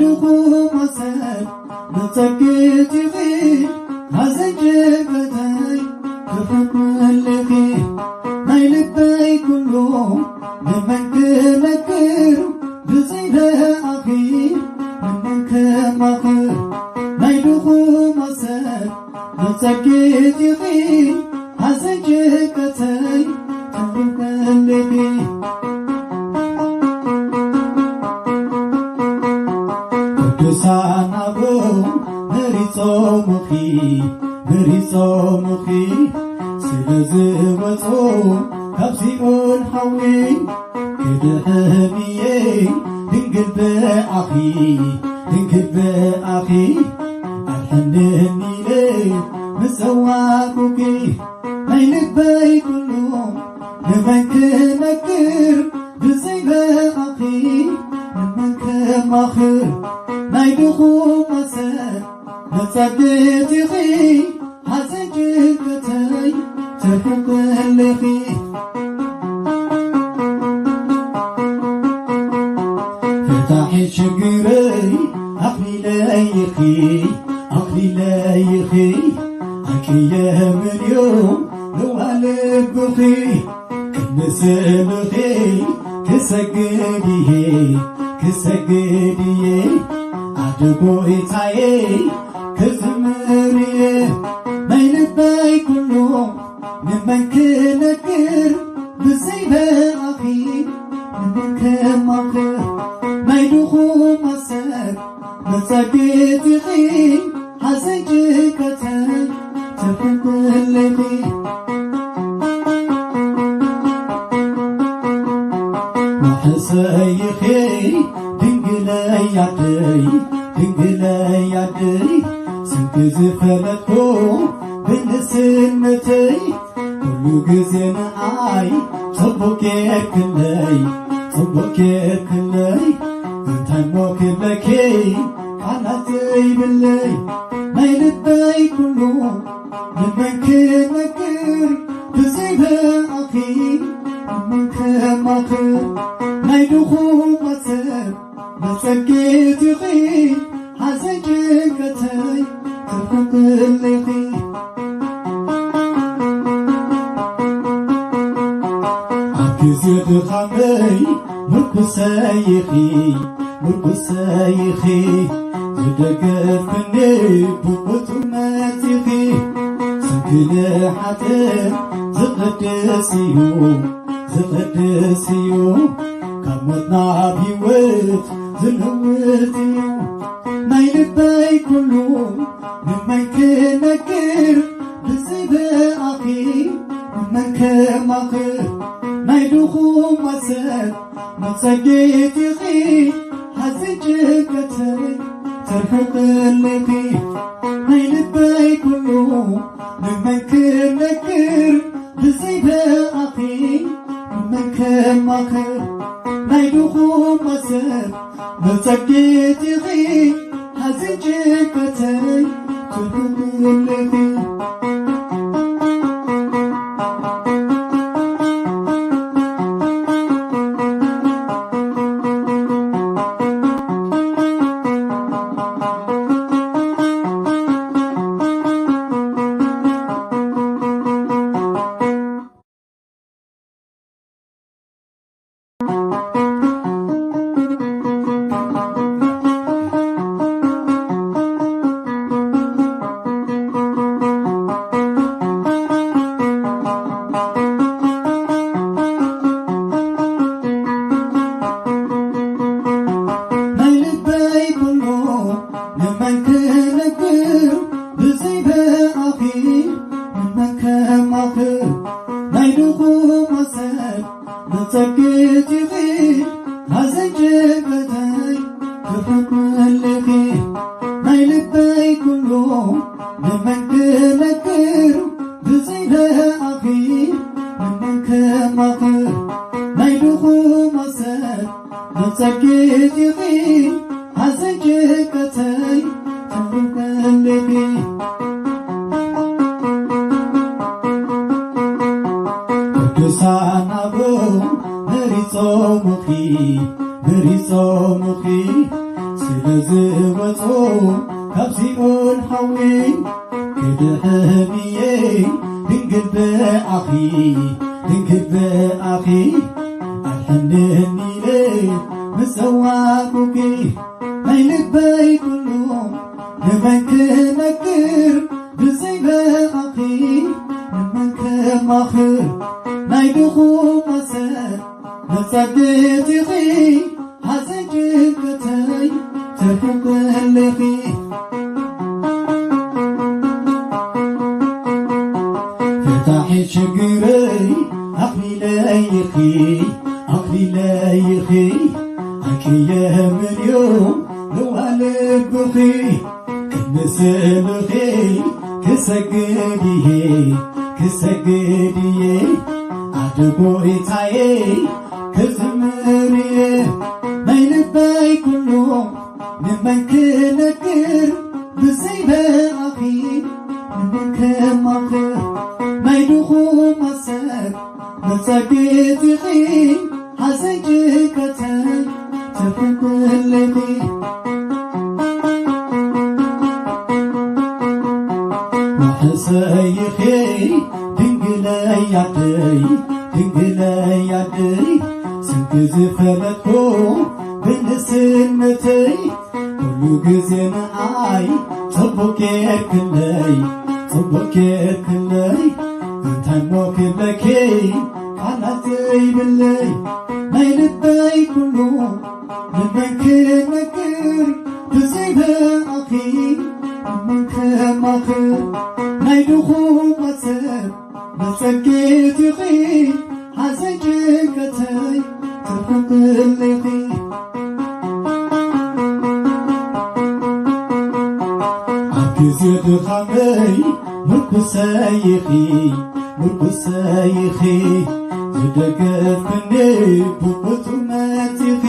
ድኹም ኣሰብ መጸገቲኺ፣ ሓዘን ጭንቀተይ ትሕምልኺ። ናይ ልበይ ኩሉ ንመን ክነግር፣ ብዘይ ብኣኺ ንመን ከማኽር። ናይ ድኹም ኣሰብ መጸገቲኺ፣ ሓዘን ጭንቀተይ ትሕምልኺ። ቅዱሳን ኣበው መሪጾምኺ፣ መሪጾምኺ ስለ ዝወጹ ካብ ሲኦል ሓዊ። ክድሕን እየ ድንግል ብኣኺ፣ ድንግል ብኣኺ ኣድሕንኒ ኢለ ምስ ጸዋዕኩኪ። ናይ ልበይ ኩሉ ንመን ክነግር፣ ብዘይ ብኣኺ ንመን ከማኽር። ናይ ድኹም ኣሰብ መጸገቲኺ፣ ሓዘን ጭንቀተይ ትርሕቕልኺ። ፈታሒ ችግረይ ኣኽሊለይ ኢኺ፣ ኣኽሊለይ ኢኺ፣ ኣቅየምንዮ ለዋልብኺ። ቅድሚ ስእልኺ ክሰግድ እየ፣ ክሰግድ እየ፣ ኣደ ጎይታየ ክዝምር እየ። ናይ ልበይ ኩሉ ንመን ክነግር፣ ብዘይ ብኣኺ ንመን ከማኽር። ናይ ድኹም ኣሰብ መጸገቲኺ፣ ሓዘን ጭንቀተይ ትሕምልኺ። ማሕሰይኺ ድንግለይ ኣደይ፣ ድንግለይ ኣደይ፣ ስምኪ ዝፈለጥኩ ብንእስነተይ፣ ኩሉ ግዜ ንዓይ ጽቡቅ ጌርክለይ፣ ጽቡቅ ጌርክለይ። እንታይ እሞ ክብለኪ ቃላት ዘይብለይ። ናይ ልበይ ኩሉ ንመን ክነግር፣ ብዘይ ብኣኺ ንመን ከማኽር። ናይ ድኹማት ሰብ መጸገቲኺ፣ ሓዘን ጭንቀተይ ትርሕቕልኺ። ኣብ ግዜ ድኻመይ ምርኩሰይ ኢኺ፣ ምርኩሰይ ኢኺ፣ ዝደገፍክኒ ብቕቱር መጺኺ። ስምኪ ንሓጥእ ዝቕድስ እዩ፣ ዝቕድስ እዩ፣ ካብ ሞት ናብ ህይወት ዝልውጥ እዩ። ናይ ልበይ ኩሉ ንመን ክነግር፣ ብዘይ ብኣኺ ንመን ከማኽር። ናይ ድኹማት ሰብ መጸገቲኺ፣ ሓዘን ጭንቀተይ ተርሕቕልኺ። ናይ ልበይ ኩሉ ንመን ክነግር፣ ብዘይ ብኣኺ ንመን ከማኽር። ናይ ድኹማት ሰብ መጸገቲኺ፣ ሓዘን ጭንቀተይ ትርሕቕልኺ። ናይ ልበይ ኩሉ ንመን ክነግር፣ ብዘይ ብኣኺ ንመን ከማኽር። ናይ ድኹማት ሰብ መጸገቲኺ፣ ሓዘን ጭንቀተይ ትሕምልኺ። ናይ ልበይ ኩሉ ንመን ክነግር፣ ብዘይ ብኣኺ ንመን ከማኽር። ናይ ድኹማት ሰብ መጸገቲኺ፣ ሓዘን ጭንቀተይ ተርሕቕልኺ። ቅዱሳን ኣበው መሪጾምኺ፣ መሪጾምኺ፣ ስለ ዝወጾ ካብ ሲኦል ሓዊ ክድሕን እየ። ድንግል ብኣኺ፣ ድንግል ብኣኺ ኣድሕንኒ ኢለ ምስ ጸዋዕኩኪ፣ ናይ ልበይ ኩሉ ንመን ክነግር ብዘይ ብኣኺ፣ ንመን ከማኽር ናይ ድኹማት ሰብ መጸገቲኺ፣ ሓዘን ጭንቀተይ ትርሕቕለኺ። ፈታሒ ችግረይ ኣኽሊለይ ኢኺ፣ ኣኽሊለይ ኢኺ፣ ኣይቅየምን እዩ ለዋህ ልብኺ። ቅድሚ ስእልኺ ክሰግድ እየ፣ ክሰግድ እየ፣ ኣደ ጎይታየ ክዝምር እየ። ናይ ልበይ ኩሉ ንመን ክነግር ብዘይ ብኣኺ፣ ንመን ከማኽር ናይ ድኹማት ሰብ መጸገቲኺ፣ ሓዘን ጭንቀተይ ትርሕቕለኺ። መሕሰይኺ ድንግለይ ኣደይ፣ ድንግለይ ኣደይ፣ ስምኪ ዝፈለጥኩ ብንእስነተይ፣ ኩሉ ግዜ ንዓይ ጽቡቕ ጌርክለይ፣ ጽቡቕ ጌርክለይ። እንታይ እሞ ክብለኪ ቃላት ዘይብለይ፣ ናይ ልበይ ኩሉ ንመን ክነግር ብዘይ ብኣኺ፣ ንመን ከማኽር ናይ ድኹማት ሰብ መጸገቲኺ፣ ሓዘን ጭንቀተይ ትርሕቕለኺ። ኣብ ግዜ ድኻመይ ምርኩሰይ ኢኺ፣ ምርኩሰይ ኢኺ፣ ዝደገፍክኒ ብብርቱዕ መጺኺ።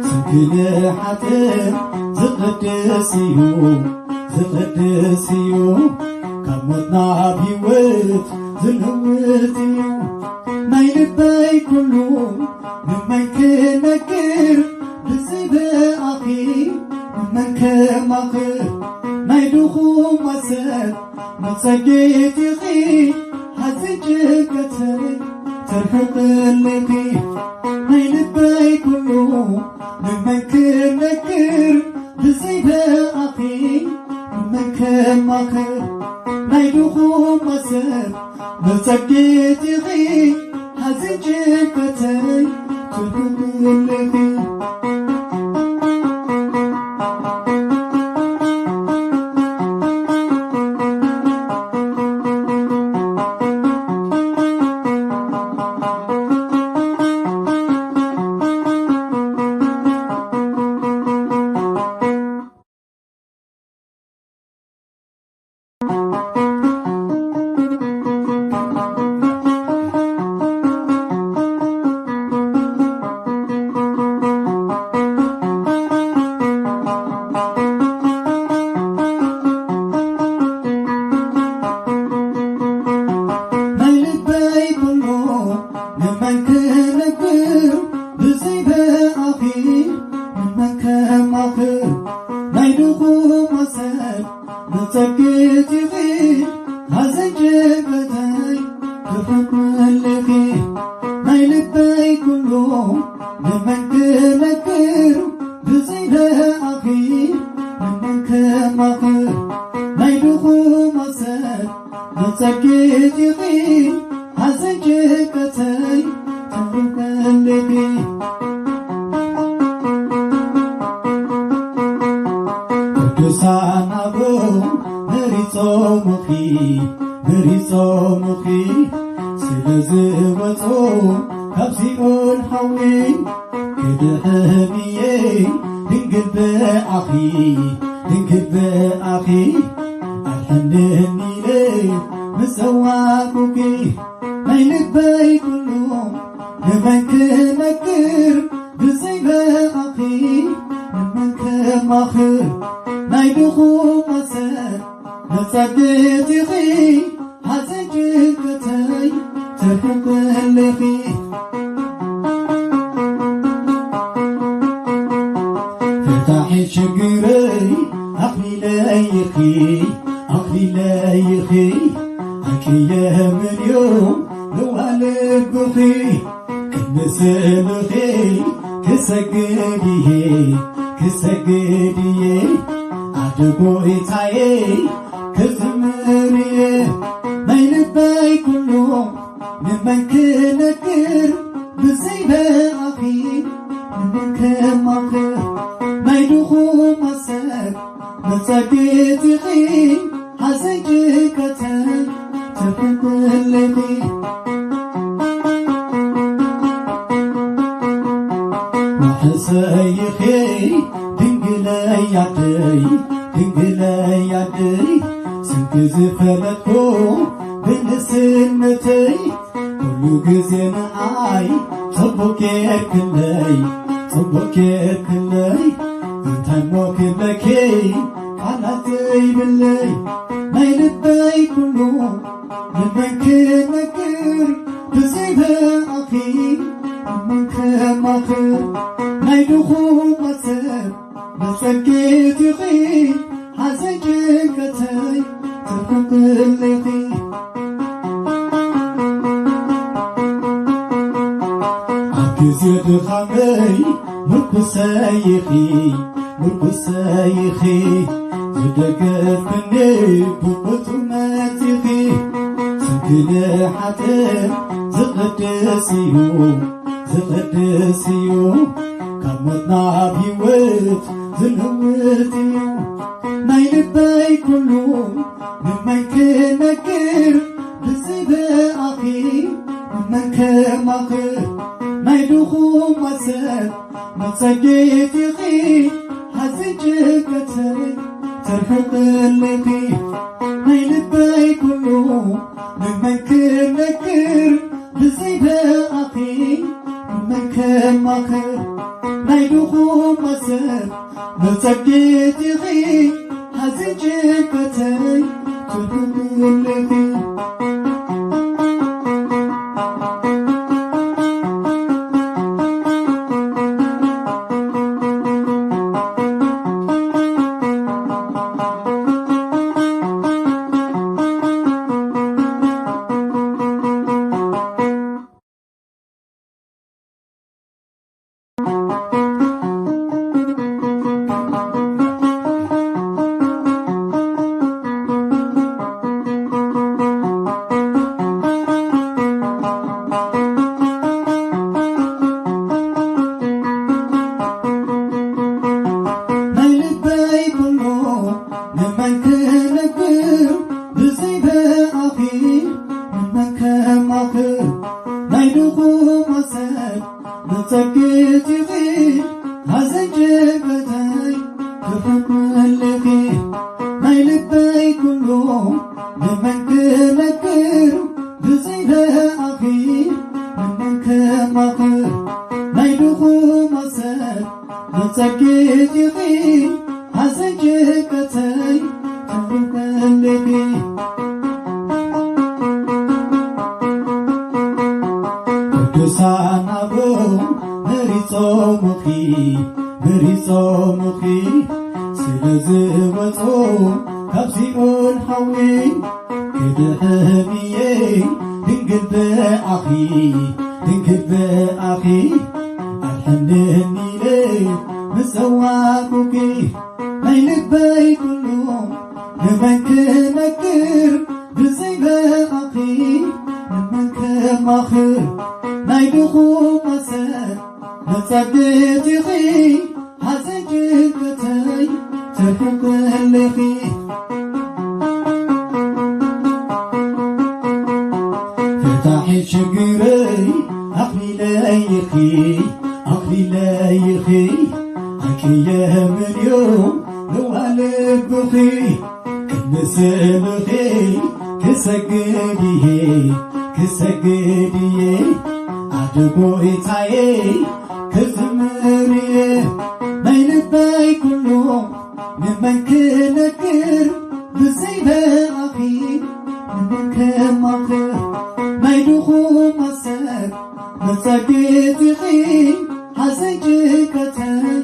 ስምኪ ንሓጥእ ዝቕድስ እዩ፣ ዝቕድስ እዩ፣ ካብ ሞት ናብ ህይወት ዝልውጥ እዩ። ናይ ልበይ ኩሉ ንመን ክነግር ብዘይ ብኣኺ፣ ንመን ከማኽር ናይ ድኹማት ሰብ መጸገቲኺ፣ ሓዘን ጭንቀተይ ተርሕቕለኺ። ናይ ልበይ ኩሉ ንመን ክነግር ብዘይ ብኣኺ፣ ንመን ከማኽር ናይ ድኹማት ሰብ መጸገቲኺ፣ ሓዘን ጭንቀተይ ትርሕቕለኺ። ናይ ልበይ ኩሉ ንመን ክነግር ብዘይ ብኣኺ፣ ንመን ከማኽር ናይ ድኹማት ሰብ መጸገቲኺ፣ ሓዘን ጭንቀተይ ትርሕቕለኺ። ናይ ልበይ ኩሉ ንመን ክነግር ብዘይ ብኣኺ፣ ንመን ከማኽር ናይ ድኹማት ሰብ መጸገቲኺ፣ ሓዘን ጭንቀተይ ተርሕቕለኺ። ቅዱሳን ኣበው መሪጾምኺ፣ መሪጾምኺ፣ ስለ ዝወጹ ካብ ሲኦል ሓዊ ክድሕን እየ። ድንግል ብኣኺ፣ ድንግል ብኣኺ ኣድሕንኒ ኢለ ምስ ጸዋዕኩኪ፣ ናይ ልበይ ኩሉ ንመን ክነግር ብዘይ ብኣኺ፣ ንመን ከማኽር ናይ ድኹማት ሰብ መጸገቲኺ፣ ሓዘን ጭንቀተይ ተርሕቕለኺ። ፈታሒ ሽግረይ ኣኽሊለይ ኢኺ፣ ኣኽሊለይ ኢኺ፣ ኣቅየምንዮ ለዋልብኺ። ቅድሚ ስእልኺ ክሰግድ እየ፣ ክሰግድ እየ፣ ኣደ ጎይታየ ክዝምር እየ። ናይ ልበይ ኩሉ ንመን ክነግር ብዘይ ብኣኺ፣ ንመን ከማኽር ናይ ድኹማት ሰብ መጸግዒት ኢኺ፣ ሓዘን ጭንቀተይ ተፈንቅልኺ። ዋሕሰይ ኢኺ ድንግለይ ኣደይ፣ ድንግለይ ኣደይ፣ ስምኪ ዝፈለጥኩ ብንእስነተይ፣ ኩሉ ግዜ ንዓይ ጽቡቅ ጌርክለይ፣ ጽቡቅ ጌርክለይ። እንታይ እሞ ክብለኪ ቃላት ዘይብለይ፣ ናይ ልበይ ኩሉ ንመን ክነግር ብዘይ ብኣኺ፣ ንመን ከማኽር ናይ ድኹማት ሰብ መጸግዒት ኢኺ፣ ሓዘን ጭንቀተይ ተፈንቅልኺ። ኣብ ግዜ ድኻመይ ምርኩሰይ ኢኺ፣ ምርኩሰይ ኢኺ፣ ዝደገፍክኒ ብቕቱነት ኢኺ። ስምኪ ንሓጥእ ዝቕድስ እዩ፣ ዝቕድስ እዩ፣ ካብ ሞት ናብ ህይወት ዝልውጥ እዩ። ናይ ልበይ ኩሉ ንመን ክነግር ብዘይ ብኣኺ፣ ንመን ከማኽር ናይ ድኹማት ሰብ መጸግዒት ኢኺ፣ ሓዘን ጭንቀተይ ተርሕቕልኺ። ናይ ልበይ ኩሉ ንመን ክነግር ብዘይ ብኣኺ፣ ንመን ከማኽር ናይ ድኹማት ሰብ መጸግዒት ኢኺ፣ ሓዘን ጭንቀተይ ትርሕቕልኺ። ናይ ልበይ ኩሉ ንመን ክነግር ብዘይ ብኣኺ፣ ንመን ከማኽር ናይ ድኹማት ሰብ መጸግዒት ኢኺ፣ ሓዘን ጭንቀተይ ትርሕቕልኺ። ናይ ልበይ ኩሉ ንመን ክነግር ብዘይ ብኣኺ፣ ንመን ከማኽር ናይ ድኹማት ሰብ መጸግዒት ኢኺ፣ ሓዘን ጭንቀተይ ተርሕቕልኺ። ቅዱሳን ኣበው መሪጾምኺ፣ መሪጾምኺ፣ ስለ ዝወጹ ካብ ሲኦል ሓዊ። ክድሕን እየ ድንግል ብኣኺ፣ ድንግል ብኣኺ፣ ኣድሕንኒ ኢለ ምስ ጸዋዕኩኺ። ናይ ልበይ ኩሉ ንመን ክነግር ብዘይ ብኣኺ፣ ንመን ከማኽር ናይ ድኹማት ሰብ መጸግዒት ኢኺ፣ ሓዘን ጭንቀተይ ተርሕቕልኺ። ፈታሒ ችግረይ ኣኽሊለይ ኢኺ፣ ኣኽሊለይ ኢኺ፣ ኣቅየምንዮ ለዋልብኺ። ቅድሚ ስእልኺ ክሰግድ እየ፣ ክሰግድ እየ፣ ኣደ ጎይታየ ክዝምር እየ። ናይ ልበይ ኩሉ ንመን ክነግር ብዘይ ብኣኺ፣ ንመን ከማኽር ናይ ድኹማት ሰብ መጸግዒት ኢኺ፣ ሓዘን ጭንቀተይ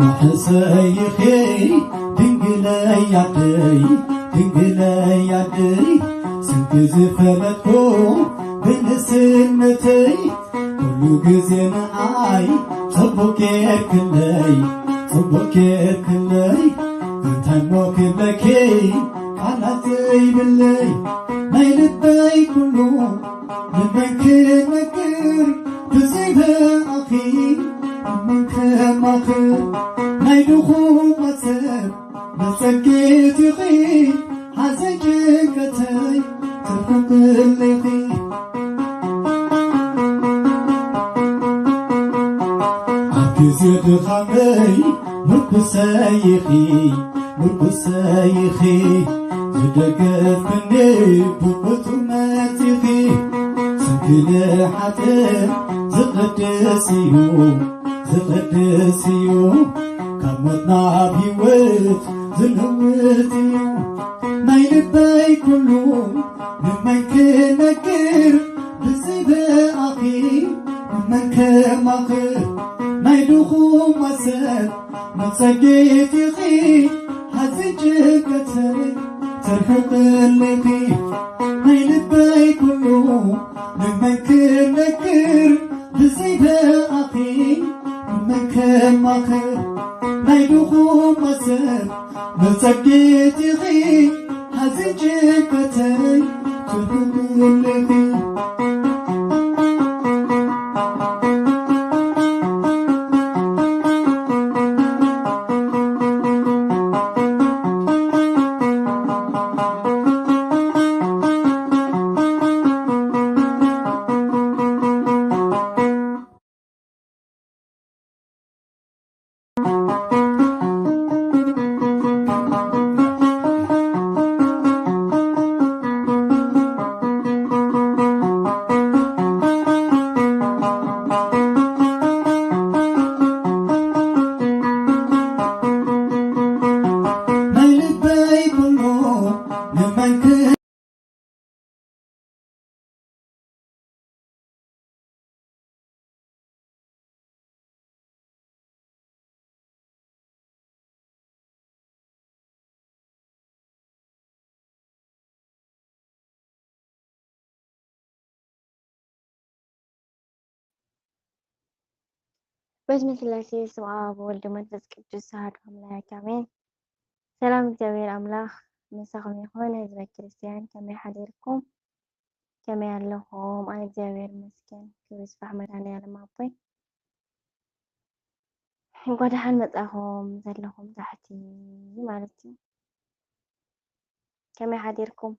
መሕሰይኺ ድንግለይ ኣደይ፣ ድንግለይ ኣደይ፣ ስምኪ ዝፈለጥኩ ብንእስነተይ፣ ኩሉ ግዜ ንዓይ ጽቡቕ ጌርክለይ፣ ጽቡቕ ጌርክለይ። እንታይ እሞ ክብለኪ ቃላት ዘይብለይ፣ ናይ ልበይ ኩሉ ንመን ክነግር ብዘይ ብኣኺ ንመን ከማኽር፣ ናይ ድኹማት ሰብ መጸጌት ኢኺ፣ ሓዘን ጭንቀተይ ትርሕቕለይ ኢኺ። ኣብ ግዜ ድኻመይ ምርኩሰይ ኢኺ፣ ምርኩሰይ ኢኺ፣ ዝደገፍክኒ ብቕቱ መጺኺ። ስምኪ ንሓጥእ ዝቕድስ እዩ፣ ዝቕድስ እዩ፣ ካብ ሞት ናብ ህይወት ዝልውጥ እዩ። ናይ ልበይ ኩሉ ንመን ክነግር፣ ብዘይ ብኣኺ ንመን ከማኽር፣ ናይ ድኹማት ሰብ መጸጌት ኢኺ፣ ሓዘን ጭንቀተይ ተርሕቕለይ ኢኺ። ናይ ልበይ ኩሉ ንመን ክነግር፣ ብዘይ ብኣኺ ንመን ከማኽር፣ ናይ ድኹማት ሰብ መጸጌት ኢኺ፣ ሓዘን ጭንቀተይ ትርሕቕለይ ኢኺ። ናይ ልበይ ኩሉ ንመን በስመ ስላሴ ስም ኣብ ወወልድ ወመንፈስ ቅዱስ ኣሐዱ ኣምላክ ኣሜን። ሰላም እግዚኣብሔር ኣምላክ ምሳኹም ይኹን። ህዝበ ክርስትያን ከመይ ሓዲርኩም? ከመይ ኣለኹም? ኣነ እግዚኣብሔር ይመስገን። ክብሪ ይስፋሕ መድኃኔዓለም ኣቦይ። እንኳ ደሓን መጻኹም ዘለኹም ታሕቲ ማለት እዩ። ከመይ ሓዲርኩም?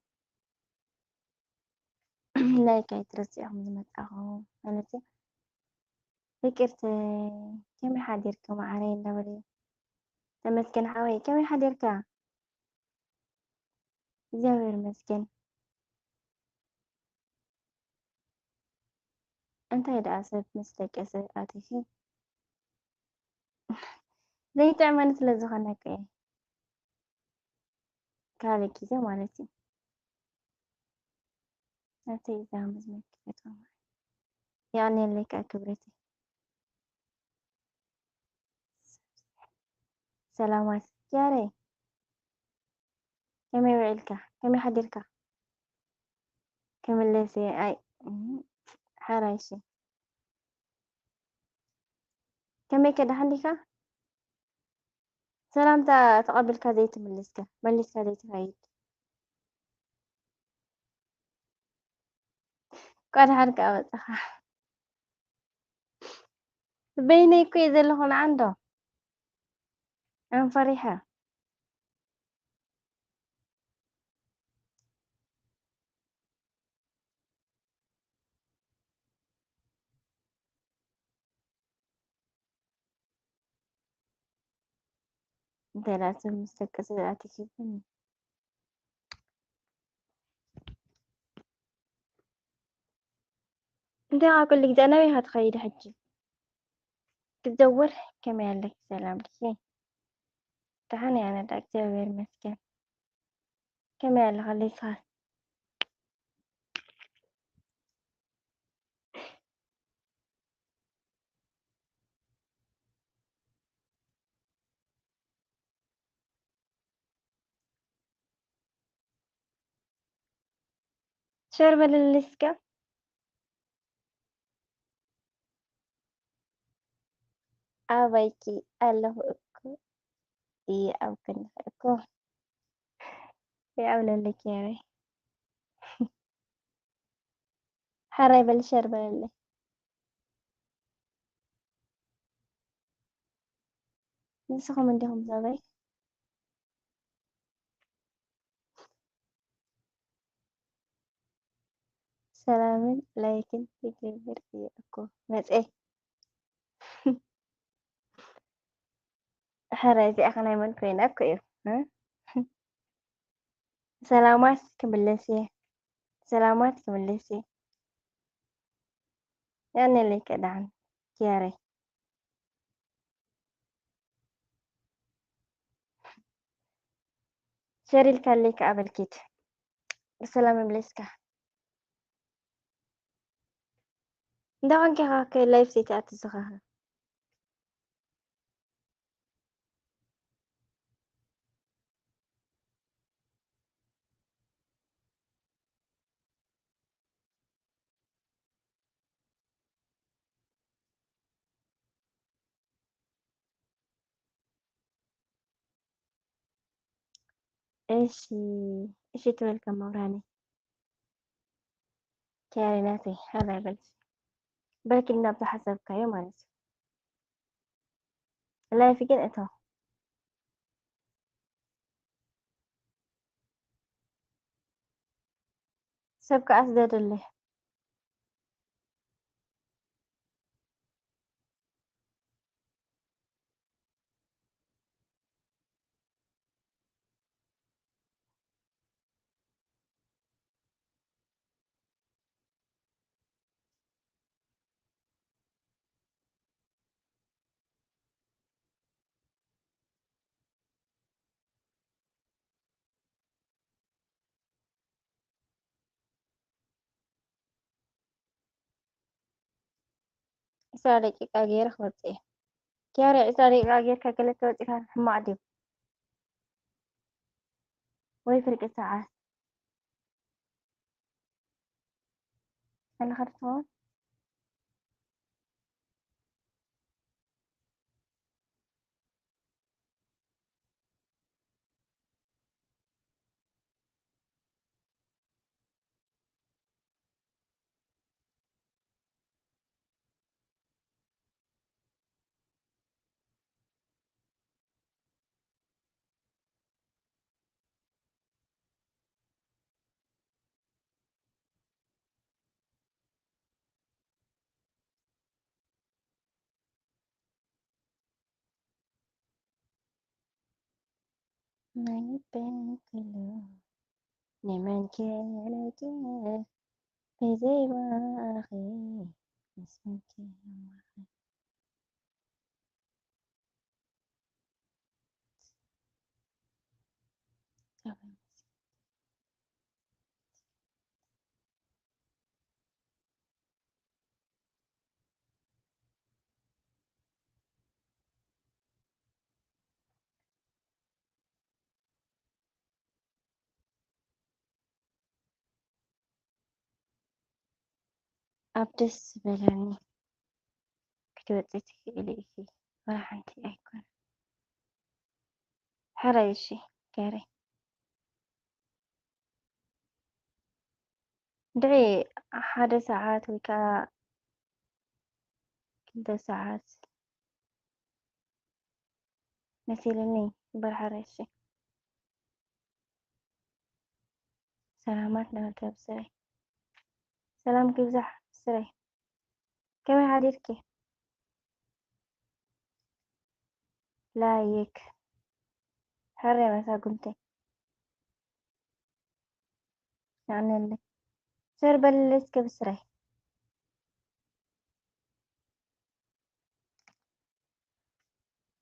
ላይክ ኣይትረስዑ ዝመጻኹም ማለት እዩ። ፍቅርተይ ከመይ ሓዲርኪ መዓረይ እንዳበለ። ተመስገን ሓወይ ከመይ ሓዲርካ? እግዚኣብሔር ይመስገን። እንታይ ደኣ ሰብ ምስ ደቀሰ ኣቲኺ? ዘይጥዕመኒ ስለ ዝኾነ እኮ እየ። ካልእ ግዜ ማለት እዩ። ናተይ እዛ መዝሙር ክፈትዋ ማለት። የቐንየለይ ከኣ ክብረተይ። ሰላማት ያረይ። ከመይ ውዒልካ? ከመይ ሓዲርካ? ክምለስ እየ። ኣይ፣ እም፣ ሓራይ እሺ። ከመይ ከ ደሓን ዲኻ? ሰላምታ ተቐቢልካ ዘይትምልስከ? መሊስካ ዘይትኸይድ? እንኳ ደሓን ከኣ መጻኻ። በይነይ እኮ እየ ዘለኹ፣ ንዓ እንዶ። ኣነ ፈሪሐ። እንተ ደኣ ሰብ ምስ ደቀሰ ኣቲኪብኒ። እንታይ ኩሉ ግዜ ናበይ ኢኻ ትኸይዲ ሕጂ? ክትዘውር ከመይ ኣለኪ? ሰላም ድኪ? ደሓን እየ ኣነ ደኣ፣ እግዚኣብሔር ይመስገን። ከመይ ኣለኻ ሌስኻ? ሸር በልልኝ እስከ። ኣበይኪ ኣለኹ እኮ እየ ኣብ ክንድኺ እኮ። ይኣብለለኪ ያበይ። ሓራይ በል ሸር በለለይ። ንስኹም እንዲኹም ዘበይ። ሰላምን ላይክን ይገብር እየ እኮ መፀይ። ሕረ እዚኣ ኸ ናይ መን ኮይና እኮ እዩ? እ? ሰላማት ክምለስ እየ። ሰላማት ክምለስ እየ። ያኔ ለይከ ደሓን ኪያረይ። ሸር ኢልካለይ ከኣ በልኪት። ብሰላም ይምለስካ። እንዳ ኾንኪ ኢኻ ከ ላይፍ ዘይትኣቲ ዝኻኻ? እሺ፣ እሺ ትበልካ መብራኒ። ኪያሬ ናተይ፣ ሓራይ በልኪ። በልኪ ናብ ዝሓሰብካዮ ማለት እዩ። ላይፍ ግን እቶ። ሰብ ከኣ ስደደለይ። ዕስራ ደቂቃ ገይረ ክወፅእ እየ። ኪያሬ ዕስራ ደቂቃ ጌርካ ገለ ተወፂእካ ሕማቕ ድዩ? ወይ ፍርቂ ሰዓት? ኣለኻ ዶ ትኸውን? ናይ ልበይ ኩሉ ንመንከ ነግር ብዘይባኺ ምስ መንከ የማኸ። ኣብ ደስ ዝበለኒ ክትወፂ ትኽእሊ ኢኺ፣ ዋላ ሓንቲ ኣይኮነ። ሕራይ እሺ፣ ገሬ። ድዒ ሓደ ሰዓት ወይ ከዓ ክልተ ሰዓት መሲልኒ እምበር፣ ሕራይ እሺ። ሰላማት ናተይ ብስረይ። ሰላምኪ ይብዛሕ ብስረይ። ከመይ ሓዲርኪ? ላይክ። ሕራይ መሳጉምተይ። የቐንየለይ። ሸር በልለይ እስከ ብስረይ።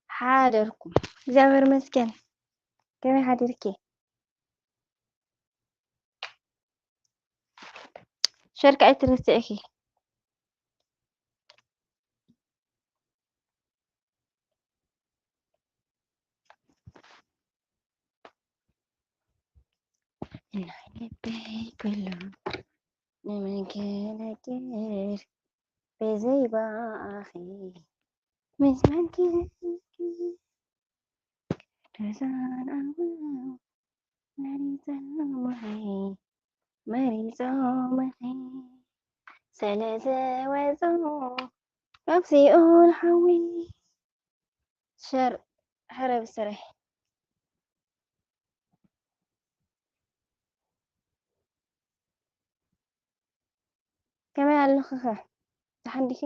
ሓደርኩም። እግዚኣብሔር ይመስገን። ከመይ ሓዲርኪ? ሸር ከኣ ኣይትረስዕኪ። ናይ ልበይ ኩሉ ንመን ክነግር ብዘይ ብኣኺ? ምስ መን ክነግር? ቅዱሳን ኣበው መሪጾምኺ፣ መሪጾምኺ ስለ ዝወጹ ካብ ሲኦል ሓዊ። ሸር ሕረብ ስራሕ። ከመይ ኣለኽኸ? ደሓን ዲኺ?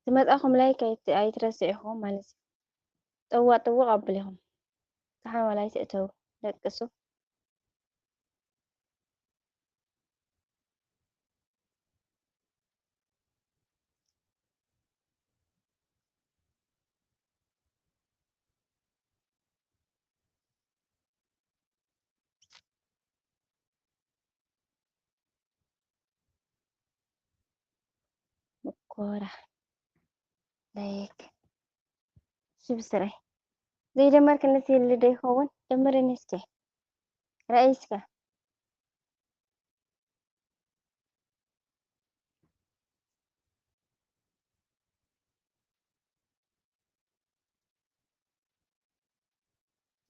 ዝመጻኹም ላይክ ኣይት-፣ ኣይትረስዑ ኢኹም ማለት እዩ። ጥዋቕ ጥውቕ ኣብሉ ኢኹም። ደሓን ዋላ ኣይትእተዉ፣ ደቅሱ። ምኮራ ላይክ ሽብ ስራይ ዘይደመርክነት ይህሉ ዶ ይኸውን? ደምርኒ እስኪ። ረኣይ እስከ።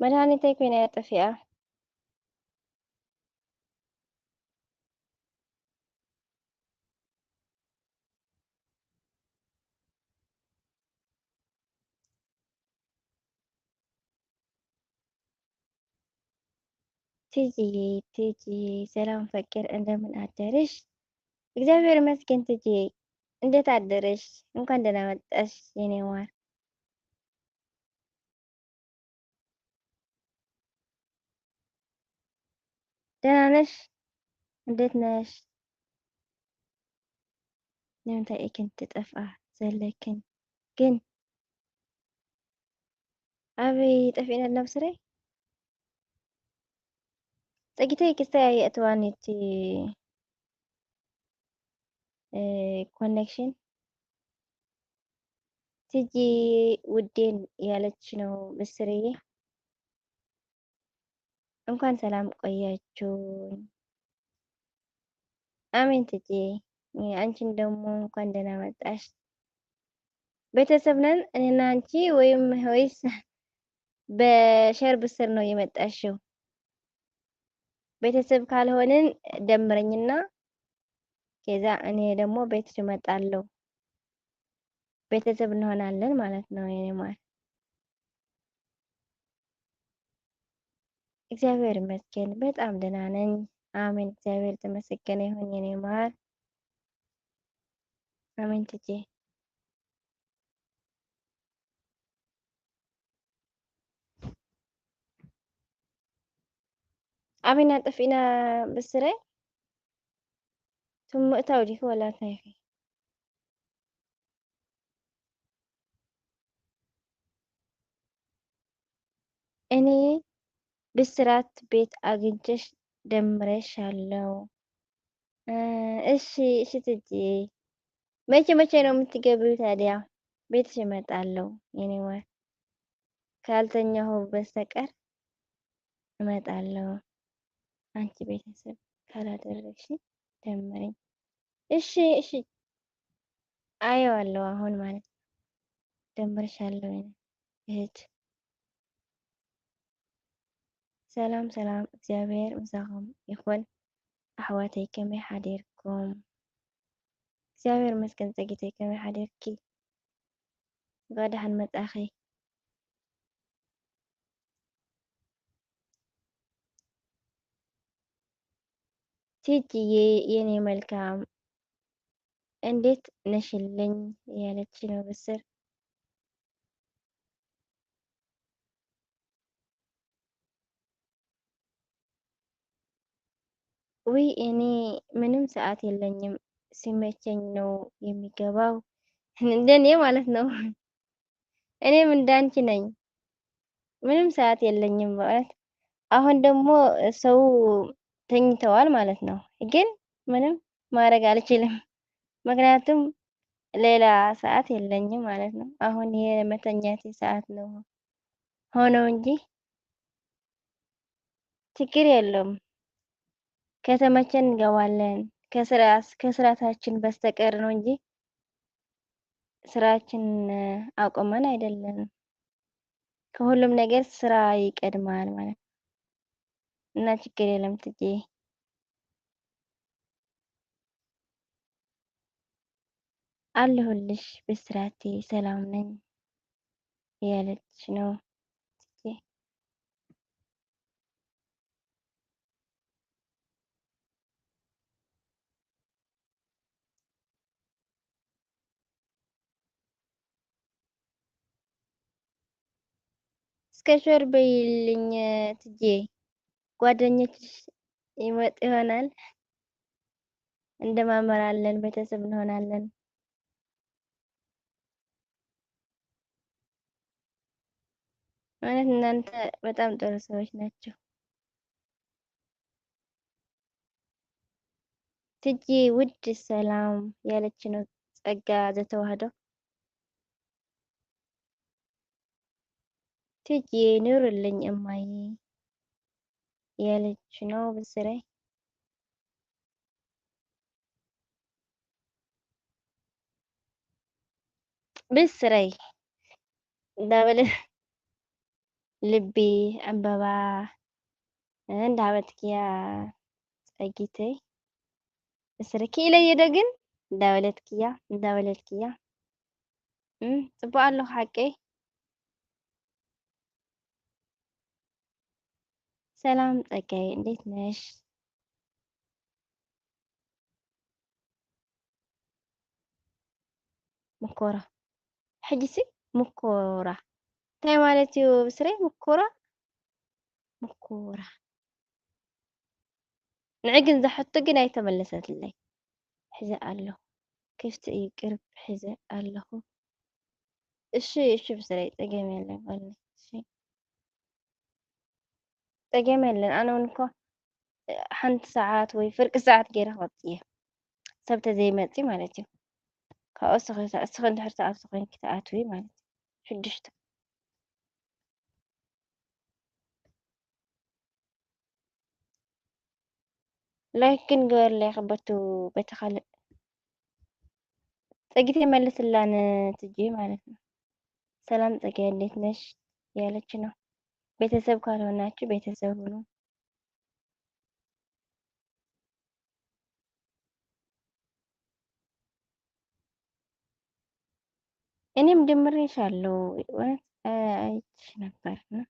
መድሃኒተይ ኮይና እያ ጠፊኣ። ቲጂ፣ ቲጂ፣ ሰላም ፍቅር፣ እንደምን አደርሽ? እግዚአብሔር ይመስገን። ቲጂ፣ እንዴት አደረሽ? እንኳን ደህና መጣሽ የኔ ማር። ደህና ነሽ? እንዴት ነሽ? ንምንታይ ኢክን ትጠፍኣ ዘለክን ግን? ኣበይ ጠፊእና ኣለና ብስረይ? ጸጊተይ ክስታይ ኣየእትዋኒ እቲ፣ እ፣ ኮኔክሽን። ትጂ ውዴን እያለች ነው ብስርዬ። እንኳን ሰላም ቆያችሁኝ። አሜን ትጂ፣ አንቺን ደግሞ እንኳን ደህና መጣሽ። ቤተሰብ ነን እኔና አንቺ ወይም ወይስ በሸር ብስር ነው የመጣሽው? ቤተሰብ ካልሆንን ደምረኝና ከዛ እኔ ደግሞ ቤትሽ እመጣለሁ። ቤተሰብ እንሆናለን ማለት ነው የኔ ማር። እግዚአብሔር ይመስገን በጣም ደህና ነኝ። አሜን። እግዚአብሔር የተመሰገነ ይሁን የኔ ማር። አሜን ትጂ። ኣበይና ጠፊእና ብስረይ? ትም ምእታው ዲኺ ወላ እንታይ ኢኺ? እኔ ብስራት ቤት አግኝቼሽ ደምሬሻለሁ። እ፣ እሺ፣ እሺ ትጂ። መቼ መቼ ነው የምትገቢው ታዲያ? ቤትሽ እመጣለሁ የኔ ማር። ካልተኛሁ በስተቀር እመጣለሁ። አንቺ ቤተሰብ ካላደረግሽ ደምረኝ። እሺ፣ እሺ። አየዋለሁ አሁን ማለት ነው። ደምርሻለሁ የኔ እህት። ሰላም፣ ሰላም፣ እግዚኣብሔር ምሳኹም ይኹን። ኣሕዋተይ ከመይ ሓዲርኩም? እግዚኣብሔር ይመስገን ጸጊተይ፣ ከመይ ሓዲርኪ? እንኳዕ ደሓን መጻኺ። ቲጂዬ የኔ መልካም እንዴት ነሽልኝ እያለች ነው ብስር። ውይ እኔ ምንም ሰዓት የለኝም፣ ሲመቸኝ ነው የሚገባው። እንደኔ ማለት ነው። እኔም እንዳንቺ ነኝ። ምንም ሰዓት የለኝም በእውነት። አሁን ደግሞ ሰው ተኝተዋል ማለት ነው። ግን ምንም ማድረግ አልችልም። ምክንያቱም ሌላ ሰዓት የለኝም ማለት ነው። አሁን የመተኛቴ ሰዓት ነው ሆነው እንጂ ችግር የለውም። ከተመቸን እንገባለን። ከስራ-፣ ከስራታችን በስተቀር ነው እንጂ ስራችን አቁመን አይደለም። ከሁሉም ነገር ስራ ይቀድማል ማለት ነው። እና ችግር የለም ትጂ። አለሁልሽ ብስራቴ፣ ሰላም ነኝ እያለች ነው ትጂ። እስከ ሸር በይልኝ ትጂ፣ ጓደኞችሽ ይመጡ ይሆናል። እንደማመራለን፣ ቤተሰብ እንሆናለን። ማለት እናንተ በጣም ጥሩ ሰዎች ናቸው። ትጂ ውድ ሰላም ያለች ነው ጸጋ ዘተዋህዶ። ትጂ ኑርልኝ እማዬ ያለች ነው ብስረይ። ብስረይ እንዳበለ ልቢ ዕምበባ እንዳበትክያ ጸጊተይ። ብስረ ክኢለየ ዶ ግን እንዳበለትክያ፣ እንዳበለትክያ። እም፣ ጽቡቅ ኣለኹ ሓቀይ። ሰላም ጸጋይ፣ እንዴት ነሽ? ምኮራ። ሕጂሲ ምኮራ። እንታይ ማለት እዩ ብስረይ? ምኮራ? ምኮራ። ንዒ ግን እዛ ሕቶ ግን ኣይተመለሰትለይ። ሒዘ ኣለኹ። ክፍቲ እዩ ቅርብ ሒዘ ኣለኹ። እሺ፣ እሺ ብስረይ ጸገም የለን በልኒ። እሺ። ጸገም የለን። ኣነ እውን እኮ ሓንቲ ሰዓት ወይ ፍርቂ ሰዓት ገይረ ክወጽእ እየ። ሰብ ተዘይመጽእ ማለት እዩ። ካብኡ እስኺ፣ እስኺ እንድሕር ሰዓት ኮይንኪ ትኣትዊ ማለት እዩ። ሽዱሽተ። ላይክ ግን ግበርለይ ከበቱ በቲ ካልእ። ጸጊተይ መልስላ ንትጂ ማለት ነው። ሰላም ጸጋዬ እንዴት ነሽ? እያለች ነው። ቤተሰብ ካልሆናችሁ ቤተሰብ ሁኑ። እኔም ድምሬሻለሁ። እውነት፣ እ፣ አይቼሽ ነበር እና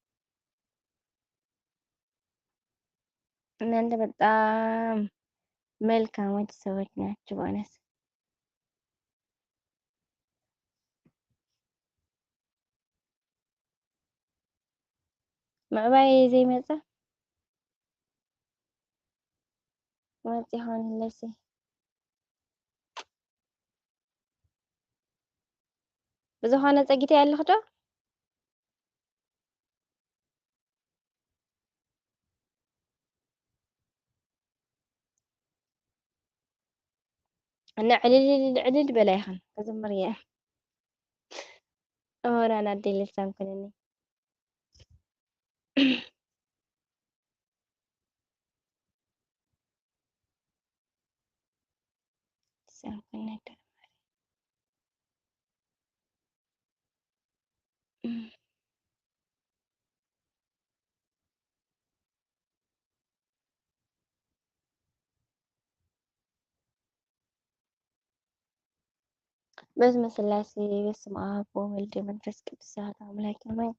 እናንተ በጣም መልካሞች ሰዎች ናችሁ በእውነት። ምዕባይ ዘይመጸ መጽ ይኾን ለሲ። ብዝኾነ ጸጊተይ ኣለኹ ዶ? እና ዕልል ዕልል በላ ይኸን ክዝምር እየ። እወራን ኣደይ ልሳን ኩነኒ። ልሳን ኩነኒ። በስመ ስላሴ በስመ አብ ወወልድ መንፈስ ቅዱስ አሐዱ አምላክ አሜን።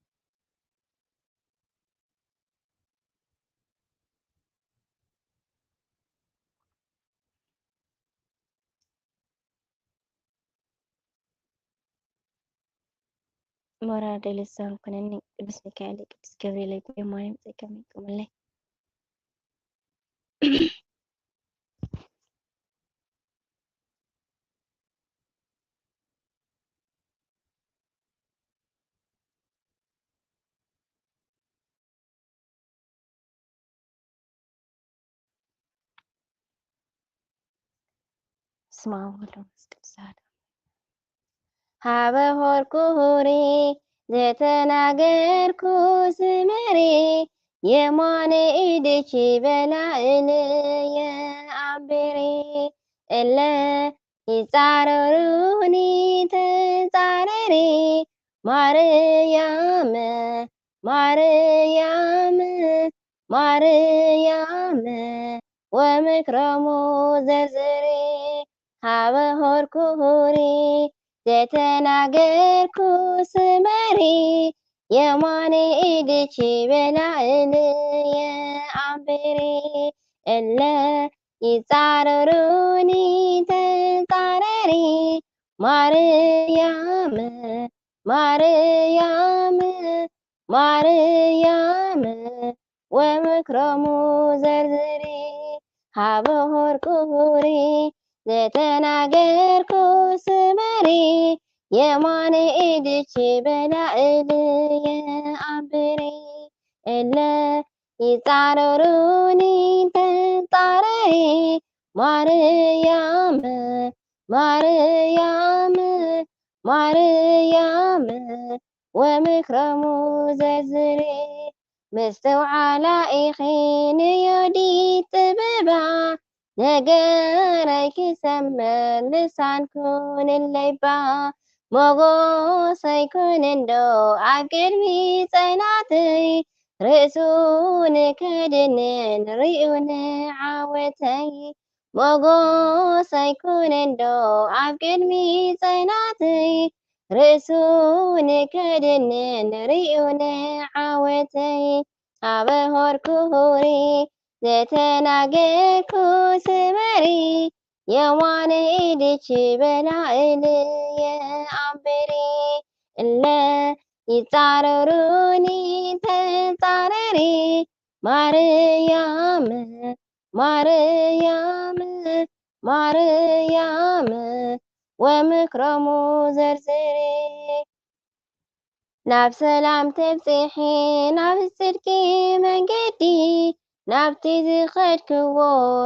ሞራ ደልሳን ኩነኒ ቅዱስ ሚካኤል ቅዱስ ገብርኤል ኣቦይ ማርያም ጸጋም ይቆምለይ። ስማ ወሎ መስቀል ሳዳ ሃበ ሆርኩ ሁሪ ዘተናገርኩ ስመሪ የማነ ኢድኪ በላእልየ ኣንብሪ እለ ይጻረሩኒ ተጻረሪ ማርያም ማርያም ማርያም ወምክሮሙ ዘርዝሪ ሃበ ሆርኩ ሁሪ ዘተናገርኩ ስመሪ የማነ ኢድኪ በላእልየ ኣንብሪ እለ ይጻረሩኒ ተጻረሪ ማርያም ማርያም ማርያም ወምክሮሙ ዘርዝሪ ሃበ ሆርኩ ሁሪ ዘተናገርኩ ስመሪ የማነ ኢድኪ በላእልየ ኣንብሪ እለ ይጻረሩኒ ተጻረሪ ማርያም ማርያም ማርያም ወምክሮሙ ዘርዝሪ ምስትውዓላ ኢኺ ንዮዲት ጥበባ ነገረይ ክሰምር ልሳን ኩንለይባ ሞጎሰይ ኩን እንዶ ኣብ ቅድሚ ጸላተይ ርእሱ ንከድንን ርእዩ ንዓወተይ ሞጎሰይ ኩን እንዶ ኣብ ቅድሚ ጸላተይ ርእሱ ንከድንን ርእዩ ንዓወተይ ሃበ ሆርኩ ሁሪ ዘተናገርኩ ስመሪ የማነ ኢድኪ በላእልየ ኣንብሪ እለ ይጻረሩኒ ተጻረሪ ማርያም ማርያም ማርያም ወምክሮሙ ዘርዝሪ ናብ ሰላም ተብጽሒ ናብ ጽድቂ መንገዲ ናብቲ ዝኸድክዎ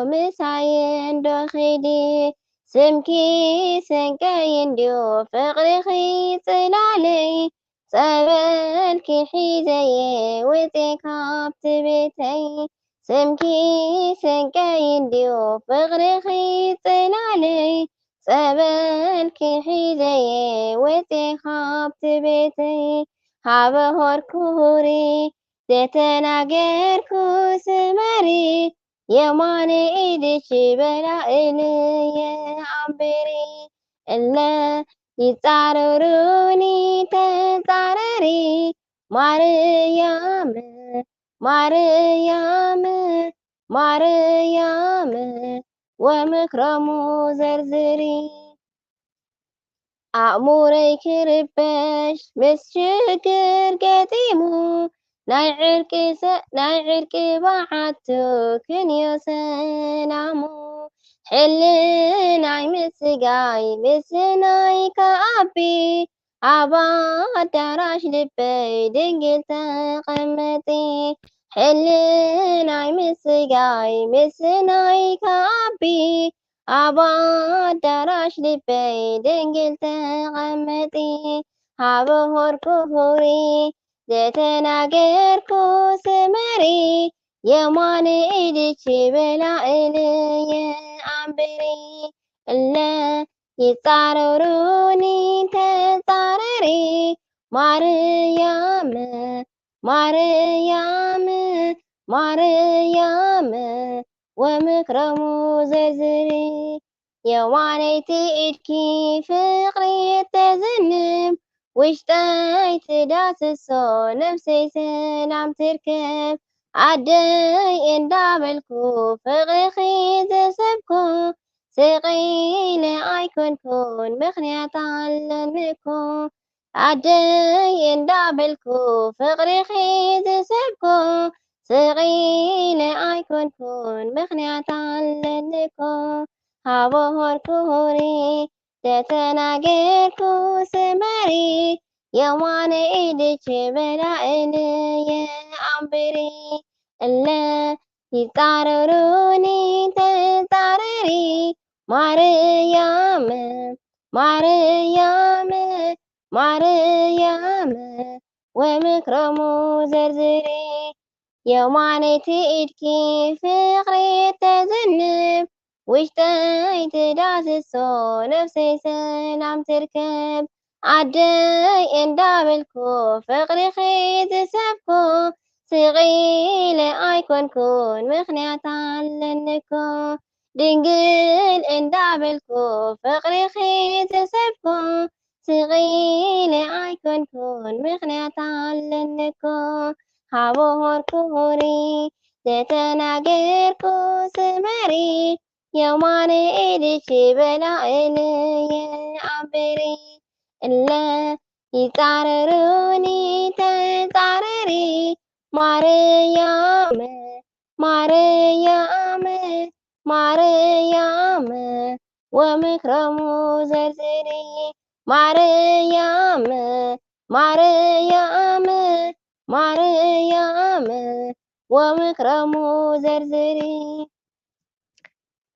ምሳየን ዶ ኺዲ ስምኪ ስንቀይ እንድዩ ፍቕርኺ ጽላለይ ጸበልኪ ሒዘየ ወጼ ካብቲ ቤተይ ስምኪ ስንቀይ እንድዩ ፍቕርኺ ጽላለይ ጸበልኪ ሒዘየ ወጼ ካብቲ ቤተይ ሃበ ሆርኩ ሁሪ ዘተናገርኩ ስመሪ የማነ ኢድኪ በላእልየ ኣንብሪ እለ ይጻረሩኒ ተጻረሪ ማርያም ማርያም ማርያም ወምክሮሙ ዘርዝሪ ኣእሙረይ ክርበሽ ምስ ሽግር ገጢሙ ናይ ዕርቂ ሰ- ናይ ዕርቂ በዓቱ ክንዮ ሰላሙ ሕልናይ ምስጋይ ምስናይ ከኣቢ ኣብ ኣዳራሽ ልበይ ድንግል ተቐመጢ ሕልናይ ምስጋይ ምስናይ ከኣቢ ኣብ ኣዳራሽ ልበይ ድንግል ተቐመጢ ሃበ ሆርኩ ሁሪ ዘተናገርኩ ስመሪ የማነ ኢድኪ በላእልየ ኣንብሪ እለ ይጻረሩኒ ተጻረሪ ማርያም ማርያም ማርያም ወምክሮሙ ዘርዝሪ የማነይቲ ኢድኪ ፍቕሪ ተዝንም ውሽጠይ ትዳስሶ ነፍሰይ ሰላም ትርከብ ኣደይ እንዳበልኩ ፍቕርኺ ዝሰብኮ ስቕ ኢለ ኣይኮንኩን ምኽንያት ኣለኒ እኮ ኣደይ እንዳበልኩ ፍቕርኺ ዝሰብኮ ስቕ ኢለ ኣይኮንኩን ምኽንያት ኣለኒ እኮ ሃቦ ሆርኩ ሁሪ ዘተናገርኩ ስመሪ የማነ ኢድኪ በላእልየ ኣንብሪ እለ ይጻረሩኒ ተጻረሪ ማርያም ማርያም ማርያም ወምክሮሙ ዘርዝሪ የማነይቲ ኢድኪ ፍቕሪ ተዘንብ፣ ውሽጠይ ትዳስሶ ነፍሰይ ሰላም ትርከብ። ዓደይ እንዳበልኩ ፍቕሪኺ ዝሰብኩ፣ ስቕ ኢለ ኣይኮንኩን ምኽንያት ኣለኒ እኮ። ድንግል እንዳበልኩ ፍቕሪኺ ዝሰብኩ፣ ስቕ ኢለ ኣይኮንኩን ምኽንያት ኣለኒ እኮ። ሃቦሆር ኩሪ ዘተናገርኩ ስመሪ፣ የማነ ኢድኪ በላእለየ ኣንብሪ። እለ ይጻረሩኒ ተጻረሪ፣ ማርያም ማርያም ማርያም ወምክሮሙ ዘርዝሪ። ማርያም ማርያም ማርያም ወምክሮሙ ዘርዝሪ።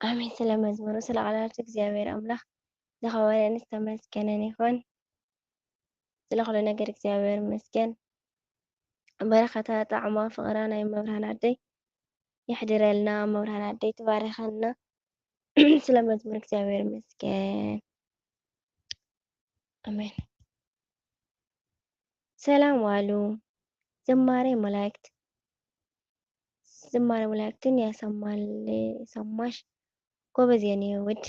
ኣሜን። ስለ መዝሙሩ፣ ስለ ቃላት እግዚኣብሔር ኣምላኽ ዝኸበረን ዝተመስገነን ይኹን። ስለ ኩሉ ነገር እግዚኣብሔር ይመስገን። በረኸታ፣ ጣዕማ፣ ፍቕራ ናይ መብርሃን ኣደይ የሕድረልና። መብርሃን ኣደይ ትባርኸና። ስለ መዝሙር እግዚኣብሔር ይመስገን። ኣሜን። ሰላም ዋሉ። ዝማሬ መላእክት፣ ዝማሬ መላእክትን ያሰማል፣ ያሰማሽ። ጎበዝ የኔ ውድ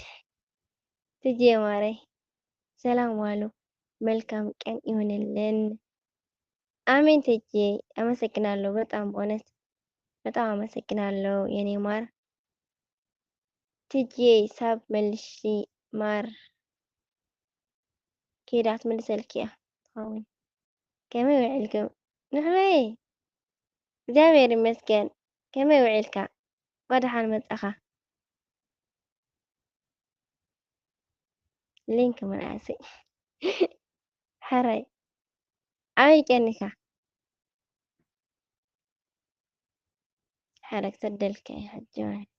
ትጄ ማረይ። ሰላም ዋሉ። መልካም ቀን ይሁንልን። አሜን ትጄ፣ አመሰግናለሁ በጣም በእውነት በጣም አመሰግናለሁ የኔ ማር። ትጄ ሳብ መልሺ ማር። ከይዳ ክትምልሰልኪ እያ ትኸውን። ከመይ ውዒልኩም? ንሕመይ እግዚኣብሔር ይመስገን። ከመይ ውዒልካ? እንኳ ደሓን መጻኻ። ሊንክ ምንኣሰይ። ሕራይ። ኣበይ ቀኒኻ? ሕረ ክሰደልካ እየ ሕጂ ማለት።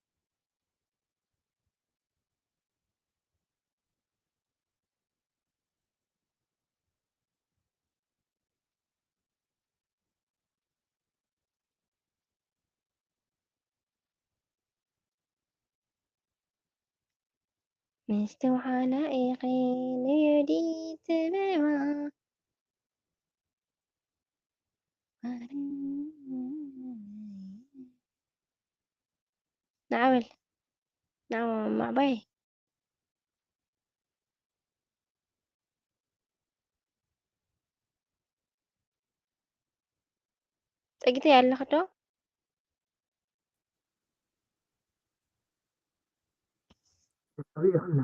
ምስትውዓላ ኢኺ ንዮዲት ጥበባ። ንዓ በል። ንዓ ማዕባይ። ጸጊተይ ኣለኺ ዶ? ሪኢኽና።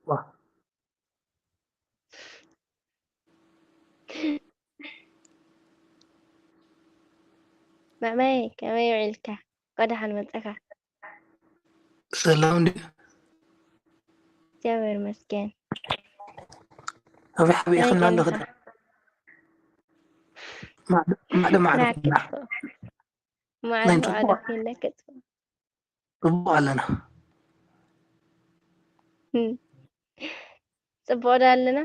ዋ። መዕመይ፣ ከመይ ውዒልካ? እንኳ ደሓን መጻኻ። ሰላም ድዩ? እግዚኣብሔር ይመስገን። ኣበይ ሓቢእኽና ከመይ ኣለኺ? ቀኒኻ? ማዕዶ፣ ማዕዶ፣ ማዕዶ ናኪ ኮይና። ጽቡቕ። ማዕዶ፣ ናይ ማዕዶ ጽቡቕ። ኮይና ክጽቡቕ። ጽቡቕ ኣለና። እም። ጽቡቕ ዶ ኣለና?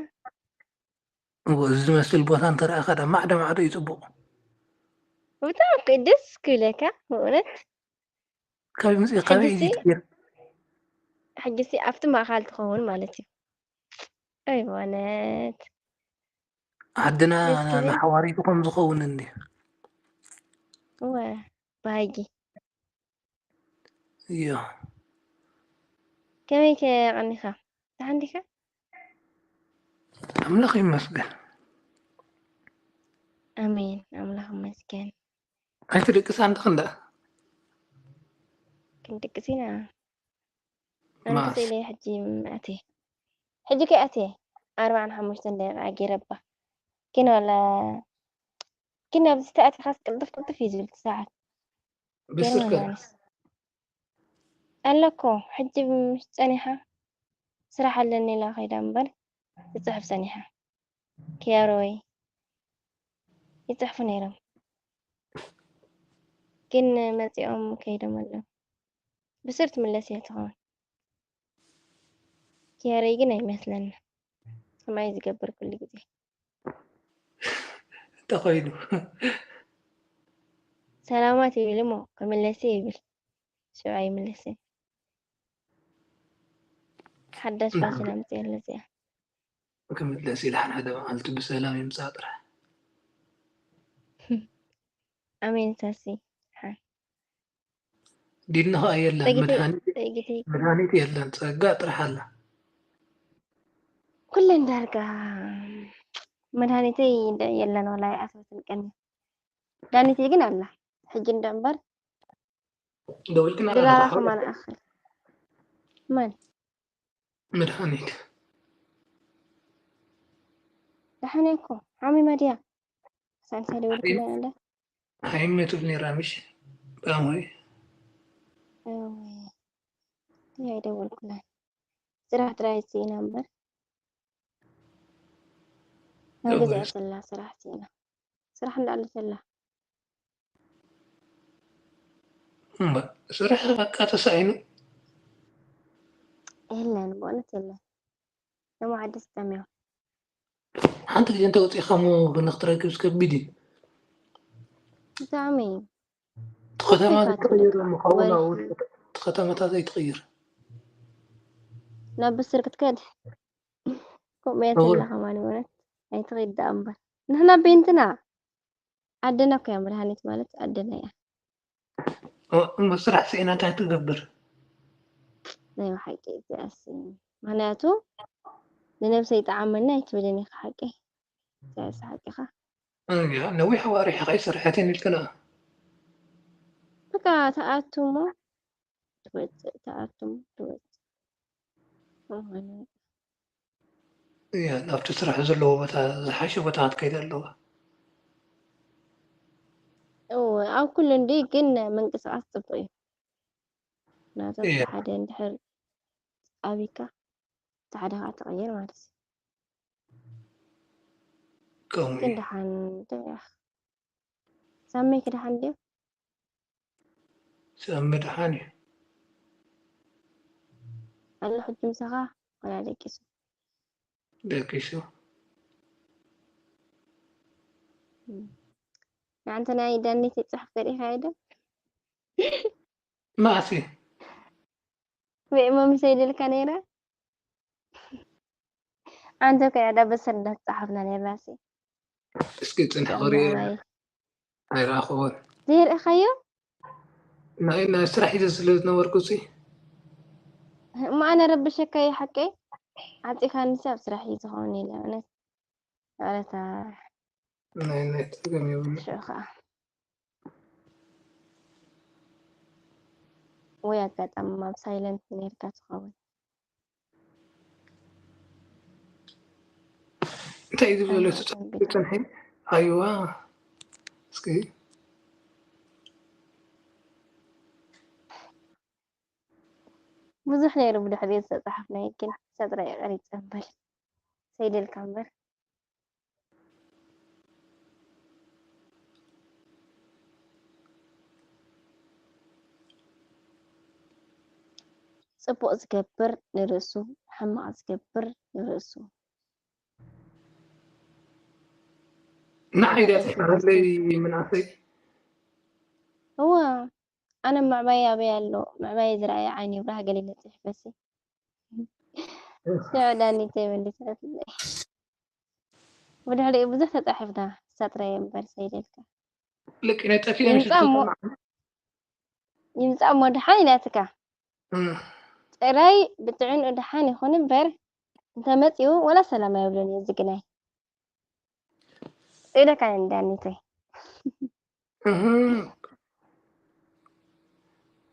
እዎ፣ እዚ ዝመስል ቦታ እንተ ረኣኻ ደኣ ማዕዶ ማዕዶ እዩ ጽቡቕ። ብጣዕሚ እኮ እዩ ደስ ክብለካ፣ ብእውነት። ካበይ መጺኡ፣ ካበይ እዩ ሕጅሲ፣ ትገይር? ሕጅሲ ኣብቲ ማእኻል ትኸውን ማለት እዩ። ኣይ፣ በእውነት። ዓድና ደስ ክብል። ንሓዋሪቱ ከም ዝኸውን እንድዩ። እወ፣ ባህጊ። እዮ። ከመይ ከ ቀኒኻ? ደሓን ዲኻ? ኣምላኽ ይመስገን። ኣሜን፣ ኣምላኽ ይመስገን። ኣይትድቅስ ኣንተ ክንደኣ። ክንድቅስ ኢና። ኣንተ መዓስ? ስኢለ ሕጂ ኣትየ። ሕጂ ከይ ኣትየ ኣርባዓን ሓሙሽተን ደቂቃ ገይረ እባ። ግን ዋላ፣ ግን ኣብዚ ተኣቲኻስ ቅልጥፍ ቅልጥፍ እዩ ዝብል እቲ ሰዓት። ብስልከ? ገርመኛንስ። ኣለኮ፣ ሕጂ ምስ ጸኒሓ ስራሕ ኣለኒ ኢላ ከይዳ እምበር ትጽሕፍ ጸኒሓ። ኪያሮይ ይጽሕፉ ነይሮም። ግን መጺኦም ከይዶም ኣለዉ። ብስር ትምለስ እያ ትኸውን። ኪያሮይ ግን ኣይመስለኒ። ከምኣ እዩ ዝገብር ኩሉ ግዜ። እንተኾይኑ። ሰላማት ይብል እሞ ክምለስ ይብል። ሽዑ ኣይምለስን። ሓዳሽ ፋሽን ኣምፅእ ኣሎ እዚኣ። ክምለስ ኢለ ሓደ መዓልቲ ብሰላም ይምፃእ ጥራሕ። ኣሜን ሳሲ። ዲድና ኸዓ የለን። መድሃኒት የለን። ፀጋ ጥራሕ ኣላ። ኩለን ዳርጋ መድሃኒተይ የለን። ወላ ይኣስበትን ቀኒ ዳኒተይ ግን ኣላ። ሕጂ እንደ እምበር ደውልክና ድራራ ከማን ኣኽል መን መድሃኒት ደሓን እኮ ሓሚማ ድያ? ሳንሳ ደውልክና እንደ ሃይመ ትብል ነራ ምሽ ባሞይ እያ ይደወልኩላ። ስራሕ ጥራይ ስኢና እምበር ናብ ገዛ እያ ዘላ። ስራሕ ስኢና ስራሕ እንዳለ ዘላ ስራሕ በቃ ተሳኢኑ የለን፣ ብእውነት የለን። ደሞ ዓዲ ዝጠምዮም ሓንቲ ግዜ እንተወፂእካ ሞ ክንክትረክብ ከቢድ እዩ። ብጣዕሚ እዩ። እቲ ከተማ ዘይትቕይር ምኸውን ኣብኡ እቲ ከተማታት ዘይትቕይር ናብ ብስር ክትከድ ከምኡ እያ ተላ ከማን እውነት ኣይትኸይድ ደኣ እምበር ንሕና ቤንትና ዓድና እኮ እያ መድሃኒት ማለት ዓድና እያ። እሞ ስራሕ ስኢና እንታይ ትገብር? ናይ ብሓቂ እዚኣስ ምክንያቱ ንነብሰይ ይጠዓመኒ ኣይትብልን ኢኻ ሓቂ እዚኣስ ሓቂኻ እንጃ ነዊሕ ኣዋሪሕኻ ኣይሰርሐትን ኢልክና በቃ ተኣቱ እሞ ትወፅእ ተኣቱ እሞ ትወፅእ እያ ናብቲ ስራሕ ዘለዎ ቦታ ዝሓሸ ቦታ ክትከይድ ኣለዋ። እወ ኣብ ኩሉ እንዲ ግን ምንቅስቃስ ፅቡቅ እዩ። ናቶም ሓደ እንድሕር ኣቢካ እቲ ሓደ ከዓ ትቅይር ማለት እዩ። ከምኡ ግን ደሓን ደያ ሳመይ ክደሓን ድዮም? ሰብ ምድሓን እዩ። ኣሎ ሕጂ ምሳኻ ወላ ደቂሱ? ደቂሱ። ንዓንተ ናይ ዳኒት ይፅሕፍ ገሪእኻዮ ዶ? መዓስ እዩ? ብእሞ ምሰይ ኢልልካ ነይረ። ኣንተ ከ ያዳ በሰር እንዳተፃሓፍና ነይርና ሲ እስኪ ፅንሕ ክሪኦ ኣይረኣኽዎን ዘይርኢኻዮ ናይ ናይ ስራሕ ሒዘ ስለ ዝነበርኩ ሲ እሞ ኣነ ረብሸካ እዩ ሓቀይ ዓፂኻኒ ሲ ኣብ ስራሕ እዩ ዝኸውን ኢለ እውነት ጨረታ ናይ ናይ ፀገም የብሉ ሽዑ ከዓ ወይ ኣጋጣሚ ኣብ ሳይለንት ነይርካ ትኸውን እንታይ እዩ ዝብሎ ተፀንሒ ኣይዋ እስኪ ብዙሕ ነይሩ ብድሕሪኡ ዝተፃሓፍናዮ ግን ሰጥረ ይቀሪፀ እምበር ሰይደልካ እምበር ፅቡቕ ዝገብር ንርእሱ ሕማቕ ዝገብር ንርእሱ ንዓይ ድያ ተሽመረለይ ምናሰይ እወ ኣነ ምዕባይ ኣበይ ኣሎ ምዕባይ ዝረኣየ ዓይኒ ይብራህ ገሊለ ፅሕፈሲ ንዕዳኒ ተመሊሰትለይ ብድሕሪኡ ብዙሕ ተፃሒፍና ሳጥራየ እምበር ሰይደልካ ልቂ ናይ ጠፊኦ ይምፃ እሞ ይምፃ እሞ ድሓን ኢላትካ ጥራይ ብጥዕንኡ ድሓን ይኹን እምበር እንተመፂኡ ወላ ሰላም ኣይብሉን እዩ ዝግናይ ኢለካ እንዳኒተይ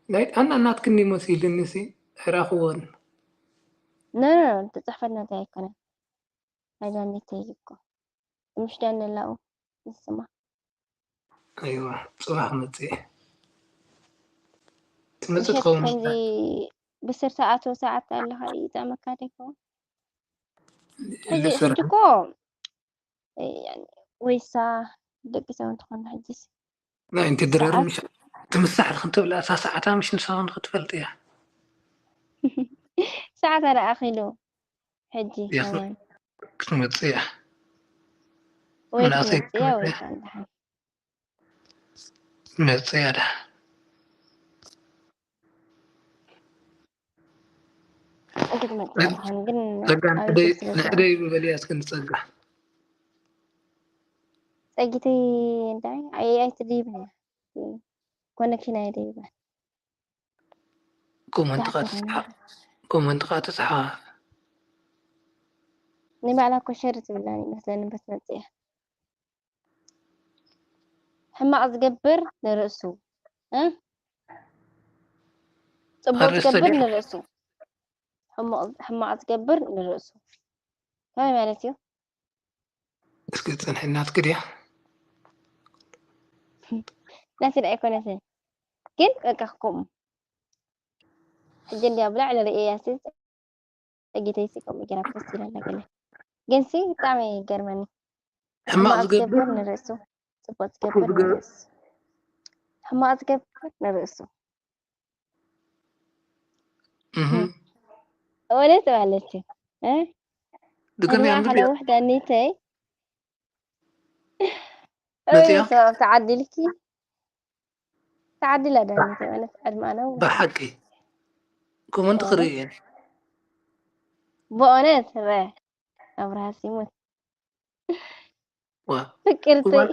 ናይ ኣና ናትክኒ መሲልኒ ሲ ኣይራኽዎን ኖኖ ተፅሕፈት ናተይ ኣይኮነን ናይ ዳኒተይ እኮ ምሽ ዳነላኡ ንስማ ኣይዋ ፅባሕ መፅእ ትመፅእ ትኸውን ከምዚ ብስር ሰዓት ሰዓት ኣለካ ይጠመካ ዶ ይኸውን ሕጂ ሕጂ እኮ ወይሳ ደቂ ሰብ እንትኾን ሕጂስ ናይ እንቲ ድረር ትምሳሕ ክንትብላ እሳ ሰዓታ ምሽ ንሳ ክትፈልጥ እያ ሰዓት ኣረኣኺሉ ሕጂ ከማን ክትመፅእ እያ ወይ ክትመፅእ እያ ወይ ከንድሓን መጽያ ዳ እንዴት መጣ? አሁን ግን ጸጋ አሁን ንሕደይ ስልክ ስለዛ ንሕደይ ብበልያ እስኪ ንጸጋ። ጸጊተይ እንታይ ኣይ ኣይ ትድይብ ኮነክሽን ኣይ ድይብ ኮመንት ካ ዳሕተረና ትጽሓፍ። ኮመንት ካ ትጽሓፍ። ንባዕላ ኮሸር ትብላኒ መስለኒ በት መጽያ ሕማቕ ዝገብር ንርእሱ እ? ጽቡቕ ኣርእስተ ዝገብር ድያ? ንርእሱ ሕማቕ ሕማቕ ዝገብር ንርእሱ ከመይ ማለት እዩ? እስኪ ጽንሒ ናትኪ ድያ? ናቲ ዳ ኣይኮነትን ግን በቃ ከምኡ ሕጂ እንዲያ ብላዕሊ ርእየያ ሲ ጸጊተይ ሲ ከምኡ ገይራ ፖስት ኢላ ኣላ ገለ ግን ሲ ብጣዕሚ ይገርመኒ። ሕማቕ ሕማቕ ዝገብር ዝገብር ንርእሱ ጽቡቕ ክፉእ ዝገብር ዝገብር ንርእሱ ሕማቕ ዝገብር ንርእሱ እህ እውነት ማለት እዩ እ? ድገሚ ዕድመኣ ኣንብቢ ከነውሕ ዳኒተይ መጽያ እይ ሰበብ ተዓዲልኪ ተዓዲላ ዳኒተይ ማለት ዕድመኣ ነውሕ ብሓቂ ኮመንት ክርኢ እየ። ብእውነት ረ ኣብርሃ ሲሙት ዋ ፍቅርተይ እዋን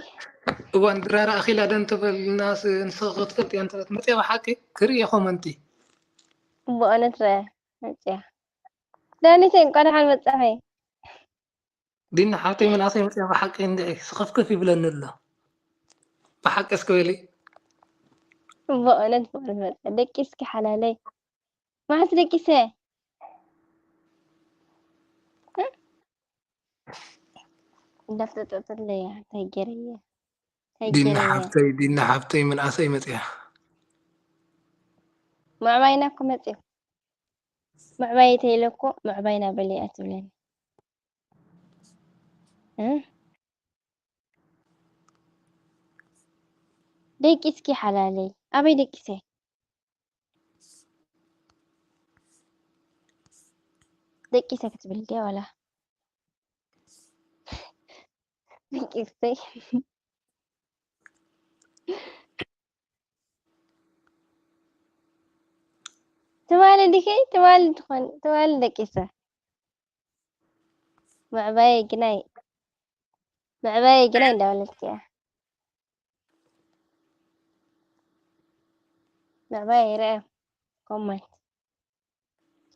እዋን ድራር ኣኺላ ዶ እንተበልና ንስኺ ክትፈልጥ እያ እንተለት መጽያ ብሓቂ ክርኢ እየ ኮመንቲ። ብእውነት ረ መጽያ ዳኒተይ እንኳ ደሓን መጻኸይ። ዲና ሓብተይ ምንኣሰይ መጽያ ብሓቂ እንድዒ ስኽፍክፍ ይብለኒ ኣሎ። ብሓቂ እስኪ በሊ። ብእውነት ብእውነት መጸ ደቂስኪ ሓላለይ መዓስ ደቂሰ እንዳፍጠጠትለያ እንታይ ገይረየ እንታይ ዲና ገይረየ ሓብተይ ዲና ሓብተይ ምንኣሰይ መጽያ። ምዕባይና እኮ መጽዩ ምዕባይ ተይለ እኮ ምዕባይና በሊያ ትብለኒ እ? ደቂስኪ ሓላለይ ኣበይ ደቂሰ ደቂሰ ክትብል ድያ ዋላ ደቂሰይ ትማሊ ድኸይ ትማሊ ትኾን ትማሊ ደቂሰ ምዕባየ ግናይ ምዕባየ ግናይ እንዳበለትኪ እያ ምዕባየ ይርአ ኮመንት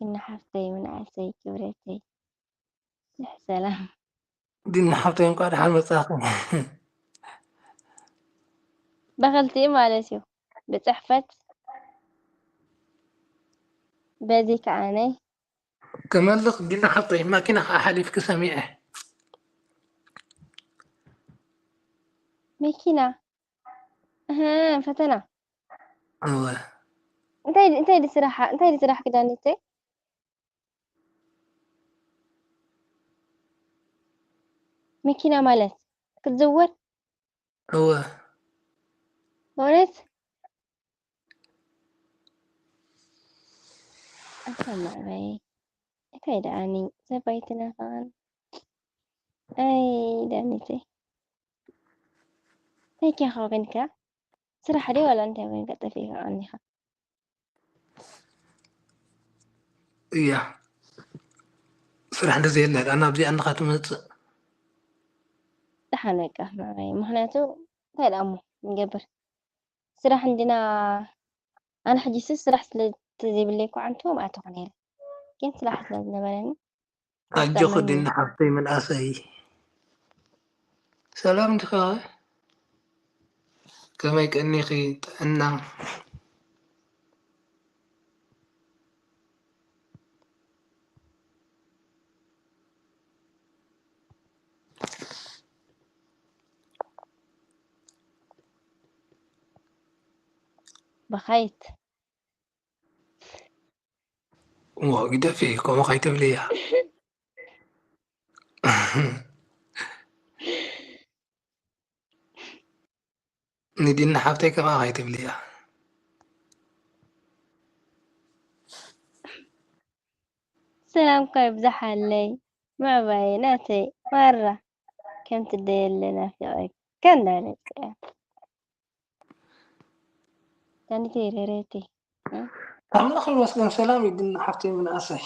ዲና ሓፍተይ ምንኣሰይ ክብረተይ ስሕ ሰላም ዲና ሓብተይ እንኳዕ ደሓን መጻኺ። ብኽልቲኡ ማለት እዩ ብፅሕፈት በዚ ከዓነይ ክመልኽ ዲና ሓብተይ ማኪና ከዓ ሓሊፍኪ ሰሚዐ። መኪና እህ ፈተና እወ እንታይ እንታይ ድስራሕ እንታይ ድስራሕ ክዳኒተይ መኪና ማለት ክትዝውር እወ በእውነት ኣታ ማዕበይ እንታይ ደኣኒ ሰብ ኣይትናፍቕን ኣይ ዳኒተይ እንታይ ኪያ ኮይንካ ስራሕ ድዩ ዋላ እንታይ ኮይንካ ጠፊእካ ቀኒኻ እያ ስራሕ እንደዘየለ ኣና ኣብዚኣ እንኻ ትመፅእ ደሓን በቃ ማዕበይ ምክንያቱ እንታይ ደኣ እሞ ንገብር ስራሕ እንዲና ኣነ ሕጂ ሲ ስራሕ ስለ ዘይብለይ እኮ ዓንቱ ምኣተኹ ነይረ ግን ስራሕ ስለ ዝነበረኒ ኣጆኺ ዲና ሓፍተይ ምንኣሰይ ሰላም ዲኻ ከመይ ቀኒኺ ጥዕና ብኸይት እሞ ግደፊ ከምኡ ከይትብልያ ንዲና ሓብተይ ከምኣ ከይትብልያ ሰላምካ ይብዛሓለይ ምዕባየ ናተይ ማራ ከም ትደየለ ናፊቐካ እንዳለቀ ኣንተይ ረረቲ ኣምላኽ ይመስገን ሰላም እዩ። ግን ሓፍተይ ምንኣሰይ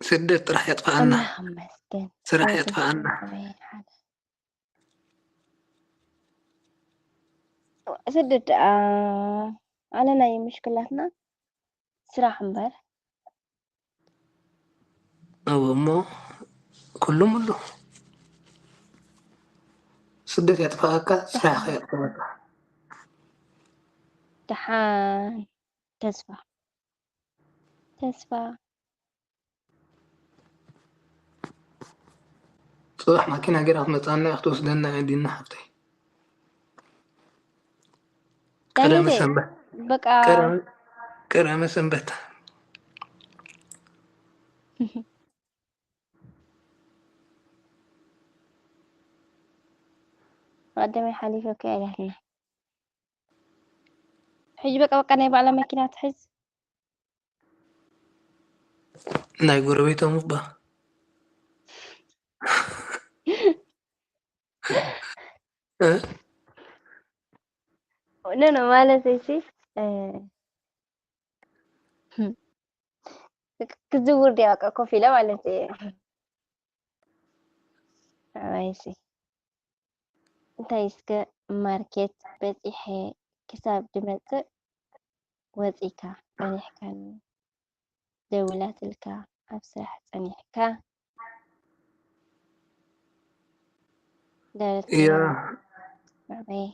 ስደት ጥራሕ የጥፍኣና፣ ኣምላኽ ይመስገን። ስራሕ የጥፍኣና። ስደት ኣለና እዩ ምሽክላትና ስራሕ እምበር። እዎ እሞ ኩሉም ኣሎ። ስደት የጥፍኣካ፣ ስራሕ የጥፍኣካ። ደሓን ተስፋ ተስፋ ጽባሕ ማኪና ገይራ ክትመጽኣና እያ ክትወስደና እያ ዲና ሓፍተይ። ቀዳመ ዳኒተይ ሰንበት በቃ ቀዳመ ቀዳመ ሰንበት ቀደመ ሓሊፈ እኮ እያ ኢላትና። ሕጂ በቃ በቃ ናይ ባዕላ መኪና ትሕዝ። ናይ ጎረቤቶም እባ እ? ኖ ኖ ማለት እሺ ክዝውር ዲያ በቃ ኮፍ ኢለ ማለት እዩ። ኣይ ሲ እንታይ እስከ ማርኬት በጺሐ ክሳብ ድመጽእ ወጺካ ጸኒሕካኒ ደዊላትልካ ኣብ ስራሕ ጸኒሕካ ደረት እያ መዕበይ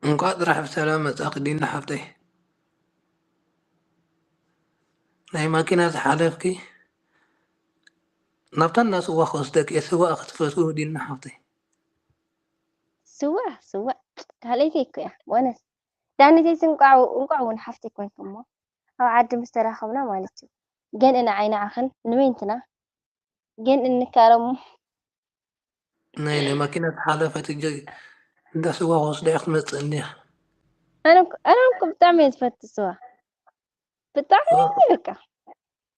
እንኳዕ ጥራሕ ብሰላም መጻእኪ ዲና ሓፍተይ። ናይ ማኪና ዝሓለፍኪ ናብታ እና ስዋ ክወስደኪ እየ። ስዋ ክትፈትው ዲና ሓፍተይ። ስዋ ስዋ ካልኣይተይ እኮ እያ ወነስ ዳኒተይ እንቋዕ እንቋዕ እውን ሓፍተይ ኮንኩ እሞ ኣብ ዓዲ ምስ ተራኸብና ማለት እዩ። ግን እነ ዓይኒ ዓኽን ንመይንትና ግን እንካረሙ ናይ ናይ ማኪና ዝሓለፈት እጀ እንዳ ስዋ ክወስዳ እያ ክትመጽእ እንዲያ። ኣነ እኮ- ኣነ እኮ ብጣዕሚ እየ ዝፈቱ ስዋ ብጣዕሚ በቃ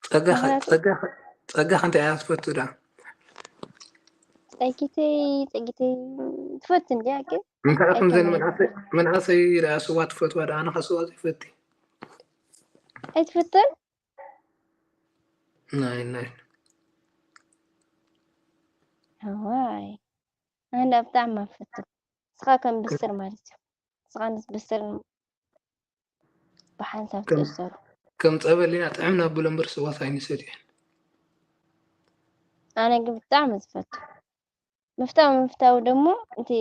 ጸጋ ኸ- ምኽንያቱ ጸጋ ኸ- ጸጋ ከንታይ እያ ትፈቱ ዳ? ጸጊተይ ጸጊተይ ትፈቱ እንዲያ ግን እንታይ ከም ዘን ኣይከመይ መንኣሰይ መንኣሰይ ኢላ ስዋ ትፈትዋ ዳ? ኣነ ኸ ስዋ ዘይፈቲ። ኣይትፈቱን ናይ ናይ ዋይ ኣነ ብጣዕሚ እፈቱ። ንስኻ ከም ብስር ማለት እዩ። ንስኻ ምስ ብስር ብሓንሳብ ከም ትእሰሩ። ከም ጸበል ኢና ጥዕም ናብሎ እምበር ስዋስ ኣይንሰትየን። ኣነ ግን ብጣዕሚ ዝፈቱ ምፍታው ምፍታው ደሞ እቲ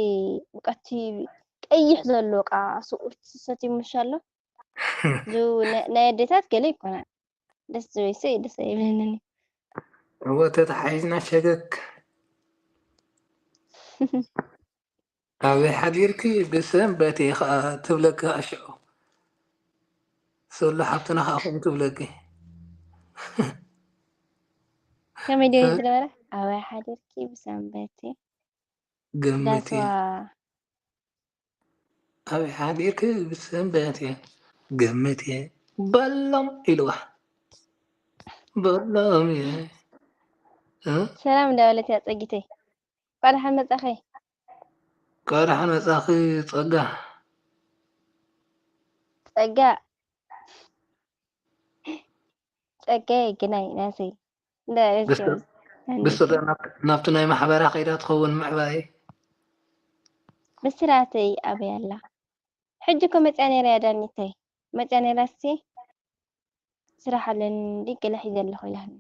በቃ እቲ ቀይሕ ዘሎ ቃ ስቁርቲ ሰትዩ ምሽ ኣሎ ዙ ናይ ኣዴታት ገለ ይኮና ደስ ዝበይሰ እዩ ደስ ኣይብለንን እወ ተተሓሒዝና ሸገክ ኣበይ ሓዲርኪ ብሰንበት እየ ከዓ ትብለኪ ኣሽዑ ሶሎ ሓብትና ከዓ ከምኡ ትብለኪ ከመይ ድዮ ዝነበረ ኣበይ ሓዲርኪ ብሰንበት እየ ገምት ዳስዋ እየ ኣበይ ሓዲርኪ ብሰንበት እየ ገምት እየ በሎም ኢልዋ በሎም እየ እ? ሰላም እንዳበለት እያ ጸጊተይ እንኳዕ ደሓን መጻኺ እንኳዕ ደሓን መጻኺ ጸጋ ጸጋ ጸጋየ ግናይ ናተይ እንዳ ብስ- ረሲዐ ብስረ ናብቲ ናይ ማሕበራ ከይዳ ትኸውን ምዕባየ ብስራተይ ኣበይ ኣላ ሕጂ እኮ መጽያ ነይራ እያ ዳኒተይ መጽያ ነይራ ሲ ስራሕ ኣለኒ እንዲ ገለ ሒዘ ኣለኹ ኢላኒ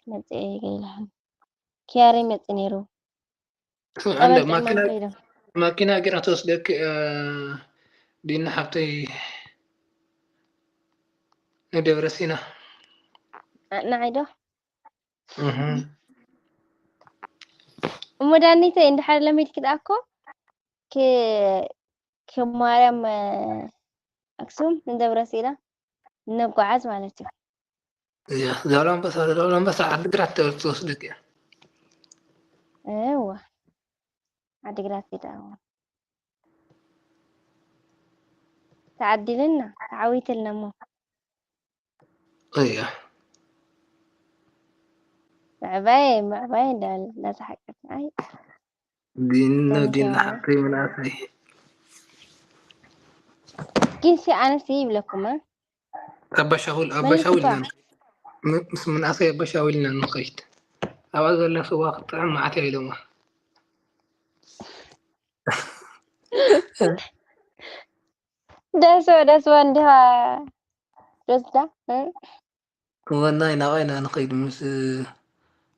መጽየ ገለ ኢላኒ ኪያረይ መጽ ነይሩ ኣንደ ጸበል ማኪና ጥቅመን ከይዶም ማኪና ጌራ ትወስደክ እ፣ ዲና ሓብተይ ንደብረ ሲና ንዓይ ዶ እህ። እሞ ዳኒተይ እንድሓር ለሚድኪ ደኣ እኮ ክ- ከም ማርያም እ፣ ኣክሱም ንደብረ ሲና ነጓዓዝ ማለት እዩ እያ ዛላምበሳ ዛላምበሳ ዓድግራት ትወስደክ እያ እዋ ዓድግራት ይዳ ተዓዲልና ተዓዊትና እሞ እያ ምዕባየ ምዕባየ እንዳበለ እንዳተሓቀፍና ኣይ ዲኖ ዲና ደንገረ። ሓብተይ ምንኣሰይ ግን ሲ ኣነስ ይብለኩም እ? ኣባሻውል መን ኣባሻውል ትባ? ኢና ንኸይድ። ም- ምስ ምንኣሰይ ኣባሻውል ኢና ንኸይድ። ኣብኣ ዘላ ስዋ ክትጥዕም መዓት እያ ኢሎማ። ደስ ደስ እንዲኻ ደስታ እ? ወናይ ናባይ ኢና ንኸይድ ምስ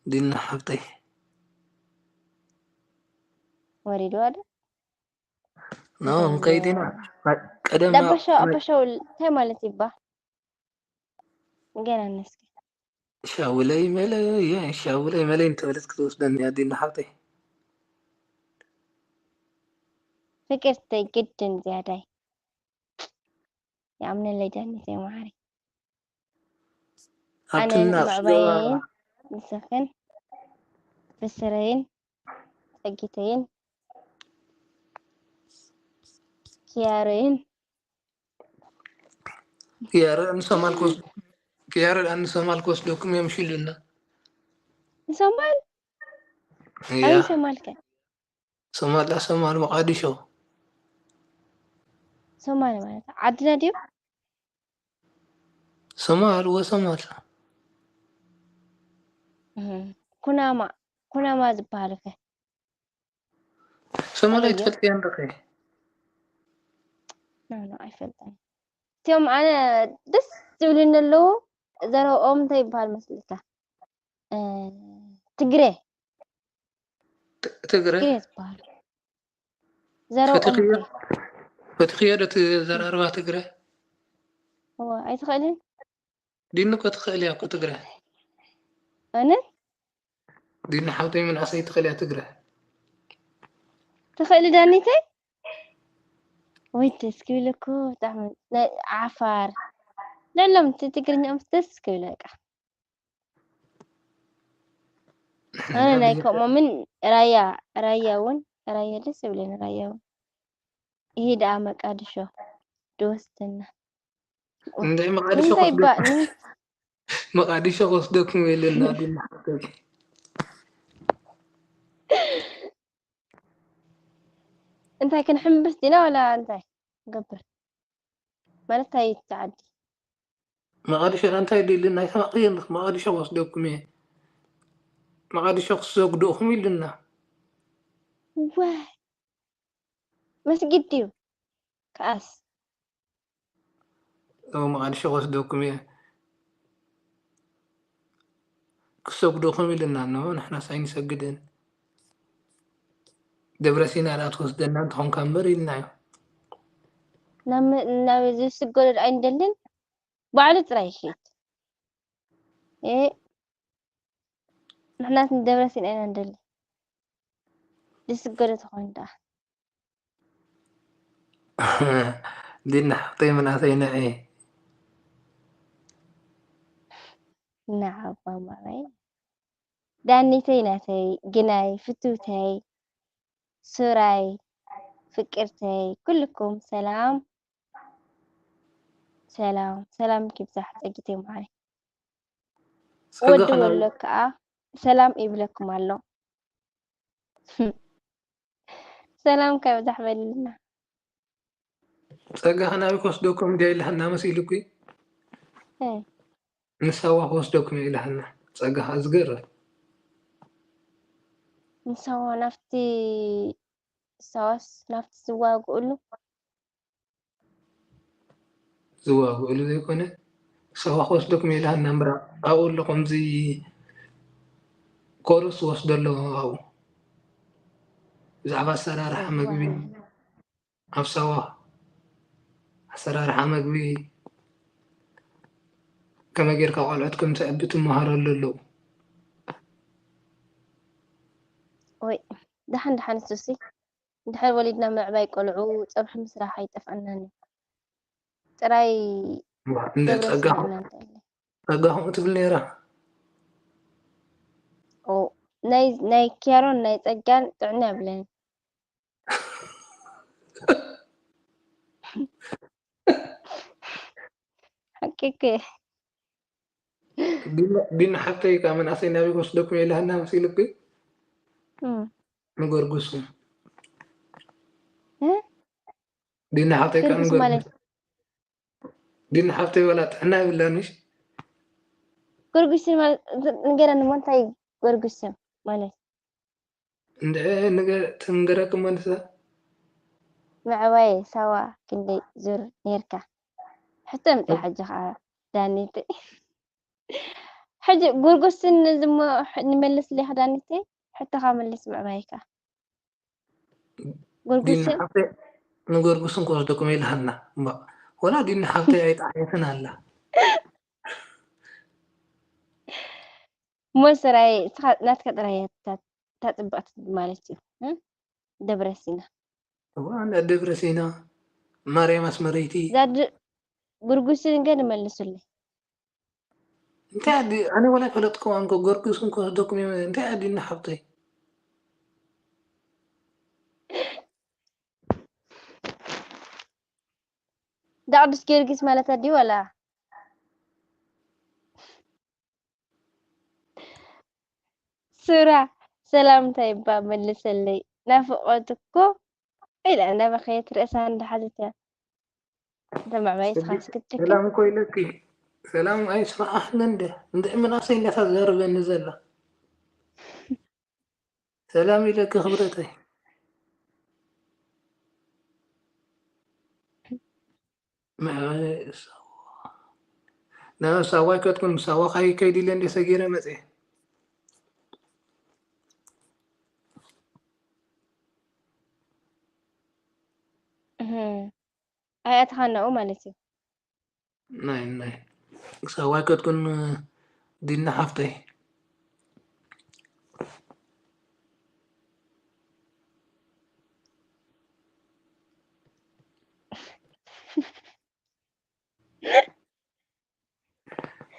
ዲና ሓብተይ። ወሪድዋ ዶ? ኖ ንኸይድ ኢና። ቀደም ዳባሻው ኣባሻውል እንታይ ማለት ይባ? ገና ነስኪ ሻውለይ መለየ ሻውለይ መለይ እንተበለት ክትወስደኒ እያ ዲና ሓብተይ። ፍቅርተይ ግድን ዝያዳይ ይኣምነለይ ዳኒተይ መዓረይ። ኣነ ኣብትና ምዕባየይን ንስኽን ብስረይን ጸጊተይን ኪያረይን ክያረ ንሶማል ክወስድ ክያረ ንሶማል ክወስደኩም እዮም ሽሉና። ንሶማል እያ ኣበይ ሶማል ከ? ሶማል ሶማል መቃዲሾ ሶማል ማለት ዓድና ድዩ? ሶማል ወሶማል እህ፣ ኩናማ ኩናማ ዝበሃሉ ከ? ሶማል ኣበይ እዮም? ኣይትፈልጥያን ዲኺ? ኖ ኖ ኣይፈልጠን። እቲኦም ኣነ ደስ ዝብሉኒ ኣለዉ። ዘረብኦም እንታይ ይበሃል መስልካ? እ፣ ትግረ ት- ትግረ ትግረ ዝበሃሉ ዘረብኦም ፈትኽዮ እንታይ? ፈትኽዮ ዶ እቲ ዘራርባ ትግረ? እዋ ኣይትኽእልን ዲኒ እኮ ትኽእል እያ እኮ ትግረ። ኣነ ዲኒ ሓብተይ ምንኣሰይ ትኽእል እያ ትግረ። ትኽእሊ ዳኒተይ ወይ ደስ ክብል እኮ ብጣዕሚ ናይ ዓፋር ለሎም እቲ ትግርኛኦም ደስ ክብል በቃ። ኣነ ናይ ከምኦምን ራያ ራያ እውን ራያ ደስ ይብለኒ ራያ እውን። ይሄ ደኣ መቃድሾ ድወስደና እንደ መቃዲሾ ንምንታይ ባ ክወስደኩም ንም- መቃዲሾ ክወስደኩም የለና ዲና ሓብተይ። እንታይ ክንሕምብስ ዲና ዋላ እንታይ ገብር ማለት እንታይ እዩ እቲ ዓዲ? መቃዲሾ እንታይ ድልና ይተማቅየን መቃዲሾ ክወስደኩም እየ። መቃዲሾ ክሰግድኹም ኢሉና። ዋይ መስጊድ ድዩ? ከኣስ እው መቃዲሾ ክወስደኩም እየ ክሰግድኹም ኢሉና። ኖ ንሕናስ ኣይንሰግድን። ደብረ ሲና ደኣ ትወስደና እንተኾንካ እምበር ኢልናዮ። ናብ መ- ናብ ዝስገዶ ደኣ ኣይንደልን ባዕሉ ጥራይ ይሽይት እ ንሕናስ ንደብረ ሲና ኢና ንደሊ ዝስገዶ ተኾይኑ ደኣ ዲና ሓብተይ ምናተይ ንዒ ንዓባ ማረይ ዳኒተይ ናተይ ግናይ ፍትውተይ ሱራይ ፍቅርተይ ኩልኩም ሰላም ሰላም ሰላም ይብዛሕ ጸጊተይ ማዓረይ ወዲ ጸጋኻ ናብ ወሎ ከዓ ሰላም ይብለኩም ኣሎ ሰላም ከብዛሕ በልና ጸጋኻ ናበይ ክወስደኩም እንድያ ኢላሃና መሲሉኪ እ፣ ንሳዋ ክወስደኩም እየ ኢላሃና ጸጋኻ ዝገርም ንሳዋ ናብቲ ሳዋስ ናብቲ ዝዋግእሉ ዝዋግእሉ ዘይኮነ ሳዋ ክወስደኩም እየ ኢላሃና እምበር ኣብኡ ኣሎ ከምዚ ኮርስ ወስዶ ኣሎ ኣብኡ ብዛዕባ ኣሰራርሓ ምግቢ ኣብ ሳዋ ኣሰራርሓ ምግቢ ከመይ ጌርካ ቆልዑት ከም ተዕቢ ትመሃረሉ ኣለዉ ወይ ደሓን ደሓን እሱሲ እንድሕር ወሊድና ምዕባይ ቆልዑ ፀብሒ ምስራሕ ኣይጠፍኣናን እዩ ጥራይ እንደ ደብረ ጸጋ ሲና እናንተ ኣለ ጸጋ ከምኡ ትብል ነይራ ኦ፣ ናይ ናይ ኪያሮን ናይ ጸጋን ጥዕና የብለይን ሓቂክ ዲና ሓብተይ ካብ መንእሰይ ናበይ ክወስደኩም የለሃና መሲሉኪ እም። ንጎርጉሱ እ? ዲና ሓብተይ ከ ገርጉስ ማለት ንጎርጉስ ዲና ሓብተይ ወላ ጥዕና የብላንሽ። ጎርጉስ ማለት ንገረኒ እሞ እንታይ እዩ ጎርጉስ ማለት? እንድዒ ንገ- ትንገረኪ እሞ ንሳ ምዕባይ ሳዋ ክንደይ ዙር ነርካ? ሕቶ ምጽእ ሕጂ ከኣ ዳኒት ሕጂ ጎርጉስን ዝሞ ንመልስ ሌኻ ዳኒት ሕቶኻ መልስ ምዕባይካ ዲና ጎርጉስን ሓብተይ ንጎርጉስን ክወስደኩም ኢልሃና እምባ ወላ ዲና ሓብተይ ኣይጣዓየትን ኣላ። እሞ ሰራይ እስኻ ናትካ ጥራይ እያ እታ እታ ጽብቕቲ ማለት እዩ እ? ደብረ ሲና እዋ እንዳ ደብረ ሲና ማርያም ኣስመረይቲ ዛድ ጉርጉስን ገ ንመልሱለይ እንታይ ኣዲ ኣነ ወላ ፈለጥኩም ኣንኮ ጎርጉስን ክወስደኩም እዮም እንታይ ኣዲና ሓብተይ ዳቅዱስ ጊዮርጊስ ማለት ኣዲ ወላ ሱራ ሰላምታ ይባ መልሰለይ ናፍቆት እኮ ኢላ እንዳበኸየት ርእሳ እንዳሓዘት እያ እዛ ምዕባይ እስኻ እስክትትክል ሰላም እኮ ኢለኪ ሰላም ኣይስማዓኽን እንደ እንደ ምናሰይ እንዳታ ዘርበኒ ዘላ ሰላም ኢለኪ ክብረተይ ምዕባይ ሳዋ ናብ ሳዋ ኣይከድኩን ሳዋ ካይ ከይድ ኢለ እንደ ሰጊረ መፅየ ኣይኣተኻን ናብኡ ማለት እዩ ናይ ናይ ሳዋ ኣይከድኩን ዲና ሓፍተይ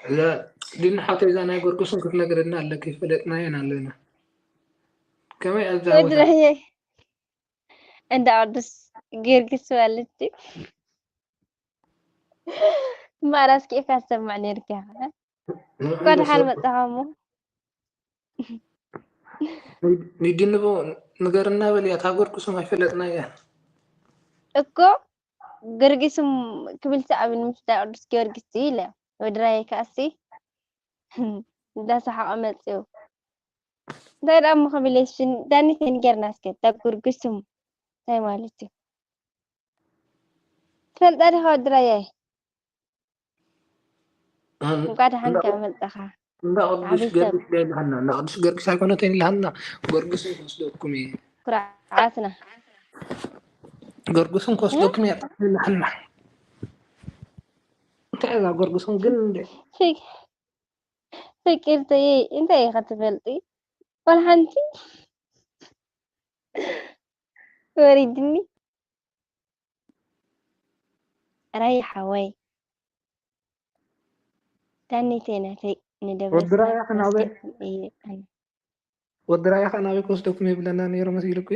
እዛ ዲና ሓፍተይ እዛ ናይ ጎርጎስን ክትነግረና ኣለኪ ፈለጥናየን ኣለና ከመይ ኣዛወታ ወድረየ እንዳ ቅዱስ ጊዮርጊስ ማለት እዩ ማራስ ኬፍ ያሰማዕ ነርካ እንኳ ደሓን መጣኻ እሞ ንድንቦ ንገርና በል እያ ታጎርጉስም ኣይፈለጥና እያ እኮ ገርጊስም ክብል ሰኣብ ንምስዳ ቅዱስ ጊዮርጊስ ኢለ ወድራይ ከኣሲ እንዳሰሓቐ መፅኡ እንታይ ደኣ እሞ ከቢለሽን ዳኒት ንገርና እስከ ታጎርጉስም እንታይ ማለት እዩ ትፈልጣ ዲኻ ወድራየ እንኳ ደሓን ከኣ መጻኻ እንዳ ቅዱስ ገርግስ ዶ ይልሃና እንዳ ቅዱስ ገርግስ ኣይኮነትን ይልሃና ገርግስ ይወስደኩም እዩ ኩርዓትና ገርግስን ክወስደኩም እያ ይልሃና እንታይ እዛ ገርግስን ግን እንደ ፍቅርተይ እንታይ ኢኻ ትፈልጢ ዋላ ሓንቲ ወሪድኒ ራይ ሓወይ ዳኒተይ ናተይ ንደብረ ወዲ ራያ ከ ናበይ? እየ ኣነ ወዲ ራያ ከ ናበይ ክወስደኩም ይብለና ነይሩ መሲልኩ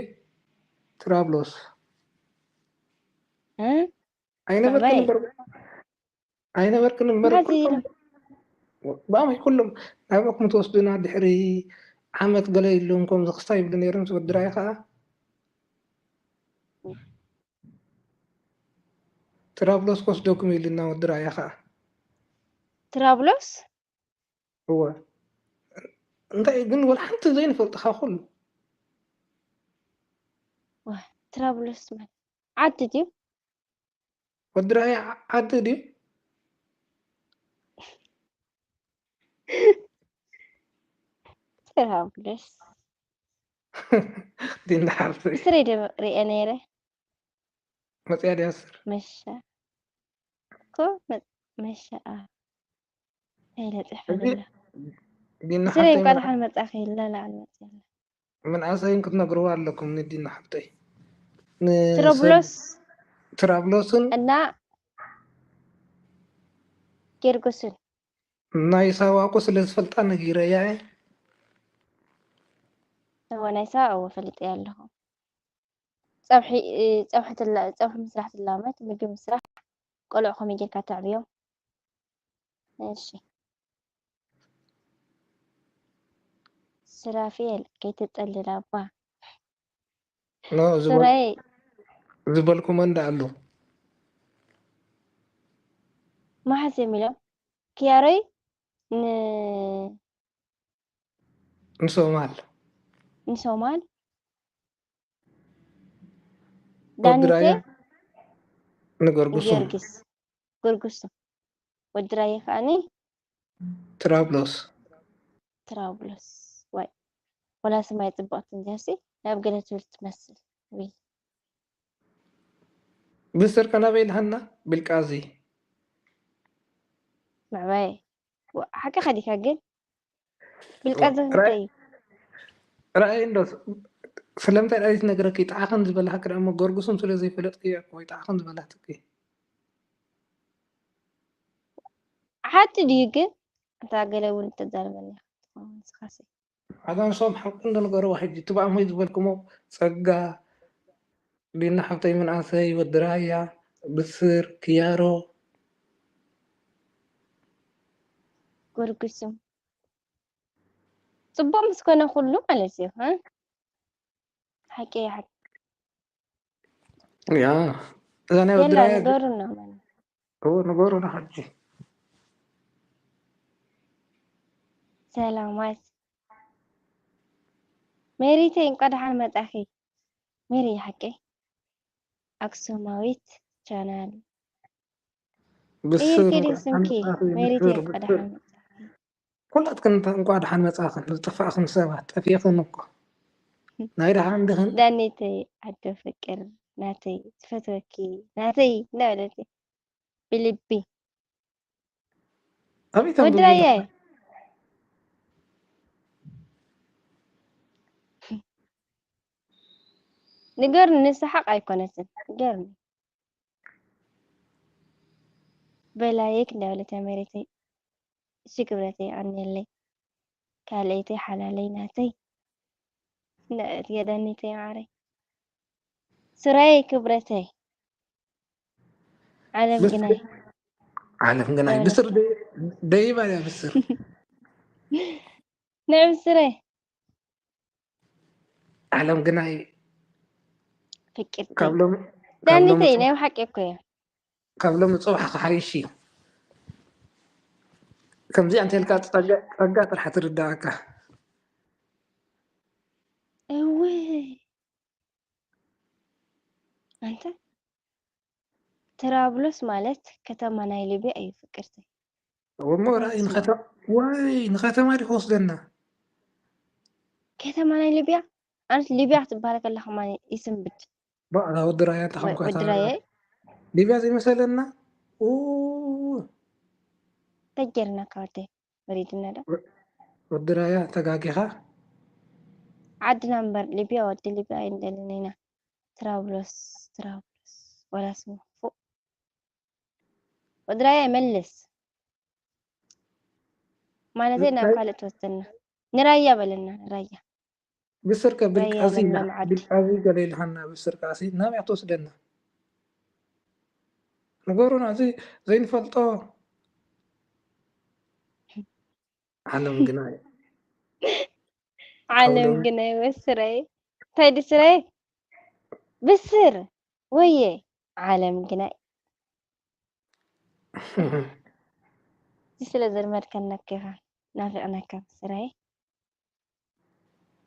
ትራብሎስ እ? ኣይነበርክን ናበይ? እምበር ኣይነበርክን እምበር መዓዝ ኩልኩም ኢሉ? ብኣመይ ኩሎም ናብዕኩም ትወስዱና ድሕሪ ዓመት ገለ ኢሎም ከምዚ ክስታይ ይብሉ ነይሮም ወዲ ራያ ከዓ ትራብሎስ ክወስደኩም ኢሉና ወዲ ራያ ከዓ ትራብሎስ እወ እንታይ ግን ወላ ሓንቲ ዘይንፈልጥኻ ኩሉ ዋ፣ ትራብሎስ ማለት ዓዲ ድዩ ወዲ ራያ ዓዲ ድዩ ትራብሎስ ዲና ሓፍተይ ስረይ ደ ሪአ ነይረ መፅያ ድያ ስር መሻ እኮ መ- መሻ ኣ ኣይለፅሕ እዚ ፈለላ ዲና ስረይ ሓፍተይ እንኳ ደሓን መፃኺ ኢልና ላዕሊ መፅና ምንኣሰይን ክትነግርዋ ኣለኩም ንዲና ሓፍተይ ን- ትሮብሎስ ትራብሎስን እና ጌርጎስን ናይ ሳዋ እኮ ስለ ዝፈልጣ ነጊረያ እየ እወ ናይ ሰባ እወ ፈሊጠ ኣለኹ ፀብሒ እ፣ ፀብሒ ትላ- ፀብሒ ምስራሕ ትላመድ ምግቢ ምስራሕ ቆልዑ ከመይ ጌርካ ተዕብዮም እሺ ስራፊኤል ከይትጠልል ኣባ ኖ ዝበል- ስረይ ዝበልኩሞ እንዳ ኣሉ መሓስ የሚለው ክያሮይ ን ንሶማል ንሶማል ወዲ ራያ ዳኒቴ ንገርጉሱም ጊዮርጊስ ጉርጉሱ ወዲ ራያ ከዓኒ ትራብሎስ ትራብሎስ ዋይ ወላ ስማይ ጽብቕቲ እንዲያሲ ናብ ገለ ትብል ትመስል ውይ ብስር ከናበይ ልሃና ብልቃዚ ምዕባይ ሓቂ ከዲካ ግን ብልቃዚ እንታይ እዩ ራእይ እንዶ ስለምንታይ ዳዊት ነገረኪ ጣዕኽን ዝበላሃ ክዳ እሞ ገርጉስም ስለ ዘይፈለጥክዮ እኮ ወይ ጣዕኽን ዝበላትኪ ሓቂ ድዩ ግን እታ ገለ እውን ተዛርበኒ ትኸውን ንስኻሲ ኣጋንሶም ሓቂ እንዶ ነገርዋ ሕጂ ትባእሞ ዝበልኩሞ ጸጋ ዲና ሓብተይ ምንኣሰይ ወድራያ ብስር ክያሮ ጎርጉስም ጽቡቕ ምስ ኮነ ኩሉ ማለት እዩ እ ሓቂ እዩ ሓቂ ያ እዛ ናይ የላ ወድራያ ንገሩና ማለት እዎ ንገሩና ሕጂ ሰላማት ሜሪተይ እንኳ ደሓን መጻኺ ሜሪ ሓቂ ኣክሱማዊት ቻናል ብስር ቀይርኪ ድዩ ስምኪ ሜሪተይ እንኳ ደሓን መጻኺ ኩላትክን እንኳ ደሓን መጻኽን ዝጠፋእኽን ሰባት ጠፊእኽን እኮ ናይ ደሓን ድኽን ዳኒተይ ዓዶ ፍቅር ናተይ ዝፈትወኪ ናተይ እናበለት ብልቢ ኣበይ ተንብቡ ወድራየ ንገርኒ ንስሓቕ ኣይኮነትን ንገርኒ በላይክ እንዳበለት ያ መሬተይ እሺ ክብረተይ ኣንየለይ ካልኣይተይ ሓላለይ ናተይ ንእት የዳኒተይ ማዓረይ ስራይ ክብረተይ ዓለም ብስ- ግናይ ዓለም ግናይ ብስር ደይባ እያ ብስር ንዕብ ስራይ ዓለም ግናይ ፍቅርተይ ካብ ሎም ካብ ሎም ዳኒተይ ናይ ሓቂ እኮ እያ ካብ ሎም ጽባሕ ክሓይሽ እዩ ከምዚኣ እንተልካ ጸጋ ጸጋ ጥራሕ ትርዳእካ እውይ ኣንተ ትራብሎስ ማለት ከተማ ናይ ሊብያ እዩ ፍቅርተይ እሞ ራእይ ንኸተ ወይ ንከተማ ዲ ክወስደና ከተማ ናይ ሊብያ ኣነስ ሊብያ ክትበሃል ከላ ከማ ይስንብድ ባዕላ ወዲ ራያ እንተ ወይ ከምኳ ወዲ ራየ ሊብያ ዘይመሰለና ኡ ተጀርና ካወደይ ወሪድና ዶ ወዲ ራያ ተጋጊኻ ዓድና እምበር ሊብያ ወዲ ሊብያ ኣይንደልን ኢና ትራብሎስ ትራብሎስ ወላ ስሙ ክፉእ ወዲ ራያ ይመልስ ማለተይ ናብ ካልእ ትወስደና ንራያ በለና ንራያ ብስርከ ራያ ብልቃዚ ለምለም ዓዲ ብልቃዚ ገለ ኢልሃና ብስርካሲ ናብያ ትወስደና ንገሩና እዚ ዘይንፈልጦ ዓለም ግና ዓለም ከብዶም- ግናይ ወስረይ እንታይ ድስረይ ብስር ወየ ዓለም ግናይ እዚ ስለ ዘልመድከና ኬኻ ናፊቕናካ ብስረይ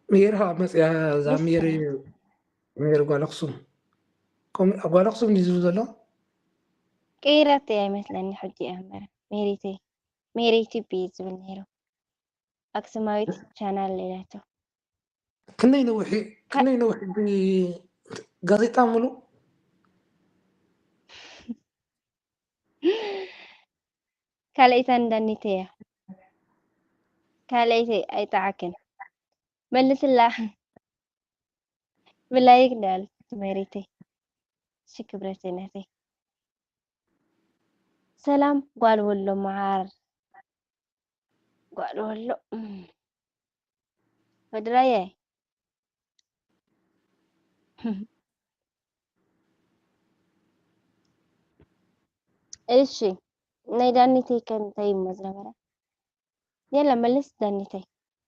ሜሪ ከዓ መፅያ እዛ ሜሪ ብስር ሜሪ ጓል ኣክሱም ከም ጓል ኣክሱም ድዩ ዝብል ዘሎ ቀይራተይ ኣይመስለኒ ሕጂ እያ እምበር ሜሪተይ ሜሪቲ ቢ ዝብል ነይሩ ኣክሱማዊት ቻናል ኢላቶ ክንደይ ነውሒ ክንደይ ነውሒ ብ- ጋዜጣ ሙሉ ካልኣይታ እንዳኒተይ እያ ካልኣይተይ ኣይጠዓክን መልስላ ብላይክ እንዳል ሜሪተይ እሺ ክብረተይ ናተይ ሰላም ጓል ወሎ መዓር ጓል ወሎ እም። ወድራየ እሺ ናይ ዳኒተይ ከ እንታይ እሞ ዝነበረ የለ መልስ ዳኒተይ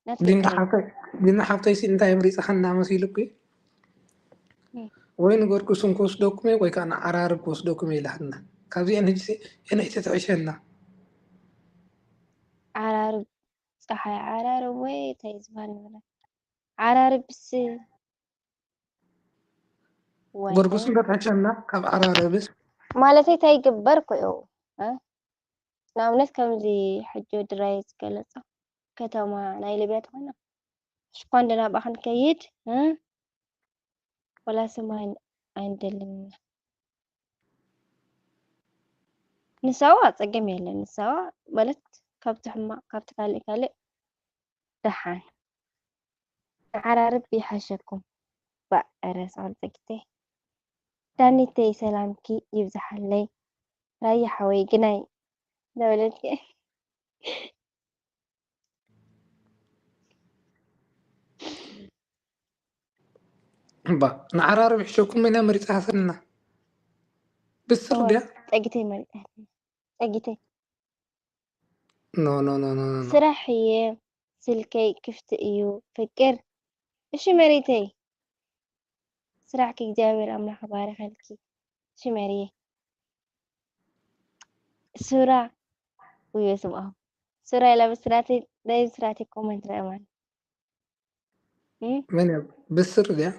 ናትኪ ዲና ጥራይ ሓብተይ ዲና ሓብተይ ሲ እንታይ ምሪፅኻና መሲሉኪ ወይ ንገርግሱም ክወስደኩም እየ ወይ ከዓ ንዓራርብ ክወስደኩም እየ ኢላትና። ካብዚአን ሕጂ የነይቲ ትሕሸና? ዓራርብ፣ ፀሓይ ዓራርብ ወይ እንታይ ዝበሃል ንብረት? ዓራርብስ ወይ ገርግሱም ዶ ትሕሸና ካብ ዓራርብስ? ማለተይ እንታይ ይግበር እኮ እዩ እ? ንኣብነት ከምዚ ሕጂ ወዲ ራይ ዝገለጾ ከተማ ናይ ሊብያ ተኾይና ሽኳ እንደ ናብኣ ክንከይድ እ? ወላ ስም ኣይን- ኣይንደልን ኢና። ንሳዋ ጸገም የለን። ንሳዋ ማለት ካብቲ ሕማቕ ካብቲ ካልእ ካልእ ደሓን ንዓራርብ ይሓሸኩም። ባእ፣ ኧረ ሳል ጸጊተይ። ዳኒተይ ሰላምኪ ይብዝሓለይ። ራያ ሓወይ ግናይ ነበለልኪ። እባ ንዓራርብ ይሕሸኩም ኢና መሪጻ ሃሰልና። ብስር እወ፣ ድያ? ጸጊተይ መሪጻ። ጸጊተይ። ኖ፣ ኖ፣ ኖ፣ ኖ፣ ኖ፣ ኖ። ስራሕ እየ፣ ስልከይ ክፍቲ እዩ። ፍቅር። እሺ መሬተይ። ስራሕኪ እግዚኣብሔር ኣምላኽ ይባርኸልኪ። እሺ መሪየ። ሱራ። ውዮ ስምዖም። ሱራ ኢላ ብስራተይ፣ ናይ ብስራተይ ኮመንት ርአ ማለት። እም? መን እያ? ብስር ድያ?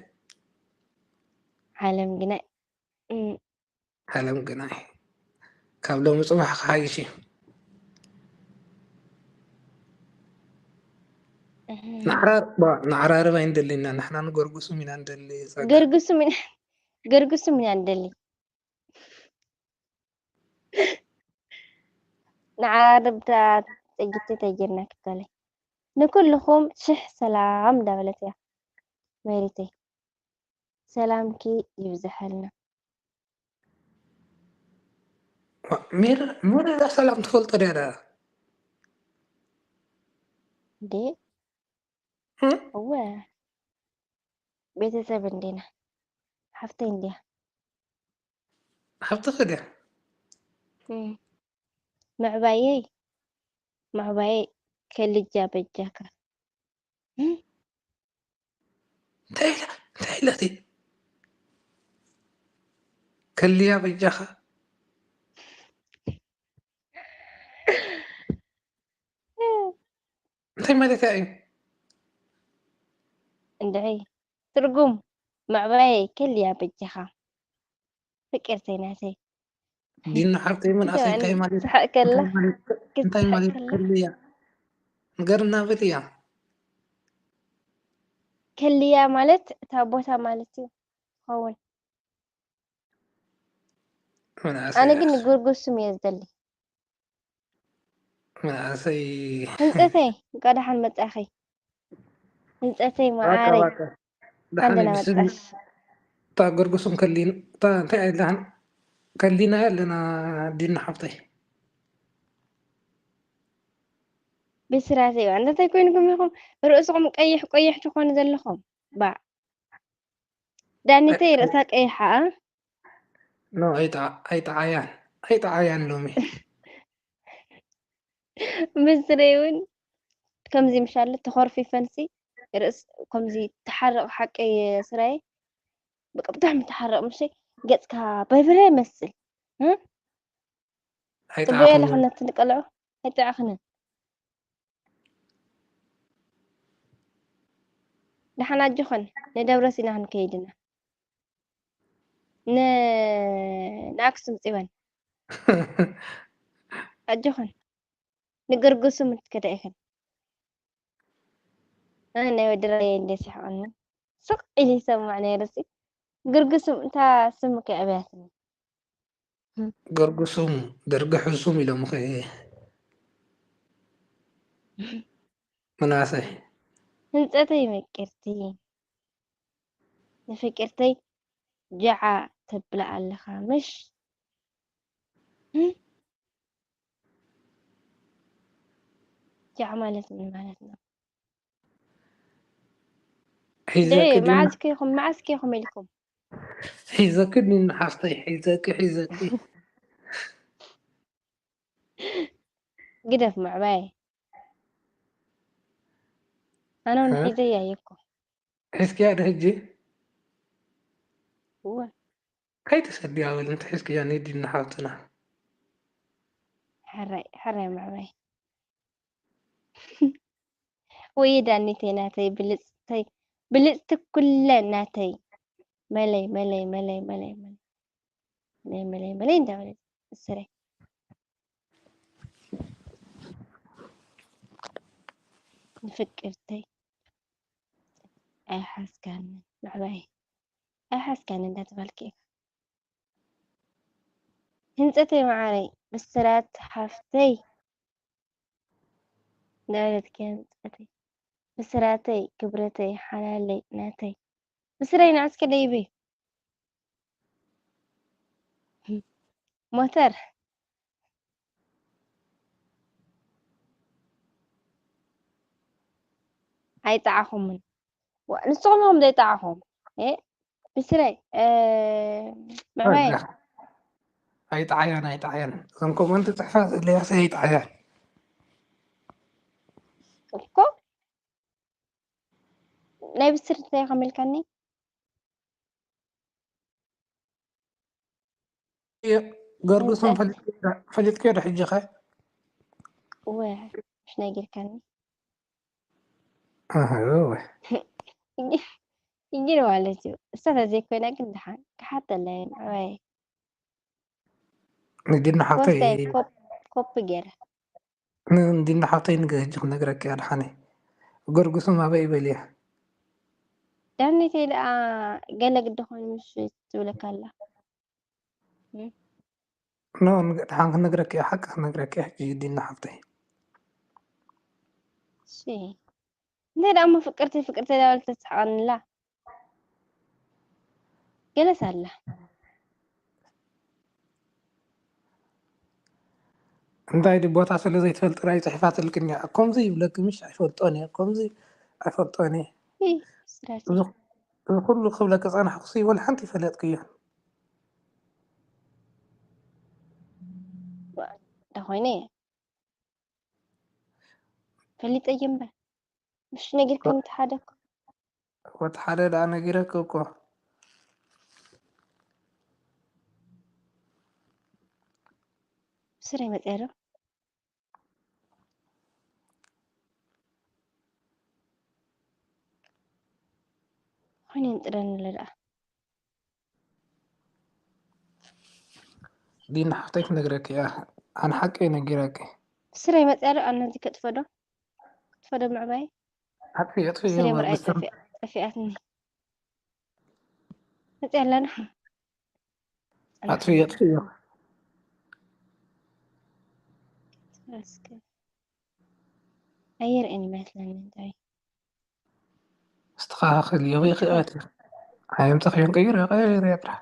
ዓለም ግናይ። እም፣ ዓለም ግናይ። ካብ ሎሚ ጽባሕ ክሓይሽ እዩ። እህ። ንዓራር-፣ ባ-፣ ንዓራርብ ኣይንደሊ ኢና፣ ንሕና ንገርጉሱም ኢና ንደሊ፣ ጸጋ። ገርጉሱም ኢና፣ ገርጉሱም ኢና ንደሊ። ንዓራርብ ደኣ ጸጊቲ ተጀርና ክትበለይ። ንኩልኹም ሽሕ ሰላም እንዳበለት እያ መሪተይ። ሰላምኪ ይብዝሐልና። ዋ፣ ሜሪ፣ ሜሪ እዛ ሰላም ትፈልጦ ድያ ደኣ? እንዴ? እም? እወ። ቤተሰብ እንዲና። ሓፍተይ እንዲያ። ሓፍትኺ ድያ? እም። ምዕባየይ፣ ምዕባየይ ከልጃ በጃካ። እም? እንታይ ኢላ? እንታይ ኢላትይ? ከልያ በጃኻ? እንታይ ማለት እዩ? እንድዒ ትርጉም ምዕባየይ ከልያ በጃኻ። ፍቅርተይ ናተይ። ዲና ሓፍተይ፣ ምንኣሰይ እንታይ ማለት፣ ትስሕቅ ከላ፣ እንታይ ማለት፣ እንታይ ማለት ክትስሕቅ ከላ። ከልያ? ንገርና በልያ። ከልያ ማለት እታ ቦታ ማለት እዩ ኸውን። ምንኣሰይ ኣነ ግን ርኣስ። ንጉርጉር ስም እየ ዝደሊ። ምንኣሰይ ህንፀተይ፣ እንኳ ደሓን መጻእኺ። ህንፀተይ፣ እባካ፣ መዓረይ፣ እባካ። ደሓን እንደና እዩ፣ ብስም መጻእኺ። እታ ገርጉስም ከሊን-፣ እታ እንታይ ኣለና? ከሊና ኣለና ዲና ሓፍተይ። ብስራተይ፣ ዋንዳታይ ኮይንኩም ኢኹም? ርእስኹም ቀይሕ፣ ቀይሕ ትኾኑ ዘለኹም። ባዕ። ዳኒተይ ርእሳ ቀይሓ፣ ኣ? ኖ፣ ኣይጠዓ-፣ ኣይጠዓያን። ኣይጠዓያን ሎሚ። ብስረይ እውን ከምዚ ምሻለ ተኾርፊፈንሲ፣ ርእስ ከምዚ ተሓርቕ ሓቀይ ስራይ። በቃ ብጣዕሚ ተሓርቕ ምሸይ፣ ገጽካ በርበረ ይመስል። እ? ትብልዮ ኣይጠዓኹም። ኣለኽን ነቲ ንቀልዑ? ኣይጠዓኽንን። ደሓን ኣጆኽን፣ ንደብረ ሲና ክንከይድ ኢና። ን-፣ ንኣክሱም ጽዮን። ኣጆኽን። ንግርጉስም ክትከዳ ኢኽን። ኣነ ናይ ወዲ ራየ እንደ ሲሕቐኒ። ስቕ ኢሉ ይሰማዕ ነይሩ ሲ። ግርጉስም እታ ስም ከ ኣብያትኒ። ገርጉሱም፣ ደርጊ ሕሱም ኢሎምኸ። ምናሰይ። ህንጸተይ መቂርቲ። ንፍቅርተይ ጃዓ ተብላ ኣለኻ፣ ምሽ? ጃዓ ማለት ምን ማለት ነው? ሒዘኪ ደይ፣ ዲና። መዓዝ ከይኹም፣ መዓዝ ከይኹም ኢልኩም? ሒዘኪ ዲና ሓፍተይ፣ ሒዘኪ፣ ሒዘኪ። ግደፍ ምዕባይ። ኣነ እውን እ? ሒዘያ እየ እኮ። ሒዝኪያ ዶ ሕጂ? እወ። ከይተሰድያ በል እንተ ሒዝክያ ኒድ እናሓውትና። ሕራይ፣ ሕራይ ምዕባይ። ወይ ዳኒተይ ናተይ፣ ብልጽተይ፣ ብልጽቲ ኩለ ናተይ። መለይ፣ መለይ፣ መለይ፣ መለይ፣ መለይ። መለይ፣ መለይ፣ መለይ እንዳበለት፣ እስረይ። ንፍቅርተይ። ኣይሓስካንን፣ ምዕባይ። ኣይሓስካንን እንዳተባልኪ ኢኻ። ህንጸተይ መዓረይ፣ ብስራት ሓፍተይ። እንዳበለትኪ ህንጸተይ። ብስራተይ፣ ክብረተይ፣ ሓላለይ፣ ናተይ። ብስረይ ንዓስከ ደይበይ። ሞተር። ኣይጠዓኹምን። ዋ-፣ ንስኹም ኢኹም ዘይጠዓኹም። ኤ፣ ብስረይ፣ እ፣ ምዕባይ። ኣይጠዓያን፣ ኣይጠዓያን። እዞም ኮመንት ጽሕፋ ዘለያስ ኣይጠዓያን። እኮ ናይ ብስርተይ ከመልካኒ? ገርግሶም ፈሊጥክዮ ዶ-፣ ፈሊጥክዮ ዶ ሕጂ ኸ? እወ፣ ምሽ ነጊርካኒ። ኣህ፣ እወ። ግን ማለት እዩ። እሳ ተዘይኮይና ግን ደሓን ክሓተለይ ምዕባይ። ንዲና ሓብተይ፣ ወስዳይ ኮፕ-፣ ኮፒ ገይረ። ንዲና ሓብተይ ንገ-፣ ሕጂ ክነግረኪ እያ ደሓነይ። ገርግሶም ኣበይ ይበልያ? ዳኒተይ ደኣ ገለ ግዲ ኮይኑ ምሽ ትብለካ ኣላ። እም። ኖ፣ ንገ-፣ ደሓን ክነግረኪ እያ፣ ሓቂ ክነግረኪ እያ ሕጂ ዲና ሓብተይ። እሺ። እንታይ ደኣ እሞ ፍቅርቲ፣ ፍቅርቲ እንዳበለት ተስሕቐንላ። ገለስ ኣላ። እንታይ ድዩ ቦታ ስለ ዘይትፈልጢ ራይ ጽሒፋትልክን እያ። ከምዚ ይብለኪ ምሽ ኣይፈልጦን እየ። ከምዚ ኣይፈልጦን እየ። እይ፣ ስራቲ። እዚ፣ እዚ ኩሉ ክብለኪ ጸናሕኩሲ ወላ ሓንቲ ይፈለጥክዮ። ዋ-፣ እንዳ ኮይነ እየ። ፈሊጠ እየ እምበር። ምሽ ነጊርካኒ እቲ ሓደ እኮ። ወቲ ሓደ ደኣ ነጊረኪ እኮ። ብስረይ መጽያ ዶ? ኮይኑ ይንጥረኒ ኣሎ ደኣ። ዲና ሓፍተይ ክነግረኪ እያ። ኣነ ሓቂ ነጊረኪ። ብስረይ መጽያ ዶ? ኣነ እዚ ከጥፎ ዶ? ከጥፎ ዶ ምዕባይ? ኣጥፍዮ፣ ኣጥፍዮ፣ ብስረይ ምርኣይ በስተም-፣ ጠፊኣ-፣ ጠፊኣትኒ። መጽያ ኣላ ዶ? ኣጥፍዮ፣ ኣጥፍዮ። እስከ ኣይርኤን ይመስለኒ እንታይ። እስተኻኸል፣ ይቕየር፣ ይቕየር። ኣየምፀኽዮን ቀይር፣ ይቕየር፣ ይቕየር ጥራሕ።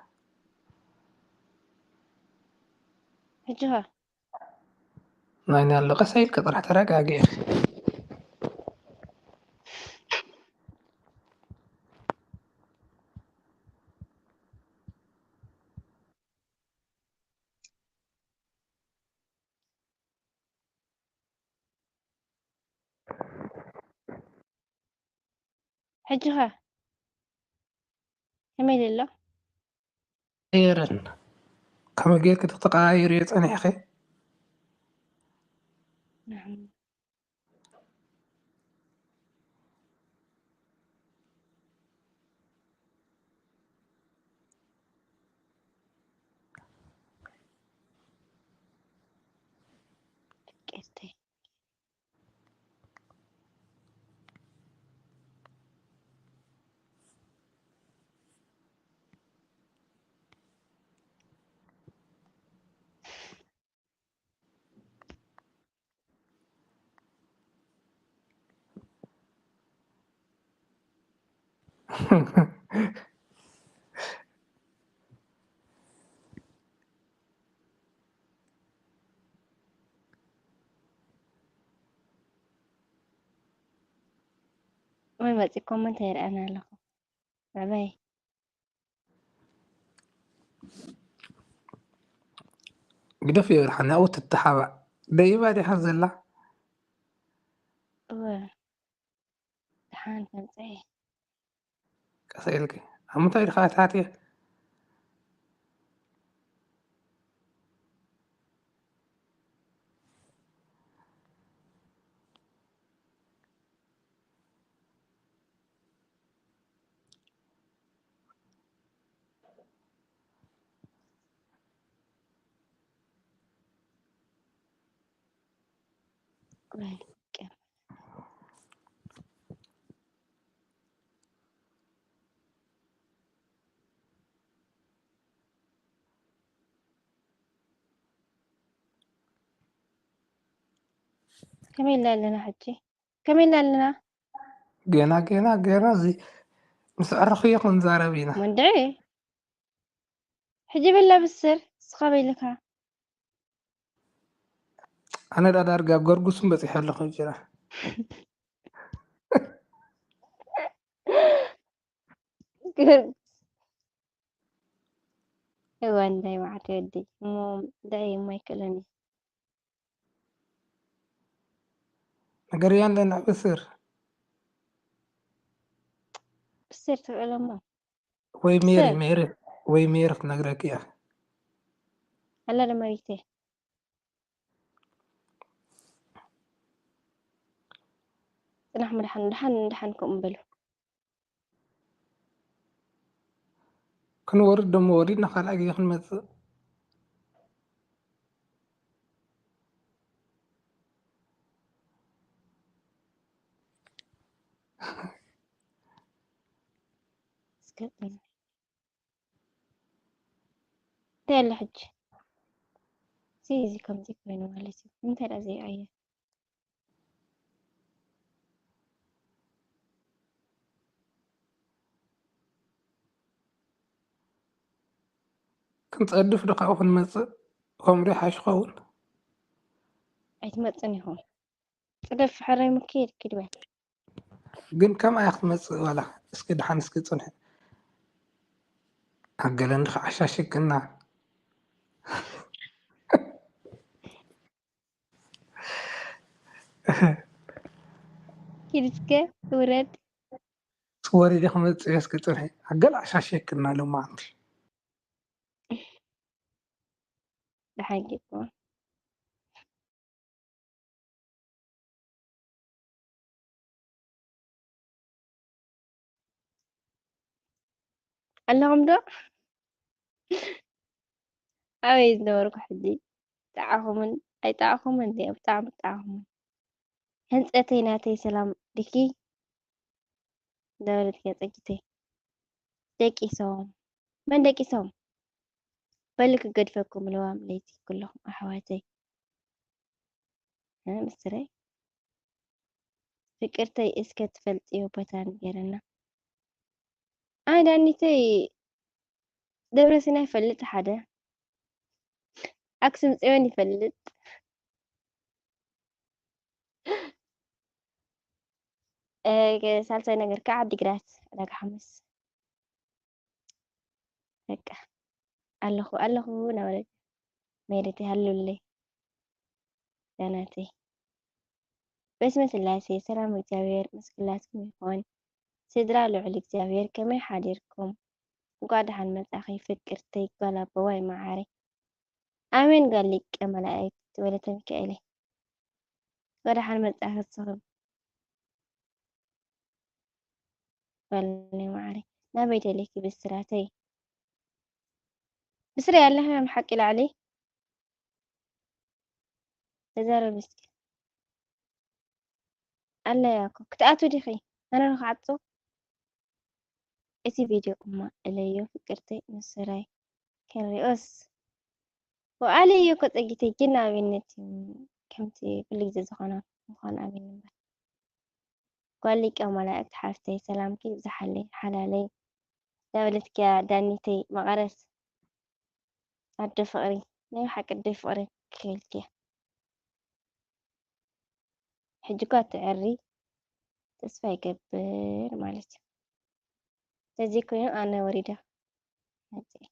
ሕጂ ኸ? ናይ፣ ናይ ኣሎ ቀስ ኢልካ ጥራሕ ተረጋግእ። ሕጂ ኸ ከመይ ኢሉ ኣሎ? ቀየረን። ከመይ ጌርኪ ተተቀያይርዮ ጸኒሕኺ? ንዓም። ፍቅርተይ። ወይ መጺ ኮመንት ኣይረኣን ኣለኹ። ኣበይ? ግደፍዮ፣ ደሓን ኣብኡ ትተሓባእ። ደይባ ዲኻ ዘላ? እወ። ደሓን ተምጽኤ። ቀስ ኢልኪ። ኣብ ምንታይ ድኻ ኣትሓትየ? ቆይ፣ ቀ- ከመይ ኢልና ኣለና ሕጂ? ከመይ ኢልና ኣለና? ገና ገና ገና እዚ ምስ ኣዕረኽዮ ክንዛረብ ኢና። ወንድዒ፣ ሕጂ በላ ብስር፣ እስኻ በይልካ። ኣነ ዳ ዳርጋ ገርጉስን በጺሐ ኣለኹ ጅራ። ግን እዋ እንታይ መዓት ወዲ እሞ፣ ድዒ እሞ ኣይክእልን እዩ። ነገርያ እንደ ንዕብስር ብስር ትኽእል እሞ። ወይ ሜሪ ሰብ። ሜሪ ወይ ሜሪ ክትነግረኪ እያ። ኣላ ደመሪቴ። ጽናሕ ምድሓን፣ ድሓን፣ ድሓን ከምኡ በሉ። ክንወርድ ደሞ ወሪድና ካልኣይ ግዜ ክንመጽእ። እስከ እንታይ ኣሎ ሕጂ? እዚ፣ እዚ ከምዚ ኮይኑ ማለት እዩ። እንታይ ደኣ ዘይቀየር? ክንጸድፍ ዶ ካብኡ ክንመጽእ? ከምኡ ዶ ይሓይሽ ኸውን? ኣይትመጽን ኢኹም። ጽደፍ ሕራይ ምክድ ኪድ በል። ግን ከምኣ እያ ክትመጽእ ዋላ። እስኪ ደሓን እስኪ ጽንሒ። ኣገለኒ ክዓሻሽክና። ኪድ እስከ ውረድ። ወሪደ ክመጽእ እየ እስኪ ጽንሒ። ኣገል ዓሻሽክና ሎማዓንቲ። ደሓን ጌርኩም። ኣለኹም ዶ? ኣበይ ዝነበርኩ ሕጂ? ጠዓኹምን ኣይጠዓኹምን እንድየ፣ ብጣዕሚ ጠዓኹምን። ህንጸተይ ናተይ ሰላም ድኪ? እንዳበለት እያ ጸጊተይ። ደቂሶም። መን ደቂሶም? በሊ ክገድፈኩም ለዋም ለይቲ ኩለኹም ኣሕዋተይ። እ፣ ምስረይ። ፍቅርተይ እስከ ትፈልጥዮ ቦታ ንገረና። ኣይ ዳኒተይ፣ ደብረ ሲና ይፈልጥ ሓደ። ኣክሱም ጽዮን ይፈልጥ። እ፣ ሳልሳይ ነገር ከዓ ዓዲግራት ዕዳጋ ሓሙስ። በቃ ኣለኹ፣ ኣለኹ እናበለት ሜሪት ይሃሉለይ። ዳናተይ። በስመ ስላሴ ሰላም እግዚኣብሔር ምስ ኩላትኩም ይኹን። ስድራ ልዑል እግዚኣብሔር ከመይ ሓዲርኩም? እንኳዕ ደሓን መጻኺ ፍቅርተይ ጓል ኣቦዋይ መዓረይ። ኣሜን ጓል ሊቀ መላእክት ወለተ ሚካኤለይ። እንኳዕ ደሓን መጻኺ ንስኺ ጓል ናይ መዓረይ። ናበይ ደሊኪ ብስራተይ? ብስረይ ኣለኺ ብሓቂ ላዕሊ? ተዛረቢ እስኪ። ኣለያ እኮ። ክትኣትዊ ዲኺ? ኣነ ዶ ክዓጹ? እቲ ቪድዮ እሞ እለዮ ፍቅርተይ፣ ምስራይ ክንሪኦስ። ወኣለዮ እኮ ጸጊተይ፣ ግን ኣብነት ከምቲ ኩሉ ግዜ ዝኾኖ ምዃኑ ኣሜን እምበር። ጓል ሊቀ መላእክት ሓፍተይ፣ ሰላምኪ ይብዝሓለይ ሓላለይ። ዳበለትኪያ ዳኒተይ መቐረት፣ ኣዶ ፍቕሪ፣ ናይ ብሓቂ ኣዶ ፍቕሪ ክብልኪያ። ሕጂ እኳ ትዕሪ ተስፋ ይገብር ማለት እዩ። ተዘይኮይኑ ኣነ ወሪደ መፅእ።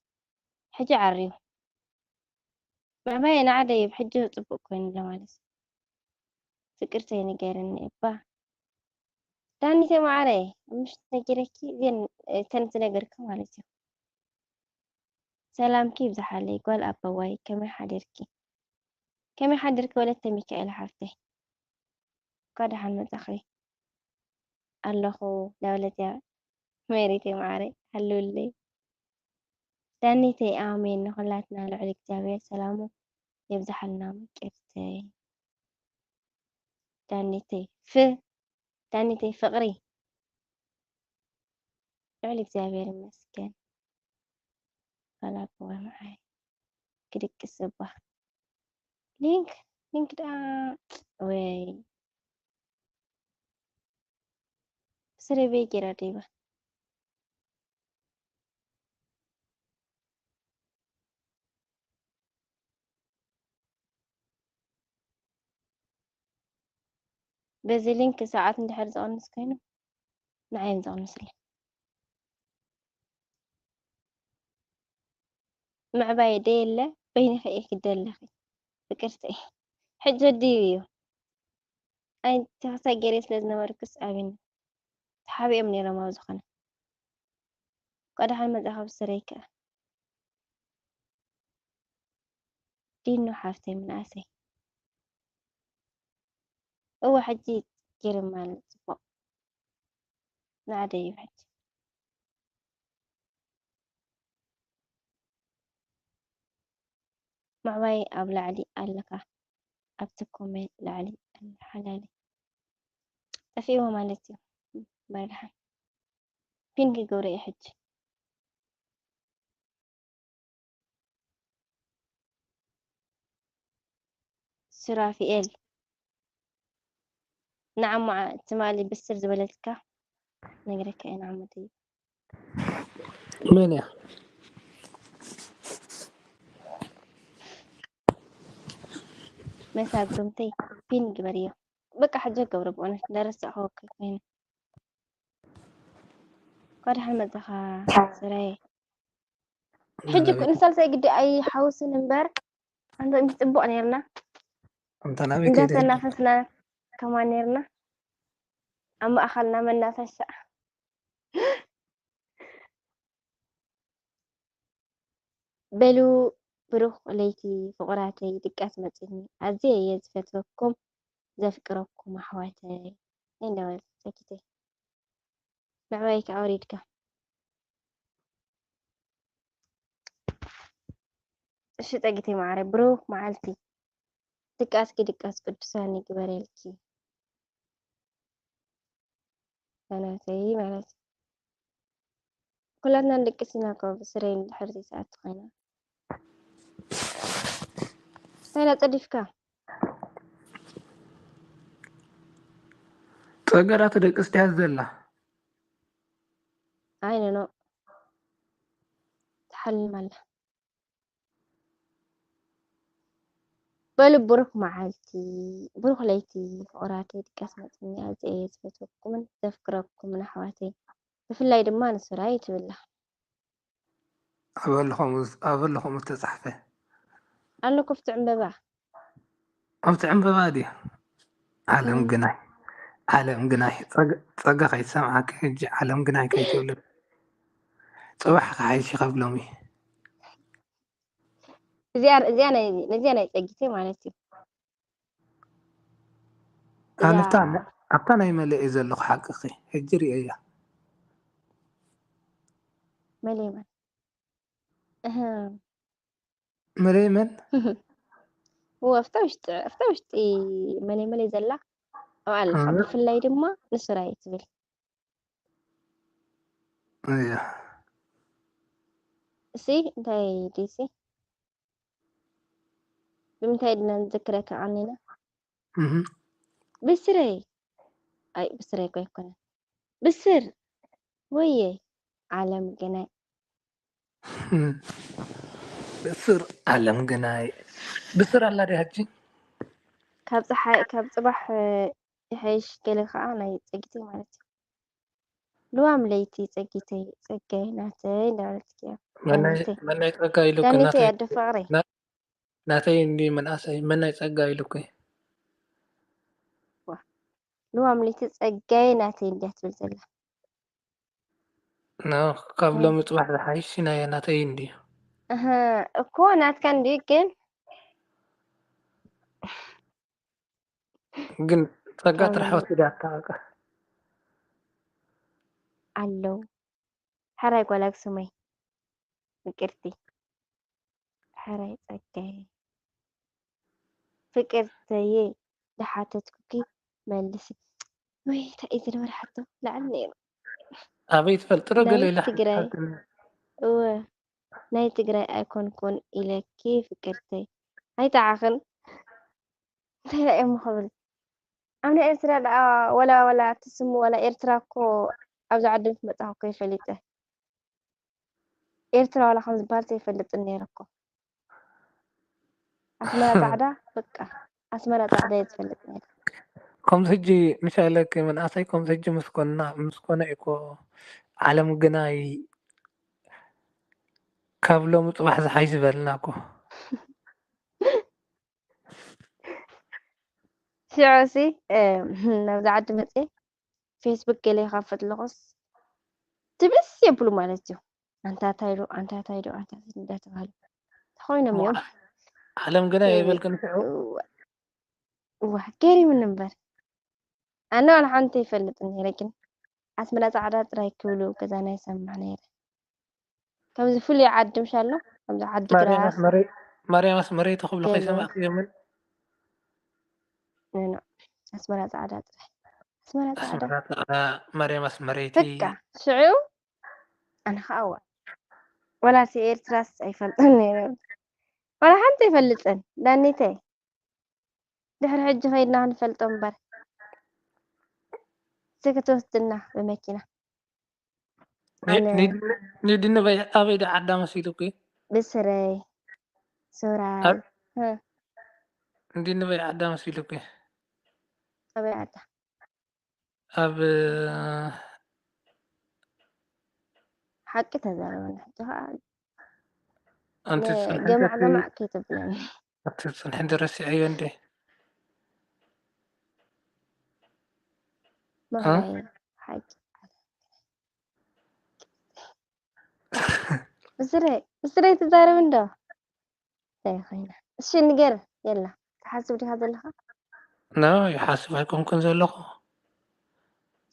ሕጂ ዓርዩ። ባባየ ንዓደይ ሕጂ ፅቡቅ ኮይኑ ኣሎ ማለት እዩ። ፍቅርተይ ንገርኒ እባ። ዳኒተይ ማዓረይ፣ ምሽ ነጊረኪ ግን፣ እ፣ ተን ዝነገርኪ ማለት እዩ። ሰላምኪ ይብዝሓለይ ጓል ኣቦዋይ፣ ከመይ ሓዲርኪ? ከመይ ሓዲርኪ ወለተ ሚካኤል ሓፍተይ? እንኳ ደሓን መጻኺ። ኣለኹ ዳውለት እያ ሜሪተይ ማዓረይ፣ ሃልውለይ። ዳኒተይ ኣሜን። ንኹላትና ልዑል እግዚኣብሔር ሰላሙ የብዝሓልና ምቅርተይ። ዳኒተይ፣ ፍ፣ ዳኒተይ ፍቕሪ። ልዑል እግዚኣብሔር ይመስገን። ሰላም ወይ መዓይ ክድቅስ እባ። ሊንክ፣ ሊንክ ደኣ ወይ ስረቤ ጌራ ደይባ። በዚ ሊንክ ሰዓት እንድሕር ዝቐንስ ኮይኑ ንዓይ እዮም ዝቐንስለይ። ምዕባይ ደየለ በይንኺ ኢኺ ደለኺ ፍቅርተይ። ሕጂ ወዲኡ እዩ። ኣይ ተኸሳይ ገይረ ስለ ዝነበርኩስ ኣቢኒ ተሓቢኦም ነይሮም። ኣብ ዝኾነ እንኳ ደሓን መጻኻ ብስረይ ከኣ። ዲኖ ሓፍተይ ምንኣሰይ። እወ፣ ሕጂ ጌርማ ኣሎ ጽቡቕ። ንዓደ እዩ ሕጂ። ምዕባይ ኣብ ላዕሊ ኣለካ። ኣብቲ ኮሜንት ላዕሊ ኣሎ ሓላሊ። ጠፊእዎ ማለት እዩ። በርድሓን። ፒን ክገብሮ እየ ሕጂ። ሱራፊኤል። ንዓሞ ትማሊ ብስር ዝበለትካ ነግረካ እየ። ንዓሞ ተይ። መን እያ? መሳጉምተይ ፒን ግበርዮ። በቃ ሕጂ ገብሮ ብእውነት እንዳረሳዕኹ ወከል ኮይኑ። እንኳ ደሓን መጻኻ ስራይ። ሕጂ እኮ ንሳልሳይ ግዲ ኣይሓውስን እምበር፣ ኣንተ ምስ ጽቡቕ ነርና። ኣንተ ናበይ ከይደ? እንዳተናፈስና ከማን ነርና። ኣብ ማእኸልና መናፈሻ። በሉ ብሩኽ ለይቲ ፍቑራተይ፣ ድቃስ መጺኒ። ኣዝየ እየ ዝፈትወኩም ዘፍቅረኩም ኣሕዋተይ። እንዳበል ሰኪተይ። ምዕባይካ ኣውሪድካ። እሺ ጸጊተይ ማዕረ፣ ብሩኽ መዓልቲ። ድቃስኪ ድቃስ ቅዱሳን ይግበረልኪ። ናተይ ማለት እዩ። ኩላትና ንድቅስ ኢና እኮ ብስረይ እንድሕር ዘይሰኣት ኮይና። እንታይ ኢና ጸዲፍካ? ጸገራ ትደቅስ ድያ ዘላ? ኣይ ኖ ኖ። ትሓልም ኣላ። በሉ ብሩኽ መዓልቲ፣ ብሩኽ ለይቲ ፍቑራተይ፣ ድቃስ መጺኒ። ኣዝየ እየ ዝፈትወኩምን ዘፍቅረኩምን ኣሕዋተይ፣ ብፍላይ ድማ ንሱራይ ትብላ። ኣበሉ ከምኡ ዝተጻሕፈ ኣሎ ኮፍቲ ዕምበባ። ኣብቲ ዕምበባ ድዩ? ዓለም ግናይ፣ ዓለም ግናይ። ጸጋ ከይትሰምዓኪ ሕጂ ዓለም ግናይ ከይትብሊ። ጽባሕ ክሓይሽ ከብሎም እዩ። እዚኣ እዚኣ ናይ ነዚኣ ናይ ጸጊተይ ማለት እዩ። ኣነታ ኣብታ ናይ መለኤ ዘለኹ ሓቅኺ ሕጂ ርእየያ። መለየመን እህ መለየመን እወ ኣብታ ውሽጢ ኣብታ ውሽጢ መለይ መለይ ዘላ ኣብኣ ኣለኻ። ብፍላይ ድማ ንሱራይ ትብል እያ። እሲ እንታይ ድሲ ብምንታይ ድና ንዝክረካ ቀኒና? ብስረይ ኣይ ብስረይ እኮ ኣይኮነን። ብስር ወየ ዓለም ግናይ ብስር ዓለም ግናይ ብስር ኣላ ድያ ሕጂ? ካብ ፀሓይ ካብ ፅባሕ ይሓይሽ ገለ ከዓ ናይ ፀጊተይ ማለት እዩ። ልዋም ለይቲ ፀጊተይ ፀጋይ ናተይ እንዳበለት እያ። መናይ ጸጋ ኢሉ እኮ ዳኒተይ ናተይ ኣደ ፍቕረይ ናተይ እንዲ መንኣሰይ መናይ ጸጋ ኢሉ እኮ እዩ። ልዋም ለይቲ ጸጋይ ናተይ እንድያ ትብል ዘላ። ኖ ካብ ሎሚ ጽባሕ ዝሓይሽ ናየ ናተይ እንድዩ። እህ እኮ ናትካ እንድዩ ግን ግን ጸጋ ጥራሕ ወሲዳታ በቃ። ኣለዉ ሕራይ ጓል ኣክሱመይ ምቅርቲ ሕራይ ጸጋየ ፍቅርተየ ዝሓተትኩኪ መልሲ። ወይ እንታይ እዩ ዝነበረ ሕቶ? ላዕሊ ነይሩ። ኣበይ ትፈልጥዶ? ገለ ናይ ኢላ ትግራይ ሓቲታትኒ። እወ ናይ ትግራይ ኣይኮንኩን ኢለኪ ፍቅርተይ ኣይጠዓኽን እንታይ ኢላ እሞ ክብል ኣብ ናይ ኤርትራ ደኣ ወላ ወላ ትስሙ ወላ ኤርትራ እኮ ኣብዚ ዓዲ ምስ መጻኹ እኮ ይፈሊጠ ኤርትራ ወላ ከም ዝበሃል ዘይፈልጥን ነይረ እኮ ኣስመራ ጻዕዳ በቃ ኣስመራ ጻዕዳ እየ ዝፈልጥ ነይረ ከምዚ ሕጂ ምሻለኪ መንእሰይ ከምዚ ሕጂ ምስ ኮንና ምስ ኮነ እዩ እኮ ዓለም ግናይ ካብ ሎሚ ጽባሕ ዝሓይሽ ዝበልና እኮ። ሽዑሲ ናብዚ ዓዲ መፅየ ፌስቡክ ገለ ይኸፍት ኣለኹስ ትብስ የብሉ ማለት እዩ ኣንታታይ ዶ ኣንታታይ ዶ ኣንታታይ እንዳተባሃሉ ተኾይኖም እዮም ዓለም ግና የበልክን ሽዑ እዋ ገሪምኒ እምበር ኣነ ዋላ ሓንቲ ይፈልጥ ነይረ ግን ኣስመራ ፃዕዳ ጥራይ ክብሉ ገዛና ይሰምዕ ነይረ ከምዚ ፍሉይ ዓዲ ምሽ ኣሎ ከምዚ ዓዲ ግራት ማርያም ኣስመረይቲ ክብሉ ከይሰማዕክዮምን ኣስመራ ፃዕዳ ጥራይ ኣስመራ ፃዕዳ ኣስመራ ፃዕዳ ማርያም ኣስመረይቲ በቃ ሽዑ ኣነ ከዓ ዋ ወላ ሲ ኤርትራስ ኣይፈልጥን ነይረ ወላ ሓንቲ ኣይፈልጥን ዳኒተይ ድሕሪ ሕጂ ከይድና ክንፈልጦ እምበር እስኪ ክትወስድና ብመኪና ኣነ ንድንበይ ኣበይ ዶ ዓዳ መሲሉኪ ብስረይ ሱራይ ንድንበይ ዓዳ መሲሉኪ ኣበይ ዓዳ ኣብ ሓቂ ተዛረበኒ ሕጂ ከዓ ኣንቲ ገማዕ ገማዕ ከይተብለኒ ኣቲ ፅንሒ እንዲ ረሲዐዮ እንዲ መፍረይ ሓቂ ምስረይ ምስረይ ትዛረብ እንዶ እንታይ ኮይና እሺ ንገር የላ ትሓስብ ዲኻ ዘለኻ ና ይሓስብ ኣይኮንኩን ዘለኹ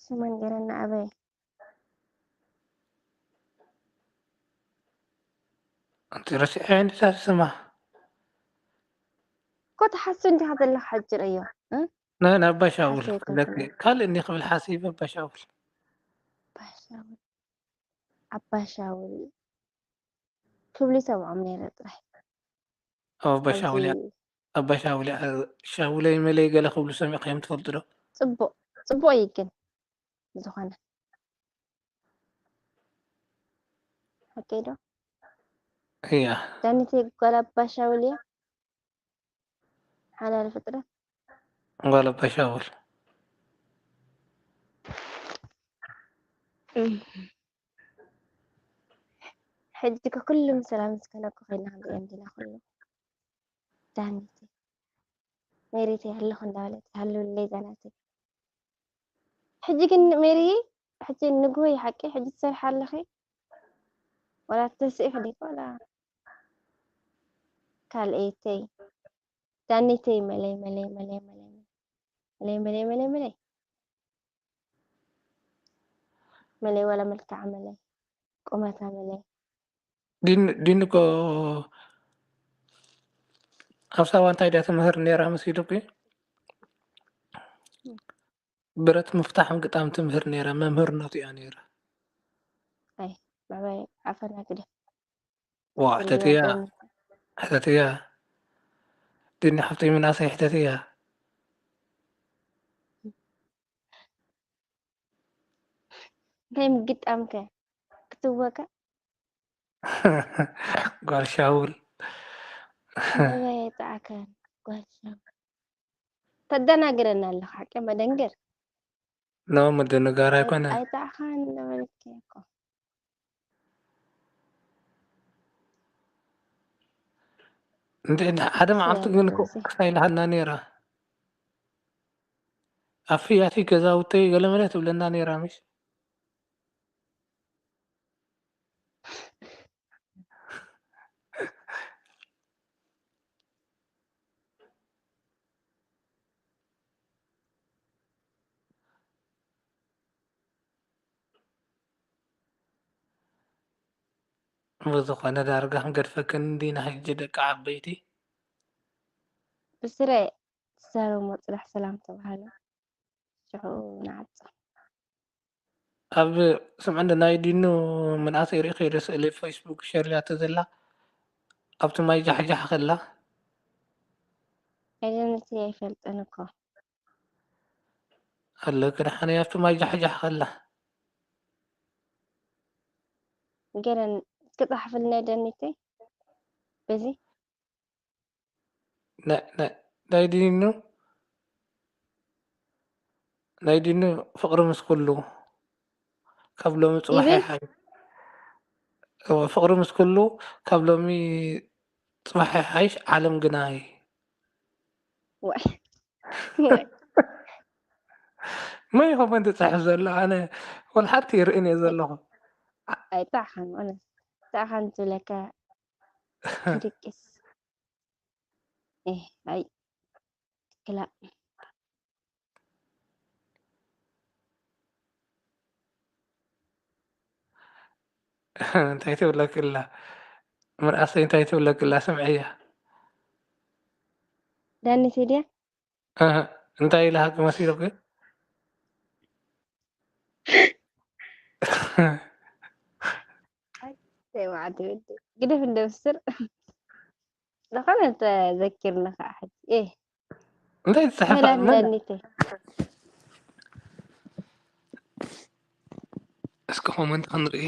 ሽማ ንገረና ኣበይ ኣንቲ ረሲዐ እንዲታ ስማ እኮ ትሓስብ እንዲኻ ዘለኻ ሕጂ ርእዮ ናይ ኣባሻውል ሓሲብ ክብለኪ ካልእ እንዲ ክብል ሓሲብ ኣባሻውል ኣባሻውል ኣባሻውል ክብሉ ይሰምዖም ነይረ ጥራይ ኣባሻውል ኣባሻውል ሻውለይ መለይ ገለ ክብሉ ሰሚዕካዮም ትፈልጡ ዶ ፅቡቅ ፅቡቅ እዩ ግን ዝኾነ ሓቀይ ዶ እያ ዳኒተይ ጓል ኣባሻውል እያ ሓላል ፍጥረት ጓል ኣባሻውል ሕጂ ከ ኩሉ ምስ ሰላም ምስ ከለኩ ኮይና ክንሪኦ እንዲና ኩሉ ዳኒተይ ሜሪተይ ኣለኹ እንዳበለት ሃልውለይ ዛናተይ ሕጂ ግን ሜሪየ ሕጂ ንግሆ ይሓቂ ሕጂ ትሰርሒ ኣለኺ ወላ ተስኢኺ ዲኺ ወላ ካልኤተይ ዳኒተይ መለይ መለይ መለይ መለይ መለይ መለይ መለይ መለይ መለይ ወላ መልክዓ መለይ ቁመታ መለይ ዲን ዲን እኮ ኣብ ሳዋ እንታይ ድያ ትምህር ነይራ መሲሉኪ? ብረት ምፍታሕ ምግጣም ትምህር ነይራ፣ መምህርነቱ እያ ነይራ። ኣይ ብዕባይ ዓፈና ግደ ዋ ሕተትያ ሕተትያ ድኒ ሓፍተይ ምናሰይ ሕተትያ እንታይ ምግጣምከ ክትወቀ ጓል ሻውል በበየጣዕከ ጓል ሻውል ተደናግረና ኣለኻ ሓቂ መደንገር ኖ ምድንጋር ኣይኮነ ኣይጣዕኻን ነበረኪ እኮ እንደ ሓደ መዓልቲ ግን እኮ ክሳ ኢልሃና ነይራ ኣፍያቲ ገዛውተይ ገለመለ ትብለና ነይራ ምሽ ብዝኾነ ዳርጋ ክንገድፈክን እንዲና ሕጂ ደቂ ዓበይቲ ብስረ ትዛረቦ ፅራሕ ሰላም ተባሃሉ ንዓጾ። ኣብ ስምዕንዲ ናይ ዲኑ ምንኣሰይ ርኢ ከይደ ስእሊ ፌስቡክ ሸር ኢላቶ ዘላ ኣብቲ ማይ ጃሕጃሕ ከላ ኣይደነቲ ኣይፈልጥን እኮ። ኣለኪ ደሓነይ ኣብቲ ማይ ጃሕጃሕ ከላ ገለን እስኪ ጻሕፍልና ደኒተይ በዚ ነ- ነ- ናይ ዲኑ ናይ ዲኑ ፍቕሪ ምስ ኩሉ ካብ ሎሚ ጽባሕ ይብል? ይሓይሽ። እወ፣ ፍቕሪ ምስ ኩሉ ካብ ሎሚ ጽባሕ ይሓይሽ፣ ዓለም ግናይ። ወይ መን ይኸውን ዝጽሕፍ ዘሎ? ኣነ ወላ ሓንቲ ይርእን እየ ዘለኹ። ኣይጣዕኻን ማለት ጣዕኻን ዝብለካ ትድቅስ። ኤህ ኣይ ክላ እንታይ ትብለኪ ኣላ? መርኣሰይ እንታይ ትብለኪ ኣላ? ስምዕያ። ዳኒት ድያ? ኣህ፣ እንታይ ኢላሃ መሲሉኪ? ተይ ወዓል ትበል። ግደፍ እንደ ምስር። ዝኾነ ተዘኪርኒ ከዓ ሕጂ። ኤህ እንታይ ትጽሕፍ መላ ኣላ? መን? ዳኒተይ። እስኪ ኮመንት ክንርኢ።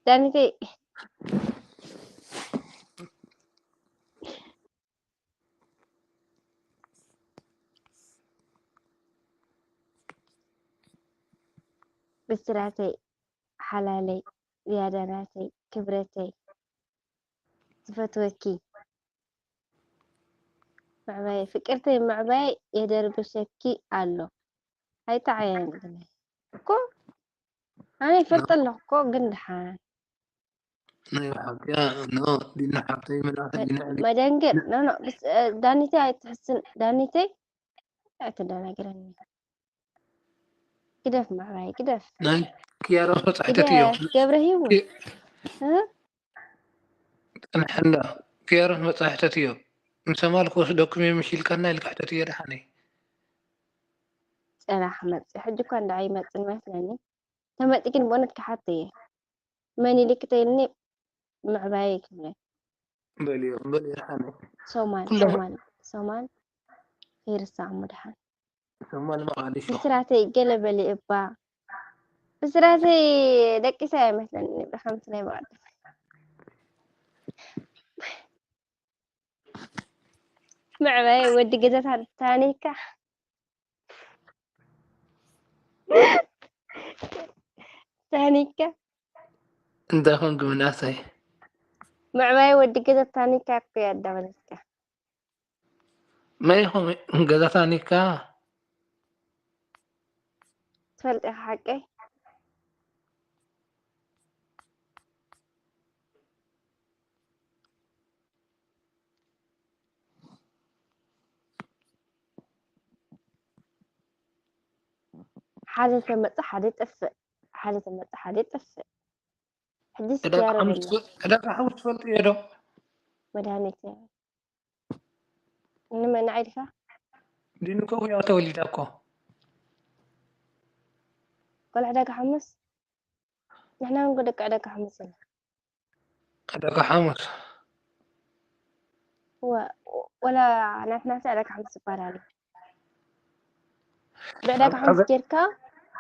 ዳኒተይ ብስራተይ ሓላለይ ዝያዳ ናተይ ክብረተይ ዝፈትወኪ ምዕባይ ፍቅርተይ ምዕባይ የደርብሸኪ ኣሎ ኣይተዓየን እኮ ኣነ ይፈልጥ ኣለኹ እኮ ግን ድሓን ናይ ሓብትያ ኖ ዲና ሓብተይ ምልኣተ ዲና ዕሊ መደንግር ኖ ኖ ዳኒተይ ኣይትሕስን ዳኒተይ ኣይተደናግረኒ ግደፍ ምዕባይ ግደፍ ናይ ክያሮ መጻሕተት እዮም ግደፍ ገብረ ህይወት እ? ጽንሐና ክያሮ መጻሕተት እዮም ምሰማል ክወስደኩም እዮም ምሽ ኢልካና ኢልካ ሕተት እየ ደሓነይ ጽናሕ መጽእ ሕጂ እኳ እንዳ ኣይመጽን መስለኒ ተመጺ ግን ብእውነት ክሓት እየ መን ኢልክ ተይልኒ ምዕባይ ክብለ በልዮ በልዮ ደሓነይ ሶማል ኩሎም- ሶማል ሶማል ከይርሳዕ እሞ ደሓን ሶማል መቃዲሾ ብስራተይ ገለ በሊ እባ ብስራተይ ደቂሰ ኣይመስለኒ ብከምቲ ናይ መቐደም ምዕባይ ወዲ ገዛ ታኒካ ታኒካ እንታይ ኮንክ ምናሰይ ምዕባይ ወዲ ገዛ ታኒካ እኮ ያዳበለትካ መን ይኹን ገዛ ታኒካ ትፈልጥ ኢኻ ሓቀይ ሓደ ተመጽእ ሓደ ይጠፍእ ሓደ ተመጽእ ሓደ ይጠፍእ ሕጂ ዕዳጋ ስኪያሮ ሓሙስ በላ ትፈ- ዕዳጋ ሓሙስ ትፈልጥዮ ዶ መድሃኒት ንመን ንዓይ ዲኻ ዲኑ ከውያ ተወሊዳ እኮ ቆልዓ ዕዳጋ ሓሙስ ንሕና እውን ደቂ ዕዳጋ ሓሙስ ኢና ዕዳጋ ሓሙስ ወ- ወላ ናትና ዕዳጋ ሓሙስ ይባላል ብዕዳጋ ሓሙስ ጌርካ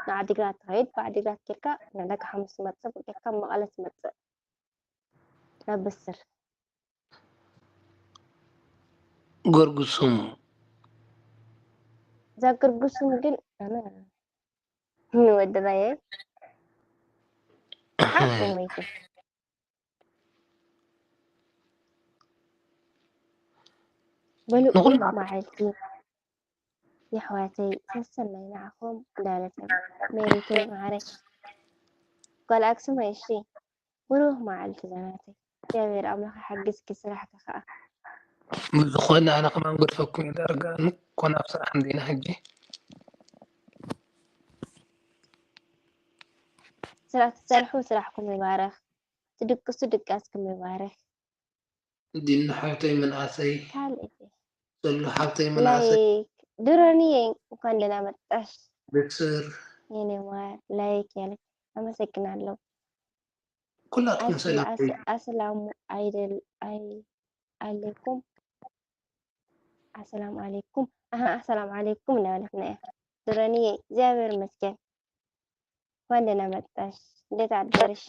ንዓዲግራት ትኸይድ ብዓዲግራት ጌርካ ንዕዳጋ ሓሙስ ትመፅእ ጌርካ መቐለ ትመፅእ ናብ ብስር ጎርጉሱም እዛ ግርጉስም ግን ኣነ ንወድናየ ሓቂ መይቱ በሉ ንኹላ- መዓልቲ የሕዋተይ ሰሰናይ ንዓኹም እንዳለተ ሜሪተይ ማዓረይ ጓል ኣክሱም እሺ ብሩህ መዓልቲ ዘናተይ እግዚኣብሔር ኣምላኽ ይሓግዝኪ ስራሕኪ ከዓ። ብዝኾነ ኣነ ከማን ገድፈኩም እዩ ዳርጋ ንኮን ኣብ ስራሕ እንዲና ሕጂ። ስራሕ ትሰርሑ ስራሕኩም ይባረኽ፣ ትድቅሱ ድቃስኩም ይባረኽ። ዲና ሓብተይ ምንኣሰይ ካልእ ዘሎ ሓብተይ ምንኣሰይ ላይክ ድሮንየ እንኳን ደህና መጣሽ ብስር የኔ ማር ላይክ ያለ አመሰግናለሁ። ኩላትኩም አስ- ሰላም አስ- አሰላሙ አይደል አይ አሌኩም አሰላም አሌኩም አሀ አሰላም አሌኩም እናበለትና እያ ድሮንየ። እግዚኣብሔር ይመስገን። እንኳን ደህና መጣሽ። እንዴት አደርሽ?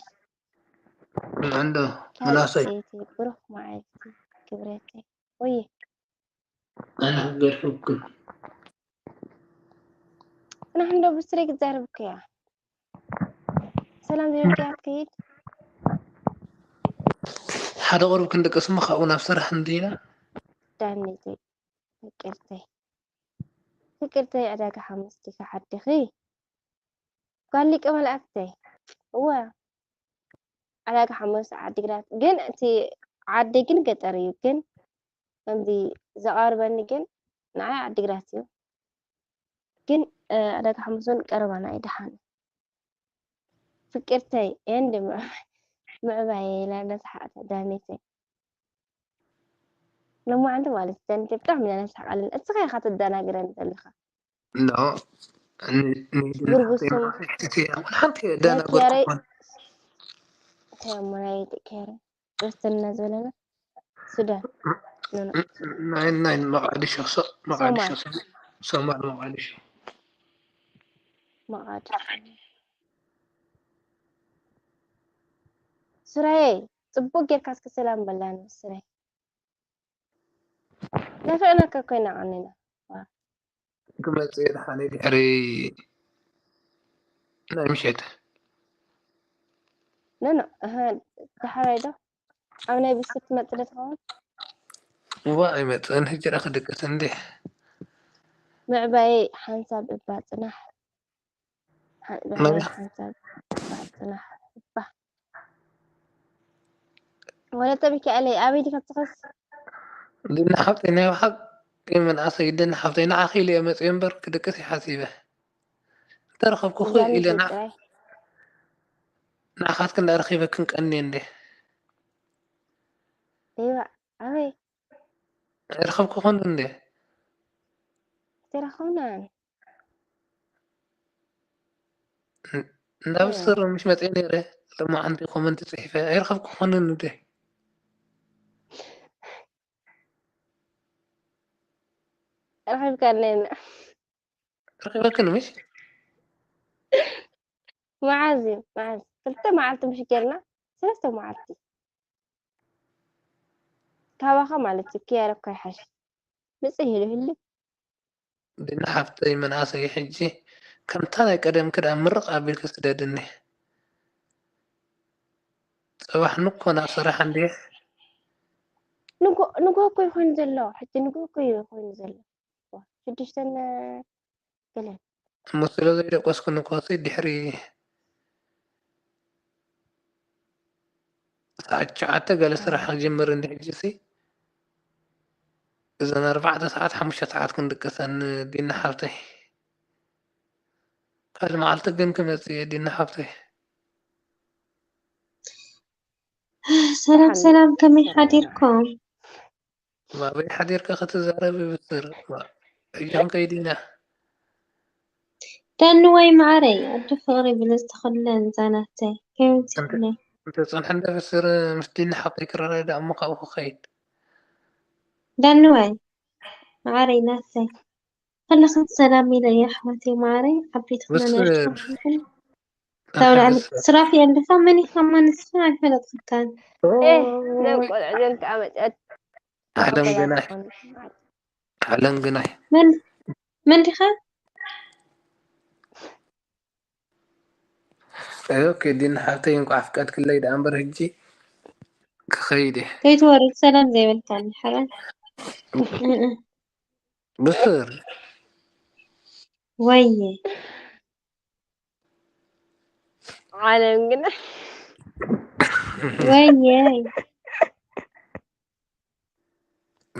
እንዶ ካልእ ምናሰይ እህቴ ብሩክ መዓልቲ ክብረተይ። ወይ ኣነ ክገድፈኩም ንሕን ዶ ብስረይ ክትዛረብክ እያ? ሰላም ዘይወድያ ትከይድ ሓደ ቁሩብ ክንድቅስ እሞ ካብኡ ናብ ስራሕ እንዲና ዳኒተይ ፍቅርተይ ፍቅርተይ ዕዳጋ ሓሙስ ዲካ ዓድኺ ጓል ሊቀ መላእክተይ እወ ዕዳጋ ሓሙስ ዓዲግራት ግን እቲ ዓዲ ግን ገጠር እዩ ግን ከምዚ ዘቃርበኒ ግን ንዓይ ዓዲግራት እዩ ግን ዕዳጋ ሓሙስ እውን ቀረባና እዩ ደሓን ፍቅርተይ and ምዕባየ ኢላ እናሰሓቀት ዳኒተይ ሎማዓንቲ ማለት ዳኒተይ ብጣዕሚ ኢና ነስሕቃለን እስኻ ኢኻ ትደናግረኒ ዘለኻ ኖ ብርጉስም ሓንቲ ደናገርኩ እንታይ እሞ ናይ ኬረ ክርስትና ዝበለና ሱዳን ናይ ናይ መቃዲሾ ሶ- መቃዲሾ ሶ- ሶማል መቃዲሾ መቃዲሾ ስራየ ፅቡቅ ጌርካ እስኪ ሰላም በላኒ ስራይ ናፍቅናካ ኮይና ቀኒና ክመፅእ ድሓኒ ድሕሪ ናይ ምሸት ኖኖ እህ ዳሕራይ ዶ ኣብ ናይ ብስር ትመፅእ ዶ ትኸውን እዋ ኣይመፅእን ሕጂ ዳ ክድቅስ እንዲ ምዕባየይ ሓንሳብ እባ ፅናሕ ብሓይል ሓንሳብ እባ ፅናሕ እባ ወለተ ሚካኤለይ ኣበይ ዲካ ትኸስ ድና ሓብተይ ናይ ብሓቂ መንእሰይ ድና ሓብተይ ንዓኺ ኢለ እየ መፅየ እምበር ክድቅስ ይሓሲበ እንተረኸብኩኺ ኢለ ጥራይ ንዓኻትክ እንዳረኺበ ክንቀኒ እንዴ ይባ ኣበይ ኣይረኸብኩኽን እንዴ ኣይተረኸብናን ናብ ስር ምሽ መፅየ ነይረ ለማዓንቲ ኮመንት ፅሒፈ ኣይረኸብኩኽን እንዴ ረኺብካለና ረኺበክን ምሽ መዓዝ እዩ መዓዝ ክልተ መዓልቲ ምሽ ጌርና ሰለስተ መዓልቲ ካባኻ ማለት እዩ ክያረካ ይሓሽ ምፅእ ኢሉ ህልም ድና ሓፍተይ መንእሰይ ሕጂ ከምታ ናይ ቀደም ክዳ ምርቕ ኣቢልኪ ስደድኒ። ጽባሕ ንኮ ናብ ስራሕ እንድየ። ንጎ እኮ ይኾን ዘሎ ሕጂ ንጎ እኮ ይኾን ዘሎ ሽዱሽተን ገለን እሞ ስለ ዘይደቆስኩ ንኮሲ ድሕሪ ሰዓት ትሽዓተ ገለ ስራሕ ክጅምር እንዲ ሕጂ ሲ እዘን ኣርባዕተ ሰዓት ሓሙሽተ ሰዓት ክንድቅሰን ዲና ሓብተይ ካልእ መዓልቲ ግን ክመጽእ እየ ዲና ሓብተይ ሰላም ሰላም ከመይ ሓዲርኩም ማበይ ሓዲርካ ክትዛረብ ብስር ሕጂ ክንከይድ ኢና ዳንዋይ መዓረይ ኣዱ ፍቕሪ ብልጽቲ ኩለን ዛናተይ ከመይ ትብለይ እንተ ጽንሐ እንደ ብስር ምስ ዲና ሓብተይ ክረዳዳእ እሞ ካብኡ ክኸይድ ዳንዋይ መዓረይ ናተይ ኩልኽን ሰላም ኢለ እየ ኣሕዋተይ መዓረይ ዓበይቲ ብስር ኩነን ስራሕ የልካ መን ኢኻ እሞ ንስኻ ኣይፈለጥክካን ዘን ቆልዑ ዘን ከዓ መጨት ዓለም ግናይ ዓለም ግናይ መን መን ዲኻ ኦኬ ዲን ሓብተይ እንኳዕ ፍቀድክለይ ደኣ እምበር ሕጂ ክኸይድ እየ ከይትወርድ ሰላም ዘይበልካኒ ሓራይ ብስር ወየ ዓለም ግን ወየ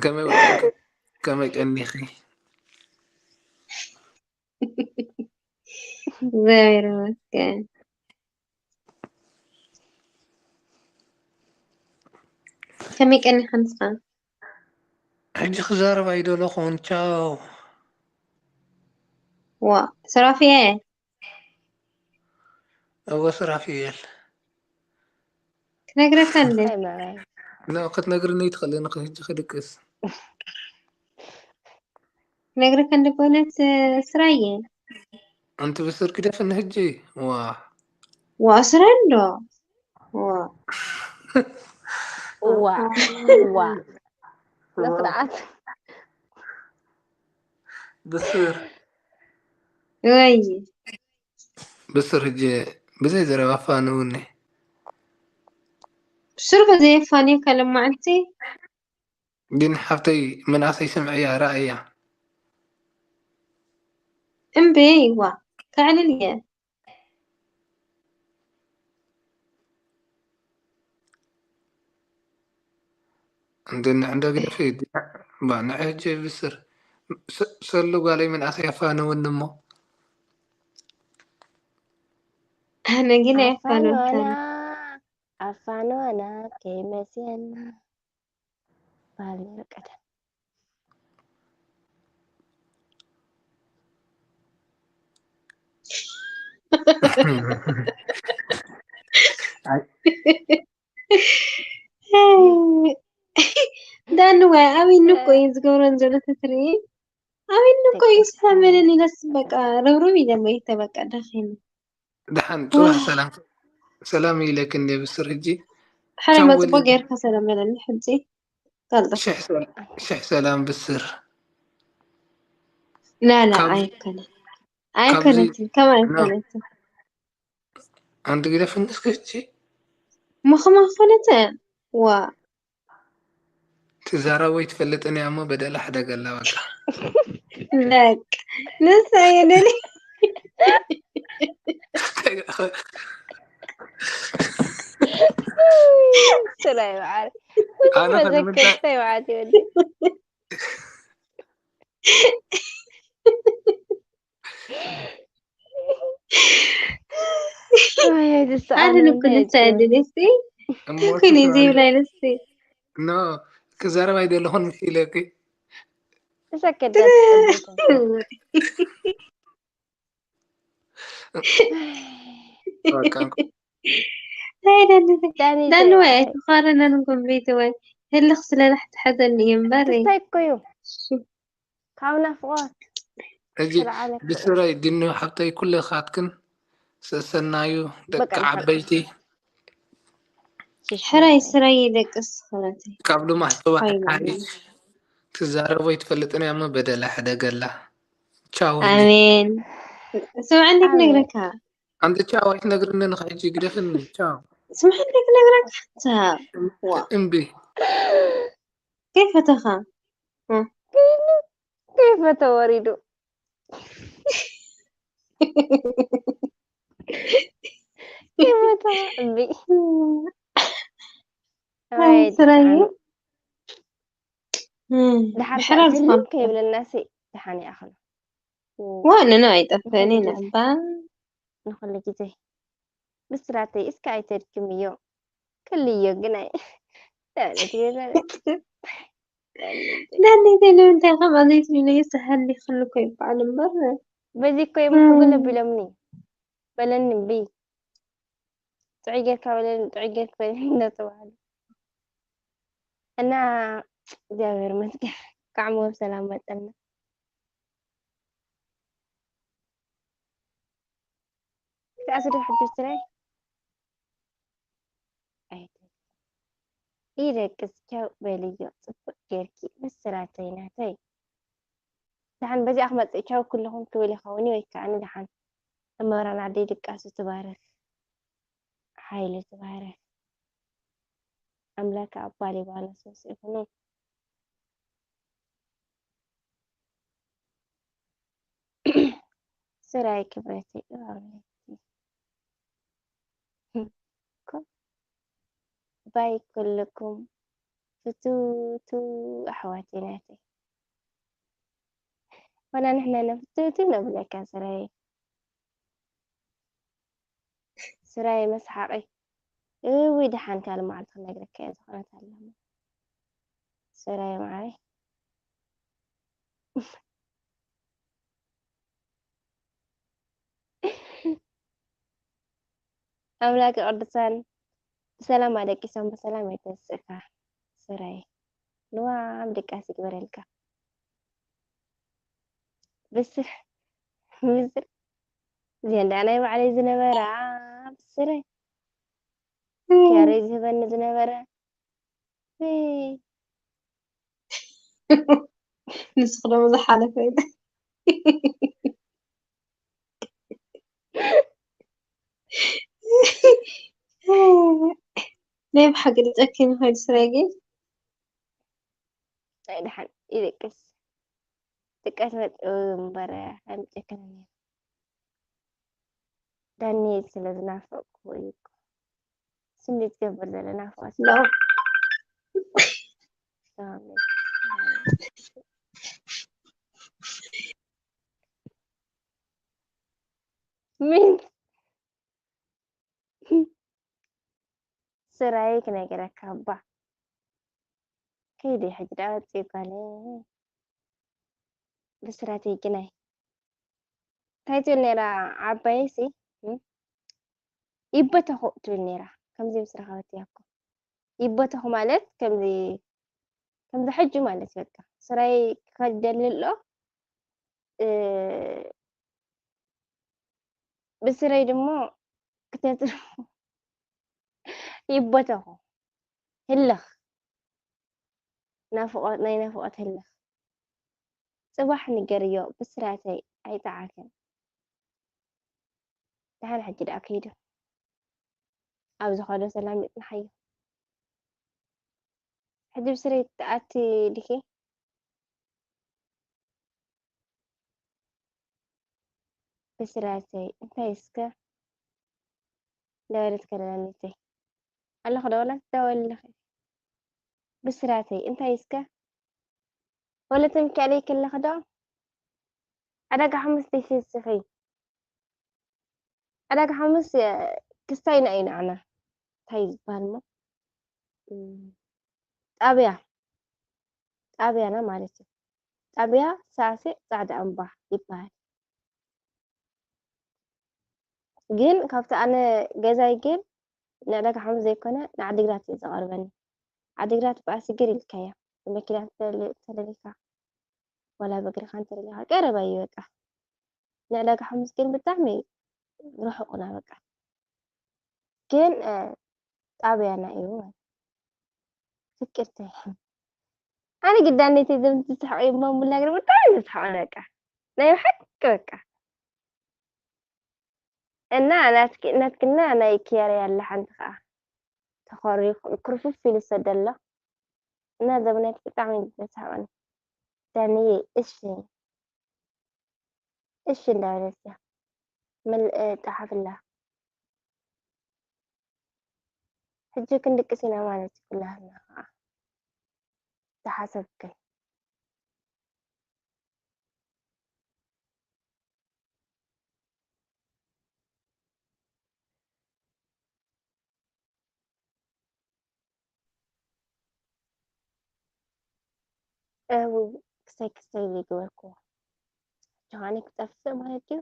ከመይ ውዒልኪ? ከመይ ቀኒኺ? እግዚኣብሔር ይመስገን። ከመይ ቀኒኻ ንስኻ? ሕጂ ክዛረብ ኣይደለኹን። ቻው። ዋ፣ ሱራፊኤል። እወ ሱራፊኤል። ክነግረካ እንደ እንታይ ማለት? ኖ፣ ክትነግርኒ ትኽእልን፣ ሕጂ ክድቅስ። ክነግረካ እንደ በእውነት፣ እ፣ ስራየ። ኣንቲ ብስር ግደፍኒ ሕጂ። ዋ። ዋ፣ ስራ እንዶ። ዋ። ዋ፣ ዋ። ስነ ስርዓት። ብስር። ወይ። ብስር ሕጂ ብዘይ ዘረባ ኣፋንውኒ። ብስር ብዘይ ኣፋንየካ ሎማዓንቲ። ግን ሓፍተይ መናእሰይ ስምዕያ፣ ረኣያ። እምቢ፣ ዋ። ከዕልል እየ። እንደ ንዕንደ ግደፊ፣ ባ ንዐ ሕጂ ብስር። ሰ-፣ ሰሉ ጓለይ መናእሰይ ኣፋንውኒ እሞ። ኣነ ግን ኣፋንዋና፣ ኣይፋንወካን። ኣፋንዋና ከይመስየና። በሃል ነይሩ ቀደም። ኣይ። ዳንዋ፣ ኣበይ ንኮ እዩ ዝገብረን ዘሎ ተትርኢ? ኣበይ ንኮ እዩ ስታመለን ኢለስ በቃ ረብረብ ኢለ መይተ በቃ ደኺመ። ደሓን ጽባሕ ሰላም፣ ሰላም ኢለክ እንደ ብስር ሕጂ። ሓደ ቻው መጽቦ ወሊድ። ጌርካ ሰላም በለኒ ሕጂ። ቀልጠፍ። ሽሕ ሰል-፣ ሽሕ ሰላም ብስር። ላላ ካብ-፣ ኣይኮነን። ኣይኮነትን። ከም ኖ። ኣይኮነትን። ኣንቲ ግደፍኒ እስኪ ሕጂ። ምኽማ ኮነተ። ዋ። ትዛረብ ወይ ትፈልጥን እያ እሞ በደላ ሕደገላ በቃ። በቃ። ንሳ የደሊ። ስራይ በዓል። ኣነ ከ ንምንታይ መዘከርታይ በዓል ይወዲ። ወይ፣ ዝሰኣነ ኣነ ንኩ እንደ ንሳ እጁ። የደሊ እስቲ። እሞ ኩኒ ትዛረብ-፣ ዘይብላ ኢለ እስቲ። ኖ፣ ክዛረብ ኣይደለኹን ኢለኪ። ተሰከዳት ጸሎት። በቃ። ኣይደሊ። ዳኒ ዳንወይ ዘይ-፣ ኣይትኻረነን እኮ ቤተወይ። ህልኽ ስለ ናሕቲ ሓዘኒ እዩ እምበር። እንታይ እኮ እዩ? ካብ ናፍቆት ሕጂ ስርዓነ ክርኢ። ብስረይ ድኑ ሓብተይ ኩልኻትክን ሰሰናዩ ደቂ በቃ፣ ዓበይቲ ሕራይ ስራይ ይደቅስ ኸረቲ። ካብ ድማ ጽባሕ ፋይና። ሓሪሽ ትዛረቦ ይትፈልጥን እያ እሞ በደላ ሕደገላ። ቻው። ኣሜን። ስምዓ እንዴት ኣሜን። ነግረካ? ኣንቲ ቻው ኣይትነግርኒ ንኻ ሕጂ ግደፍኒ። ቻው። ስምዓ እንዴት ነግረካ? ቻው። ዋ። እምቢ። ከይፈተኻ? ከይፈተ ወሪዱ። ከይፈተ እምቢ። ኣይ፣ ስራይ። ኣይ፣ እም፣ ድሓር ድሕራር ህልም ዝኾነ። ከይብለናሲ ድሓን ይኣኽሎ። ዋንና ኣይጠፍእን ንኹሉ ግዜ። ነባ። ንኹሉ ግዜ። ብስራተይ እስከ ኣይተድክምዮ። ክልዮ ግን ኣይ-፣ ዳንኤል ንምንታይ ከምኣ ዘይትብለዮ? ሰሃሊ ክሉ እኮ ይበዓል እምበር። በዚ እኮ እዮም ሕጉል ኣቢሎምኒ። በለኒ እምቢ። ጥዑይ ጌርካ በለኒ፣ ጥዑይ ጌርካ በለኒ እናተባህሉ። እና እግዚኣብሔር ይመስገን። ካዕሞ ብሰላም መጸና። ክሳዕ ስደት ሕጂ ትራይ። ኣይተ-፣ ይደቅስ ቻው በልዮ፣ ጽቡቅ ጌርኪ ብስራተይ ናተይ። ደሓን በዚኣ ክመጽእ ቻው ኩልኹም ክብል ይኸውን ወይ ከዓኒ ደሓን እመብራን ዓደይ ድቃሱ ትባረክ፣ ሓይሉ ትባረክ። ኣምላክ ኣባ ሊባኖስ ምስ ይኹኑ። ስራይ ክብረተይ እባብለኪ። እኮ ባይ ኩልኩም ፍትውትው ኣሕዋተይ ናተይ። ዋላ ንሕና ኢና ፍትውትው ነብለካ ስረይ። ስረይ መስሓቂ። እውይ ደሓን ካልእ መዓልቲ ክነግረካ እየ ዝኾነት ኣለኹ። ስረይ ማዓረይ። ኣምላክ ቅዱሳን ብሰላም ኣደቂሶም ብሰላም የተስእካ ስረይ። ልዋም ድቃስ ይግበረልካ። ብስር ምስር እዚአን ደኣ ናይ ባዕለይ ዝነበራ ብስረይ ኪያረይ ዝህበኒ ዝነበረ። ንስኽ ዶ ዝሓለፈ ኢለ። ናይ ብሓቂ ጨኪኑ ኮይኑ ስረይ ግን። ኣይ ደሓን ይደቅስ። ድቃስ መጽኡ እምበር ኣይምጨክንን እየ። ዳኒ ስለ ዝናፈቅኩ እዩ እኮ። ስም ዝገብር ዘሎ ናፍቆት። ሎ። ምን ስራይ ክነገረካ እባ። ከይደ ሕጂ ደኣ ወፅእ ጓለ። ብስራተይ ግናይ እንታይ ትብል ነይራ ዓባየሲ? እም? ይበተኹ ትብል ነይራ። ከምዚ ምስ ረኸበትያ እኮ። ይበተኹ ማለት ከምዚ፣ ከምዚ ሕጂ ማለት በቃ። ስራይ ክኸድ ደሊ ኣሎ። እ፣ ብስረይ ድሞ ክተት-፣ ይበተኹ። ህልኽ። ናፍቖት፣ ናይ ናፍቖት ህልኽ። ጽባሕ ንገርዮ ብስራተይ ኣይጠዓከን። ደሓን ሕጂ ደኣ ከይዱ። ኣብ ዝኸዶ ሰላም ይጽንሓዮ። ሕጂ ብስረይ ትኣቲ ዲኺ? ብስራተይ እንታይ እስከ? እንዳበለት ከለላ ሚተይ ኣለኹ ዶ ወላ ትደወል ኣለኺ? ብስራተይ እንታይ እስከ? ወለተ ሚካኤለይ ከለኺ ዶ? ዕዳጋ ሓሙስ ዲኺ እስኺ? ዕዳጋ ሓሙስ፣ እ፣ ክስታይና ኢና ኣና። እንታይ እዩ ዝበሃል እሞ? እም፣ ጣብያ። ጣብያና ማለት እዩ። ጣብያ ሳዕሲዕ ጻዕዳ እምባ ይበሃል። ግን ካብቲ ኣነ ገዛይ ግን ንዕዳጋ ሓሙስ ዘይኮነ ንዓዲግራት እዩ ዝቐርበኒ። ዓዲግራት ብኣስግር ኢልካያ። ብመኪና ተለ-፣ ተለሊኻ ዋላ ብእግርኻ እንተደሊኻ ቀረባ እዩ በቃ። ንዕዳጋ ሓሙስ ግን ብጣዕሚ ርሑቕና በቃ። ግን፣ እ፣ ጣብያና እዩ ማለት። ፍቅርተይ። ኣነ ግዳነተይ እዞም ዝስሕቑ እዮም እሞ ብናገር ብጣዕሚ ዝስሕቑ በቃ። ናይ ብሓቂ በቃ። እና ናትኪ-፣ ናትክና ናይ ኪያሬ ኣላ ሓንቲ ከኣ። ተኾሪ-፣ ክርፍፍ ኢሉ ዝሰደ ኣሎ። እና ዘበናት ብጣዕሚ እዩ ዘስሕቐኒ። ዳንዬ፣ እሺ። እሺ እንዳበለት እያ። መል-፣ እ፣ ጠሓፍላ። ሕጂ ክንድቅስ ኢና ማለት እዩ ኩላህና ከኣ። ዝሓሰብክን። እው፣ ክሰይ ክሰይ ዘይገበርኩዎ። ጆሃኒ ክጠፍእ ማለት ድዩ?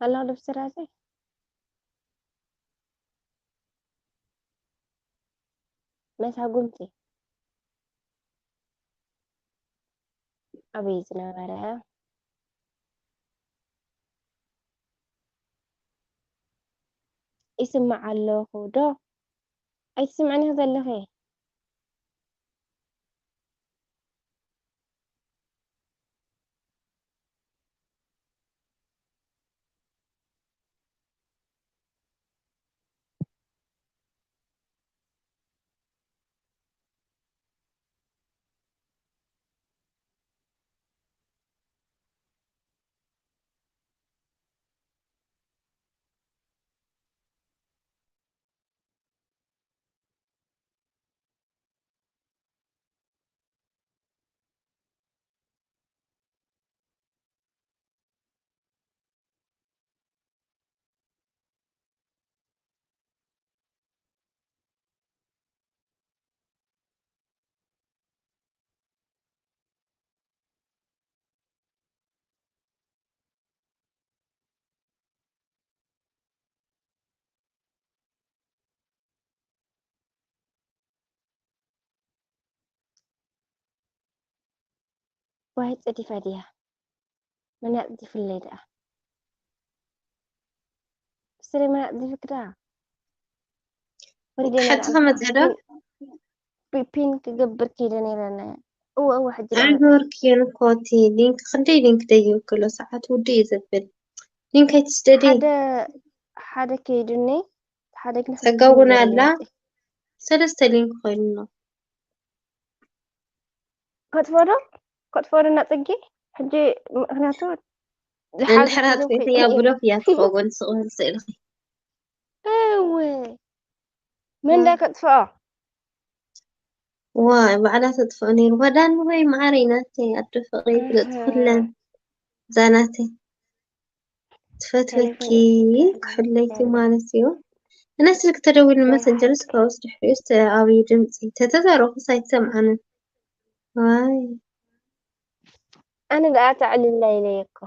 ኣለኹ ዶ ብስራተይ? መሳጉምቲ። ኣበይ ዝነበረ? ይስማዕ ኣለኹ ዶ? ኣይትስምዕኒ ዘለኺ? ዋይ ጸዲፋ ድያ? መን ኣጽዲፍለይ ደኣ? ብስረይ መን ኣጽዲፍክ ደኣ? ወሪደ ሓንቲ ነርኣ ከመጽእ ዶ? ፒን ክገብር ከይደ ነይረ። እወ እወ፣ ሕጂ ደኣ መጽእ። ኣይገበርክዮን እኮ እቲ ሊንክ። ክንደይ ሊንክ ደይብክሎ ሰዓት ውድእ እዩ ዘብል። ሊንክ ኣይትስደዲ። ሓደ ሓደ ከይዱኒ፣ ሓደ ግን ጸጋው እውን ኣላ። መጸ። ሰለስተ ሊንክ ኮይኑሎ። ከጥፎ ዶ? ከጥፎ ዶ እናጸጊ? ሕጂ ምኽንያቱ ዝሓዘ እንድሕር ሒዘ ኣጥፊእኺ ከይዱ ያ እዩ። ብሎክ እያ ትኸውን ስቕ በል ስእልኺ። እወ። መን ዳ ከጥፍኦ? ዋይ ባዕላ ተጥፍኦ ነይሩ። ወዳኒ ወይ መዓረይ ናተይ ኣዶ ፍቕሪ ፍለጥ ኩለን ዛናተይ ትፈትወኪ ክሕለይኪ ማለት እዩ። እና ስልክ ተደዊሉ መሰንጀርስ ከውስ ድሕሪኡስ ኣብዩ ድምፂ ተተዛረኹስ ኣይትሰምዓንን። ዋይ ኣነ ደኣ ተዕልላ ኢለየ እኮ።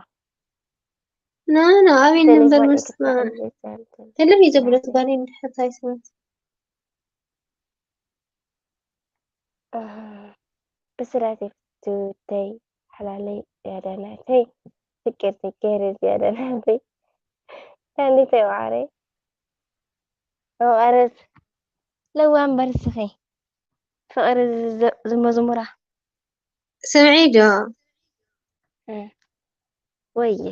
ኖ ኖ ኣብይ ነበር ቴሌፎን ምስማ ይክፈት ተለሚ ዘብለት ጓል እንድሕር ኣይሰማት። ብስራተይ ፍትውተይ ሓላለይ ዝያዳ ናተይ ፍቅርቲ ገይረ ዝያዳ ናተይ ዳኒተይ ዋዕረይ መቐረት ለዋ እምበር እስኺ ፍቕሪ ዝመዝሙራ ስምዒ ዶ ወየ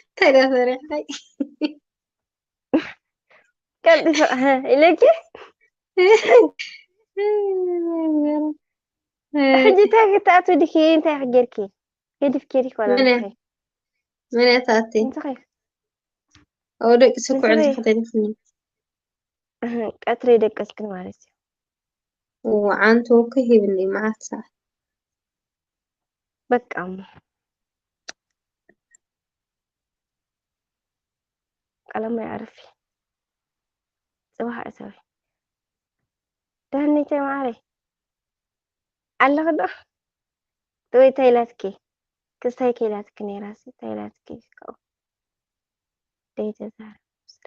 እንታይ ዳ ፈሪሕካይ? ቀልጢፈ ኢለኪ ሕጂ እንታይ ክትኣትዊ ድኪ እንታይ ክጌርኪ ገዲፍ ኬዲ ኮላ መን እያ? መን እያ ትኣቲ? ንስኺ ኣብ ደቂ ስኩዕ ንስኺ ዝኽደልክኒ ቀትሪ ደቀስክን ማለት እዩ። ወዓንቱ እኮ ሂብኒ መዓት ሰዓት በቃ እሞ ቀለማይ ኣዕርፊ ጽባሕ እተዊ ዳኒተይ ማዓረይ ኣለኺ ዶ? ወይ እንታይ ኢላትኪ? ክስታይ ከይላትኪ ነይራሲ እንታይ ኢላትኪ? ካብኡ ደይተዛረብ ስለ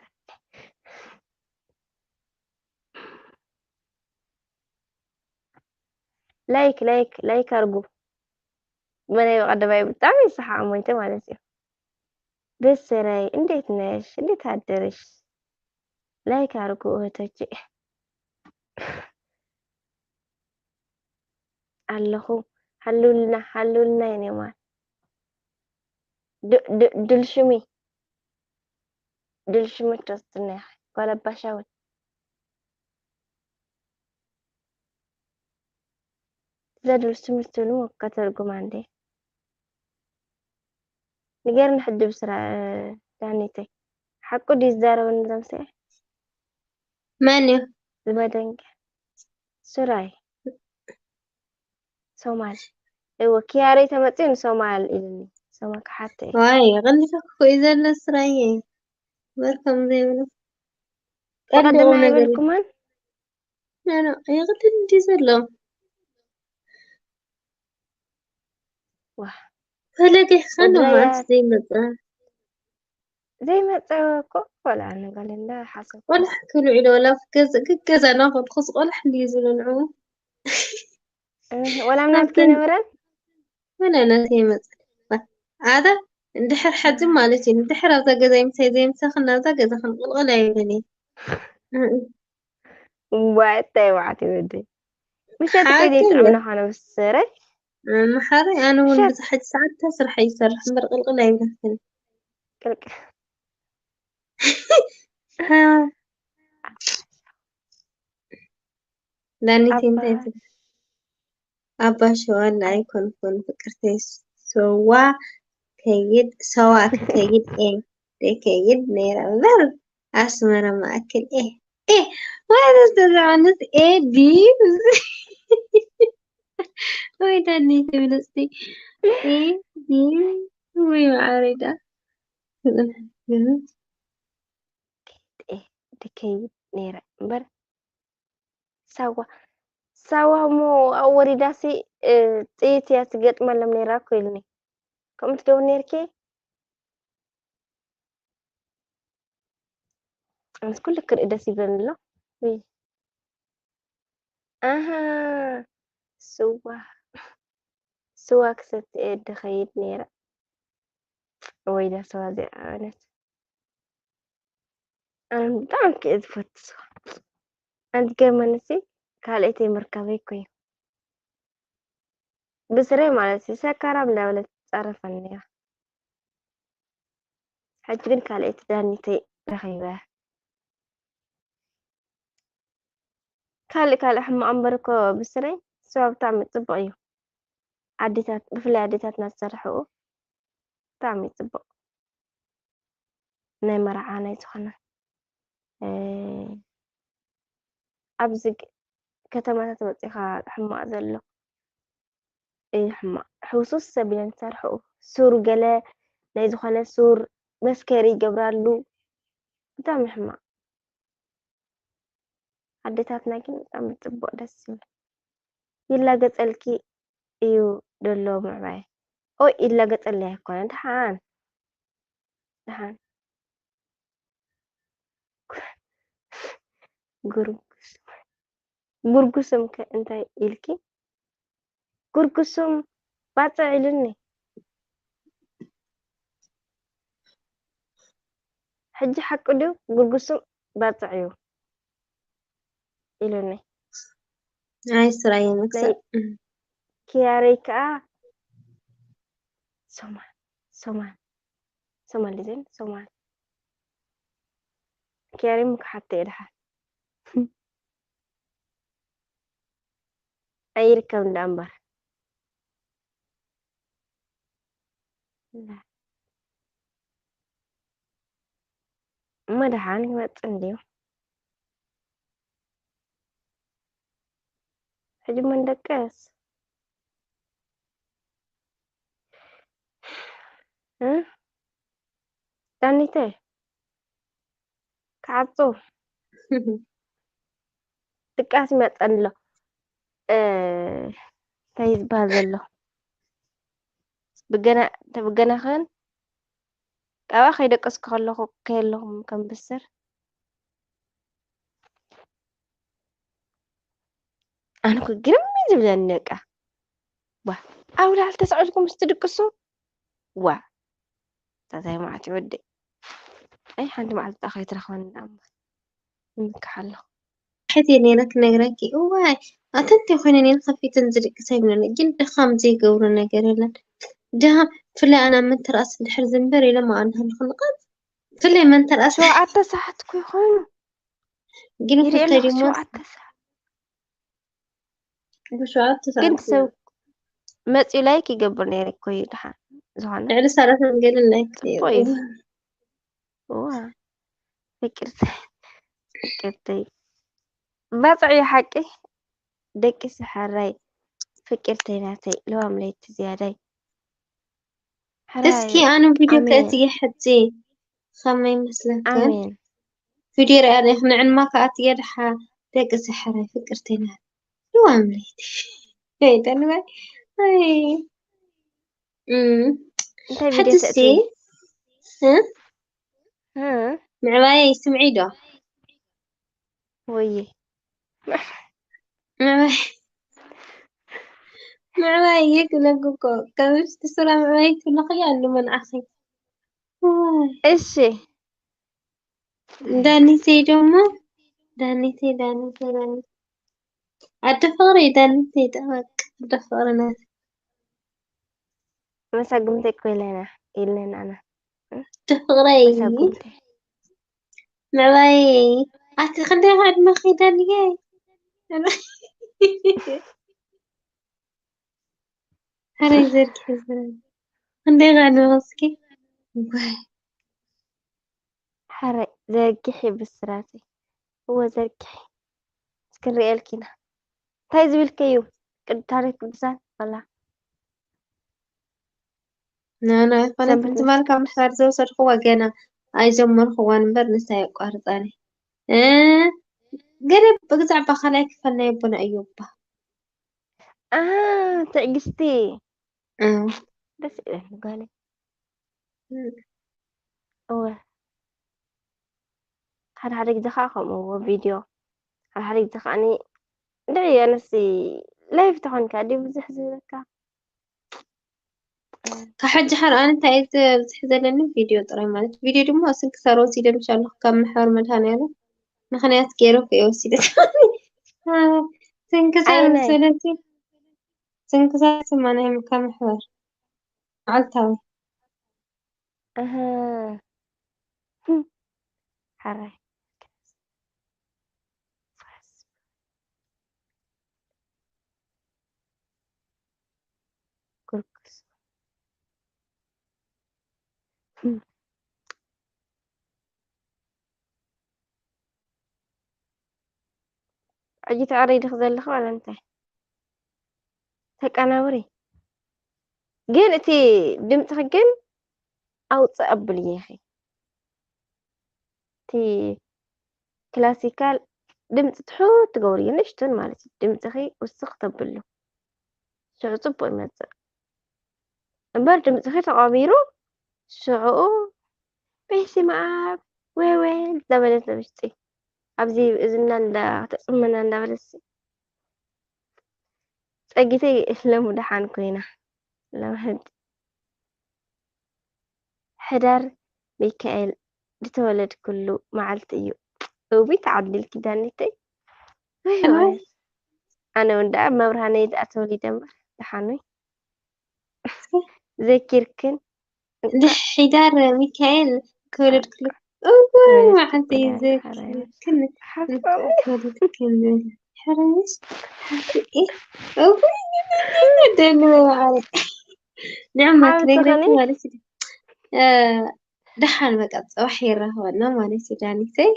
ላይክ ላይክ ላይክ ኣርጉ መለይ በቀደማይ ብጣዕሚ ይስሓቅ ሞይተ ማለት እዩ። ቤት ስራይ እንዴት ነሽ እንዴት ኣደርሽ? ላይክ ኣርጉ እህቶቼ። ኣለኹ ሃሉልና ሃሉልና የኔ ማር። ድልሽሚ ድልሽሚ ትወስድና ኢኺ ጓል ኣባሻውል። እዛ ድልሽሚ ትብሉ ከተርጉማ እንዴ? ንገርኒ ሕጂ ብስራ ዳኒተይ ሓቁ ድዩ ዝዛረበኒ ዘምስኤ? መን እዩ? ዝመደንገ ሱራይ ሶማል እወ ኪያረይ ተመፅኡ ንሶማል ኢሉኒ ሶማል ክሓተ እዩ ዋይ ቀልዲፈ ክፉ እዩ ዘሎ ስራየ በር ከም ዘይብሉ ቀልዲ ተቐደማ ቁም ነገር እዩ የበልኩማን ኖ ኖ የቕድል እንዲ ዘሎ ዋ ፈለገ ኸኖ ወድራይ ማለት እያ ዘይመፀ ዘይመፀ እኮ ቆልዓ ንበል እንዳ ሓሰብኩ ቆልዓ ክልዑ ኢለ ወላ ገዛ ገዛ እናኸድኩስ ቆልዓ እንድዩ ዝብሉ ንዑ እህ፣ ወላ ምናት ከይነበረን ወላ ናተይ ይመፅእ ኣታ እንድሕር ሓዚ ማለት እዩ እንድሕር ኣብዛ ገዛ ምሳይ ዘይምሳኽን ናብዛ ገዛ ክንቅልቅል ኣይብልን እየ ዋይ እንታይ ዋዕት ይወደይ ምሸት ሓቂ ከይደ እየ። ይጥዕምና ኾነ ብስረይ መሓሪ ኣነ እውን ምሸት ብዙሕ ሕጂ ሰዓት እታ ስራሕ ይሰርሕ እምበር ቅልቅል ኣይብለክን ቅልቅ ዳኒት እንታይ ኣባ ትብል ኣባ ሸዋላ ኣይኮንኩን ፍቅርተይ ሰዋ ከይድ ሰዋ ክከይድ እየ ደይከይድ ነይረ እምበር ኣስመራ ማእከል እየ እየ ወይ ተዛዕነት እየ ድዩ ወይ ዳኒት ብልፅቲ እየ ድዩ ወይ ማዕረይ ዳ ድከይድ ነይረ እምበር ሳዋ ሳዋ እሞ ኣብኡ ወሪዳሲ እ፣ ጥይት እያ ትገጥመሎም ነይራ እኮ ኢሉኒ ከምኡ ትገብር ነይርኪ ኣነስ ኩሉ ክርኢ ደስ ይብለኒ ኣሎ ውይ ኣሃ ስዋ ስዋ ክሰቲ እየ ድኸይድ ነይረ። ወይ ዳ ስዋ እዚኣ ዓይነት። ኣነ ብጣዕሚ እየ ዝፈቱ ስዋ። ኣንቲ ገርመንሲ ካልኦተይ ምርካበይ እኮ እዩ። ብስረይ ማለት እዩ ሰካራም እንዳበለት ትጻረፈኒ ነይራ። ሕጂ ግን ካልኦይቲ ዳኒተይ ረኺበ። ካልእ ካልእ ሕማቕ እምበር እኮ ብስረይ ስዋ ብጣዕሚ ጽቡቕ እዩ። ኣዴታት ብፍላይ ኣዴታትና ዝሰርሕኡ ብጣዕሚ እዩ ጽቡቕ። ናይ መርዓ ናይ ዝኾነ ኣብዚ ከተማታት ወፂኻ ሕማቕ ዘሎ እዩ ሕማቕ ሕውሱስ ሰቢለን ዝሰርሕኡ ሱር ገለ ናይ ዝኾነ ሱር መስከሪ ይገብራሉ ብጣዕሚ ሕማቕ ኣዴታትና ግን ብጣዕሚ ፅቡቕ ደስ ዝብል ይላገፀልኪ እዩ ደሎ ምዕባይ ኦይ ይላገፀለይ ኣይኮነ ደሓን ደሓን ጉርጉስ ጉርጉስም ከ እንታይ ኢልኪ? ጉርጉስም ባጽዕ ኢሉኒ። ሕጂ ሓቂ ድዩ? ጉርጉስም ባጽዕ እዩ ኢሉኒ። ኣይ ስራየ መክሰብ ኪያረይ ከዓ ሶማል ሶማል ሶማል ዲዘን ሶማል ኪያረይ ምክሓተ እየ ድሓን ኣይርከብ እንዳ እምበር እሞ ደሓን ይመጽእ እንድዩ ሕጂ መን ደቀስ እ ዳኒተ ክዓጹ ድቃስ ይመጸኒ ኣሎ እንታይ ዝበሃል ዘሎ ብገና ተብገናኸን ካብኣ ከይደቀስኩ ከለኹ ከየለኹም ከንብስር ኣነ እኮ ግርም እዩ ዝብለኒ በቃ ዋ ኣብ ላዕሊ ተሰቒልኩም ምስ ትድቅሱ ዋ ታታይ መዓት ይወደይ ኣይ ሓንቲ መዓልቲ ጣ ከይትረኽበኒ ደኣ እምበር ይምክሕ ኣለኹ ሕት እየ ነይረ ክነግረኪ እዋይ ኣተንቲ ኮይነ ነይረ ከፊተን ዝድቅሳ ይብለኒ ግን ድኻም ዘይገብሮ ነገር የለን ድሃ ብፍላይ ኣነ ኣብ ምንትርኣስ ድሕር ዝንበር ኢለ መቐንሃ ንኽንቐፍ ብፍላይ ምንትርኣስ ሸውዓተ ሰዓት እኮ ይኾኑ ግን ይርእየና ፍልታይ ድማ ሸውዓተ ሰዓት ብሸውዓተ ግን ሰዓት ሰብ መፂኡ ላይክ ይገብር ነይረ እኮ እዩ ድሓን ዝኾነ ልዕሊ ሰላሳ ገለ ላይክ ጽቡቅ እዩ። እዋ ፍቅርተይ ፍቅርተይ ባፅዕ እዩ ሓቂ ደቂ ሰሓራይ ፍቅርተይ ናተይ ለዋም ለይቲ ዝያዳይ እስኪ ኣነ ቪድዮ ከእትየ ሕጂ ከመይ ይመስለክን ኣሜን ቪድዮ ሪኣ ኣለኹ ንዕንማ ከኣትየ ድሓ ደቂ ሰሓራይ ፍቅርተይ ናተይ ለዋም ለይቲ ይጠልባይ ኣይ እም፣ እንታይ ቪድዮ ሕጅሲ፣ ተእትዊ? እ? እ? ምዕባየይ ስምዒ ዶ? ወይዬ ምዕባይ ምዕባይ እየ ክብለኪ እኮ ካብ ውሽጢ ስራ ምዕባይ ትብለኽዮ ኣሎ መንዓኺ። ዋይ፣ እሺ ዳኒተይ ደሞ ዳኒተይ ዳኒተይ ዳኒተይ ኣደ ፍቕሪ ዳኒተይ ጠበቅ ኣደ ፍቕሪ ናት መሳግምተይ እኮ ኢለና ኢለና ኣና ኣደ ፍቕረይ መሳግምተይ ምዕባይ ኣቲ ክንደይ ዕድመኺ ዳኒየ ሕራይ ዘርጊሒ ዝረኒ። ክንደይ ቃል ንወስኪ? እዋይ። ሕራይ ዘርጊሒ ብስራተይ። እወ ዘርጊሒ። እስኪ ንርእየልኪ ኢና። እንታይ ዝብልኪ እዩ? ቅድ ታሪክ ቅዱሳን ኣላ። ናና ይኮነት ሰንበት ንትማል ካብ ምሕዳር ዝወሰድክዋ ገና ኣይጀመርክዋን እምበር ንሳ የቋርፃኒ እ ገለ ብግዛዕ ባካላይ ክፈና የቦና እዩ እባ ኣሃ ትዕግስቲ እም፣ ደስ ይብለኒ ጓለይ። እም፣ እወ ሓደ ሓደ ግዜ ከዓ ከምኡ እዎ ቪድዮ ሓደ ሓደ ግዜ ከዓኒ እንድዒ ኣነሲ ላይፍ ተኾንካ ድዩ ብዙሕ ዝብለካ ካብ ሕጂ ሓር ኣነ እንታይ እየ ዘብዝሕ ዘለኒ ቪድዮ ጥራይ ማለት ቪድዮ ድማ ስንክሳር ወሲደ ምሻ ኣለኹ ካብ መሕበር መድሃንያለ ምኽንያት ገይረ እኮ እየ ወሲደ ስንክሳር ኣየናይ? ስለዚ ስንክሳር ስማ ናይ ካብ መሕበር መዓልታዊ እህ። ሓራይ። ኩርኩስ። ሕጂ ተዕሪ ድኽ ዘለኽ ዋላ እንታይ? ተቀናብሪ። ግን እቲ ድምፅኺ ግን ኣውፅእ ኣብልዬኺ። እቲ ክላሲካል ድምፂ ትሑት ትገብርዮ፣ ንእሽቱን ማለት እዩ። ድምፅኺ ውስኽ ተብሉ። ሽዑ ፅቡቅ ይመፅእ። እምበር ድምፅኺ ተቐቢሩ ሽዑ በስመ ኣብ ወይ ወይ እንዳበለት ውሽጢ ኣብዚ እዝና እንዳ ተፅመና እንዳበለት ፀጊተይ ለሙ ደሓን ኮይና ለምሕድ ሕዳር ሚካኤል ዝተወለድኩሉ መዓልቲ እዩ። እውይ ተዓዲልኪ ዳኒተይ። ወይ ወይ። ኣነ እውን ደኣ መብርሃነይ ደኣ ተወሊደ እምበር ደሓን ወይ። ዘኪርክን ድሕዳር ሚካኤል ክወለድክሉ እዋይ መዓልቲ ዘክርክን ተወለድክን ሕረስ እዋይ ደንበ መዓለ ንዕማ ክነግረኪ ማለት እዩ። ደሓን በቃ ፅባሕ ይራኸበና ማለት እዩ። ዳኒተይ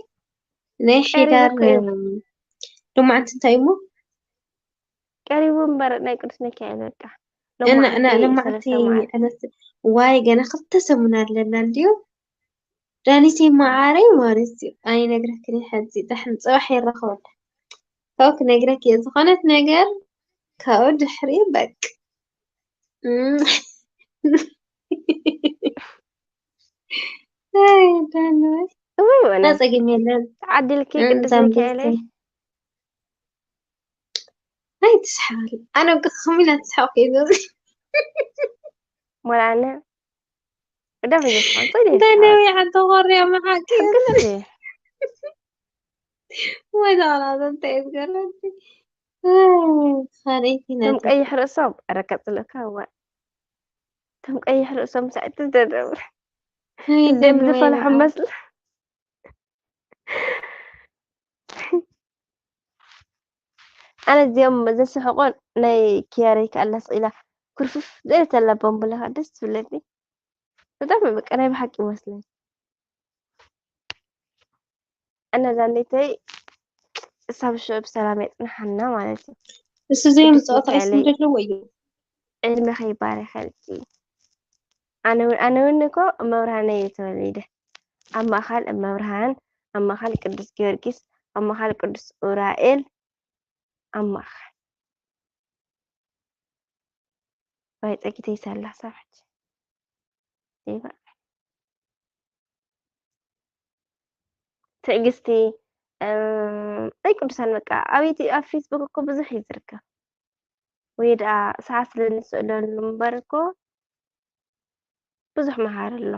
ናይ ሕዳር ሎማዓንቲ እንታይ እሞ ቀሪቡ እምበር ናይ ቅዱስ ሚካኤል በቃ እና እና ለማዕቲ ዕለት ዋይ ገና ክልተ ሰሙን ኣለና እንድዩ። ዳኒተይ መዓረይ ማለት እዩ። ኣይነግረክን እየ ሕጂ ዳሕን ፅባሕ ይራኸበና። ካብኡ ክነግረክ እየ ዝኾነት ነገር ካብኡ ድሕሪ በቅ እውይ ወነ ጸገም የለን። ተዓዲልኪ ቅዱስ ሚካኤለይ። ኣይትስሓል ኣነ ብግኽ ከሚላ ትስሓቅ ከይዞ ሞላነ እዳ ምን ይፋን ጸዲ እንታይ ነው ያንተ ወሬ መሓቂ ግስቲ ወይ ዳላ እንታይ ዝገረም ኻለይቲ ቶም ቀይሕ ርእሶም ኧረ ቀጽልካ እዋ ቶም ቀይሕ ርእሶም ሳዕቲ ደደብ ደም ዝፈልሖ መስል ኣነ እዚኦም ዘስሕቆ ናይ ኪያረይ ከኣላ ስቕ ኢላ ኩርፍፍ ዝበለት ኣላ ቦምብላ ደስ ትብለኒ። ብጣዕሚ በቃ ናይ ብሓቂ ይመስለኒ። እና ዛኔተይ ሳብ ሽዑ ብሰላም የጽንሓና ማለት እዩ። እሱ ዘይምጽኦ ተቐይስ ምደለዎ እዩ። ዕድመኺ ይባረኸልኪ። ኣነ እውን ኣነ እውን እኮ እመብርሃን እየ ተወሊደ። ኣብ ማእኸል እመብርሃን፣ ኣብ ማእኸል ቅዱስ ጊዮርጊስ፣ ኣብ ማእኸል ቅዱስ ኡራኤል፣ ኣብ ማእኸል ባይ ጸጊተይ ሳላ ሳብት ዴባ ትዕግስቲ ናይ ቅዱሳን በቃ ኣብ ዩቲ ኣብ ፌስቡክ እኮ ብዙሕ እዩ ዝርከብ ወይ ደኣ ሰዓት ስለ ንስእለሉ እምበር እኮ ብዙሕ መሃሪ ኣሎ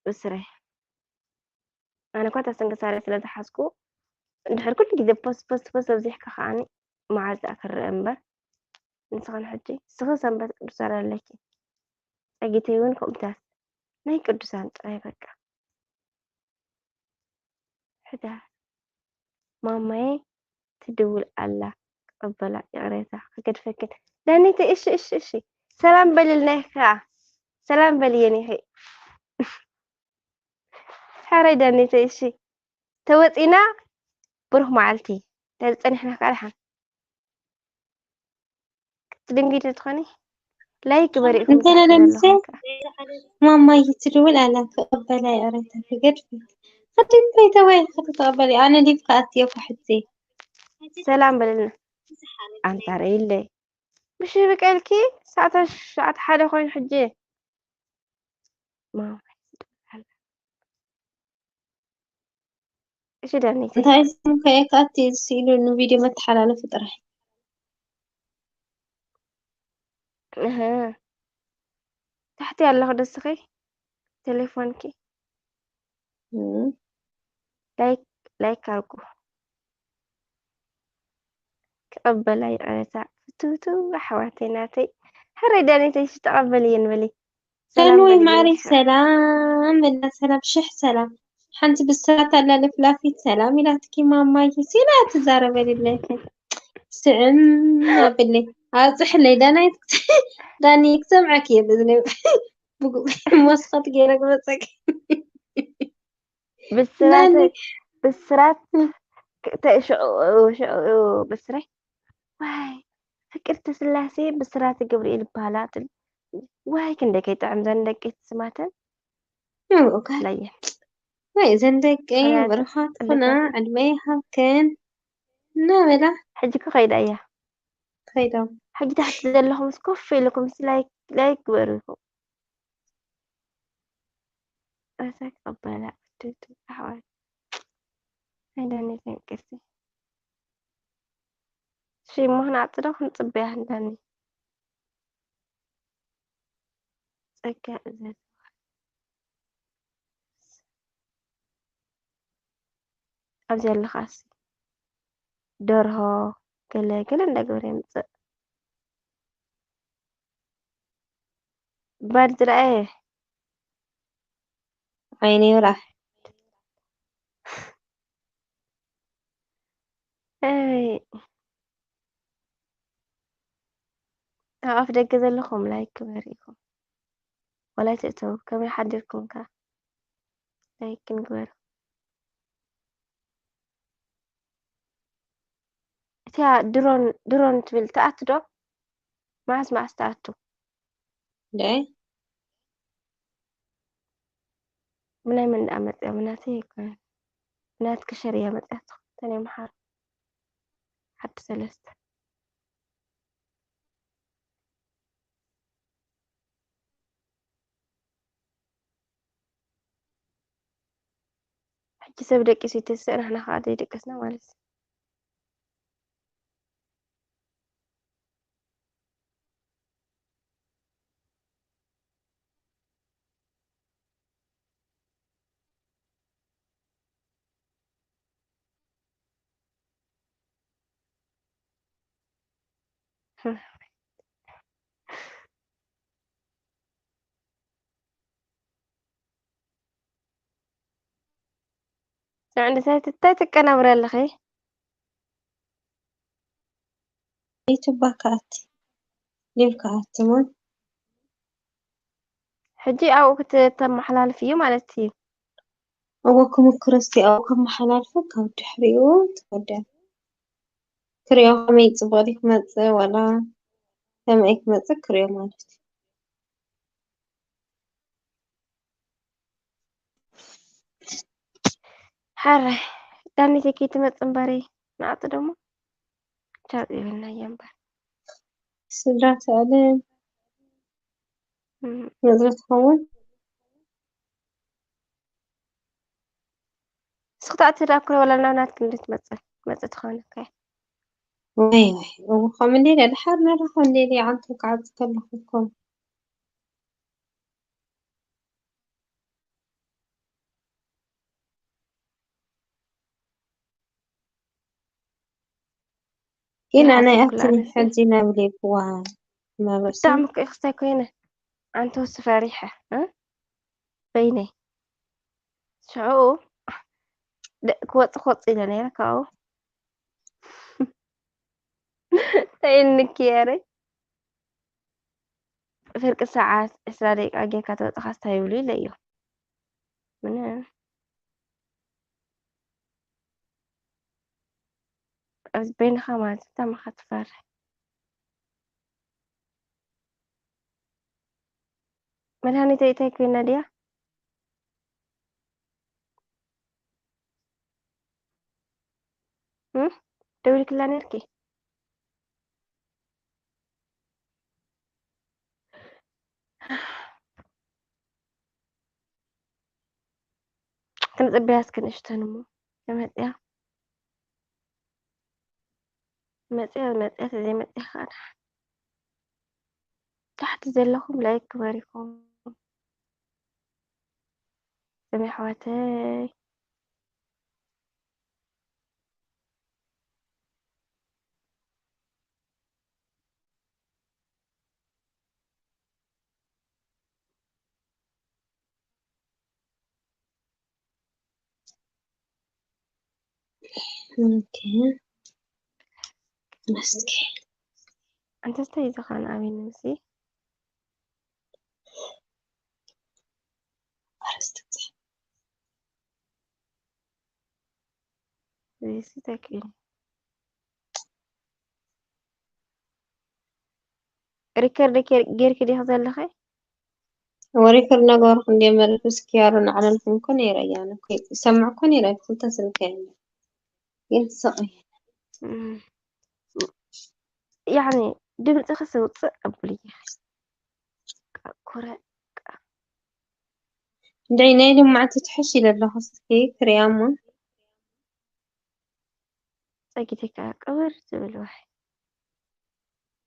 ብስረይ ኣነ እኳ እታ ስንክሳረይ ስለ ዝሓዝኩ እንድሕር ኩሉ ግዜ ፖስት ፖስት ፖስት ኣብዚሕካ ከዓኒ መዓዝ ደኣ ክረአ እምበር ንስኽን ሕጂ ንስኺ ሰንበት ቅዱሳን ኣለኪ ጸጊተይ እውን ከምኡታት ናይ ቅዱሳን ጥራይ በቃ ሕዳር ማማዬ ትድውል ኣላ ክቕበላ ይቕሬታ ክገድፈክን ዳኒተይ እሺ እሺ እሺ ሰላም በልልናይ ከዓ ሰላም በልየን ኢኺ ሓራይ ዳኒተይ እሺ ተወፂና ብሩኽ መዓልቲ ተዝፀኒሕና ከዓ ደሓን ክትድንግዲ ትኾኒ ላይክ ግበሪ ኢኹም እንተ ለለምሰ ማማይ ትድውል ኣላ ክቕበላ ይቕሬታ ክገድፈ ክትንበይ ተባይ ክትተቐበል ኣነ ሊቭ ከኣትዮ ክሕጂ ሰላም በልልና ኣንታ ረይለይ ምሽ በቀልኪ ሰዓት ሸዓት ሓደ ኮይኑ ሕጂ እሺ ዳኒት እንታይ ስም ከየካቲ ስኢሉ ንቪድዮ መተሓላለፊ ጥራሕ እህ ታሕቲ ኣለኹ ደስኺ ቴሌፎንኪ እም፣ ላይክ ላይክ ኣርጉ። ክቐበላ ይቕረታ ፍትውትው ኣሕዋተይ ናተይ። ሕረይ ዳኒተይ ተቐበልየን በሊ። ሰላም ሰሉይ በልየን ማሪ ሽሕ። ሰላም በልና። ሰላም ሽሕ ሰላም። ሓንቲ ብስራት ኣላ ለፍላፊት ሰላም ኢላትኪ ማማይ ሲላ ትዛረበልለይከ ስዕም ኣብለይ ኣብፅሕለይ ዳናይት ዳኒ ክሰምዐክ እየ ብዝነ ብጉ መስኸት ገይረ ክመፀክ ብስራት ዳኒ ብስራት ክ- ተ- ሽዑ ሽዑ ብስራይ ዋይ ፍቅርቲ ስላሴ ብስራት ገብርኤል ይበሃላ ትብል። ዋይ ክንደይ ከይጥዕም ዘን ደቂ ትስማተን ይምኡካ ለየ ወይ እዘን ደቂ ሕራያት ብሩኻት ኩና ጥዕምታት ዕድመ ይሃብክን እናበላ ሕጂ ክኸይዳ እያ። ከይዶም ሕጂ ታሕቲ ዘለኹምስ ኮፍ ኢልኩምስ ላይክ ላይክ ግበሩ ኢኹም። እዛ ክቕበላ እትብል ኣሕዋት ኣይደኒ ዘንቅርሲ ሽሞ ክንዓጽዶ ክንጽበያ እንደኒ ጸጋ እዘ ኣብዚ ኣለኻሲ ደርሆ ገለ ገለ እንዳገበረ የምፅእ። ባድ ዝረኣየ ዓይነ ይብራህ ኣይ ኣብ ኣፍ ደገ ዘለኹም ላይክ ግበሩ ኢኹም ዋላ ኣይትእተው ከመይ ሓዲርኩም ከ ላይክ ንግበር እቲያ ድሮን ድሮን ትብል ትኣቱ ዶ መዓስ መዓስ ትኣቱ እንደ ብናይ መን ደኣ መፅያ ብናተይ ኣይኮነን ብናትኪ ሸር እያ መፅያ ትኽተን እያ መሓር ሓንቲ ሰለስተ ሕጂ ሰብ ደቂሱ ይትስእ ንሕና ከዓ ዘይደቀስና ማለት እዩ ስምዕንዲ ሳይት እንታይ ትቀናብሪ ኣለኺ? ዩቱባ ክኣቲ ሊቭ ክኣቲ ሞን ሕጂ ኣብኡ ክተመሓላልፍ እዩ ማለት እዩ። እዎ ክምክሮ እስቲ ኣብኡ ከመሓላልፎ ካብ ድሕሪኡ ትወድያ ክሪኦ ከመይ ፅቡቅ ድዩ ክመፅእ ዋላ ከመይ ክመፅእ ክሪኦ ማለት እዩ። ሓራይ ዳኒተይ ከይትመጽእ እምበሪ ንዓጽ ደሞ ቻው ይብልናዮ እምበር ስድራ ትዕልም መዝረት ትኸውን ስኽታዕ ትዳ ኩረ ወላ ናብ ናት ክንዲ ትመጽእ መጽእ ትኸውን እኮ ወይ ወይ እው ከም እንዴ ድሓር ነራኸ እንዴ ዓንቶ ክዓጽ ከለኹ እኮ ግን ኣነ ኣትኒ ሕጂ ናብ ሌብዋ መበሰ ብጣዕሚ እኮ ክስታይ ኮይነ ኣንተ ወሲ ፈሪሐ እ? በይነይ ሽዑ ደ- ክወፅ ክወፅ ኢለ ነይረ ካብኡ ተይንክየረ ፍርቂ ሰዓት ዕስራ ደቂቃ ጌርካ ተወፅኻ ስታይ ይብሉ ኢለ እዮም ምንም ኣብዚ በይንኻ ማለት ብጣዕሚ ኢኻ ትፈርሕ መድሃኒተይ እንታይ ኮይና ድያ እም? ደዊልክላ ነርኪ ክንፅበያ እስኪ ንእሽተን እሞ ተመፅያ መፅያ መፅያ ተዘይመፅያ ከዓ ደሓን ታሕቲ ዘለኹም ላይክ ግበሪኹም። ሰሚ ኣሕዋተይ። ኦኬ። መስኪ። ኣንተ እንታይ እዩ ዝኻን ኣበይ ንምሲ? ኣርስቲ። እዚ ተኪእኒ። ሪከርድ ጌር-፣ ጌርኪ ዲኺ ዘለኺ? ወሪከር ነገሩ ክንደይ መርፍ እስኪ ያሩ ንዓለልኩም እኮ ነይረ እያ። ኣነ እኮ ይሰምዕ እኮ ነይረ፣ ክልተ ስልኪ እያ። ግን ትስቕ እያ። እም። ያዕኒ ድምፅኺ ስውፅእ ኣብልዬ። ቃ-፣ ኮረ-፣ ቃ-፣ እንድዒ ናይ ልምዓት ትሕሽ ኢለ ኣለኹ። እስኪ ክሪኣ እሞ። ጸጊተካ ቅብር ትብል ዋይ።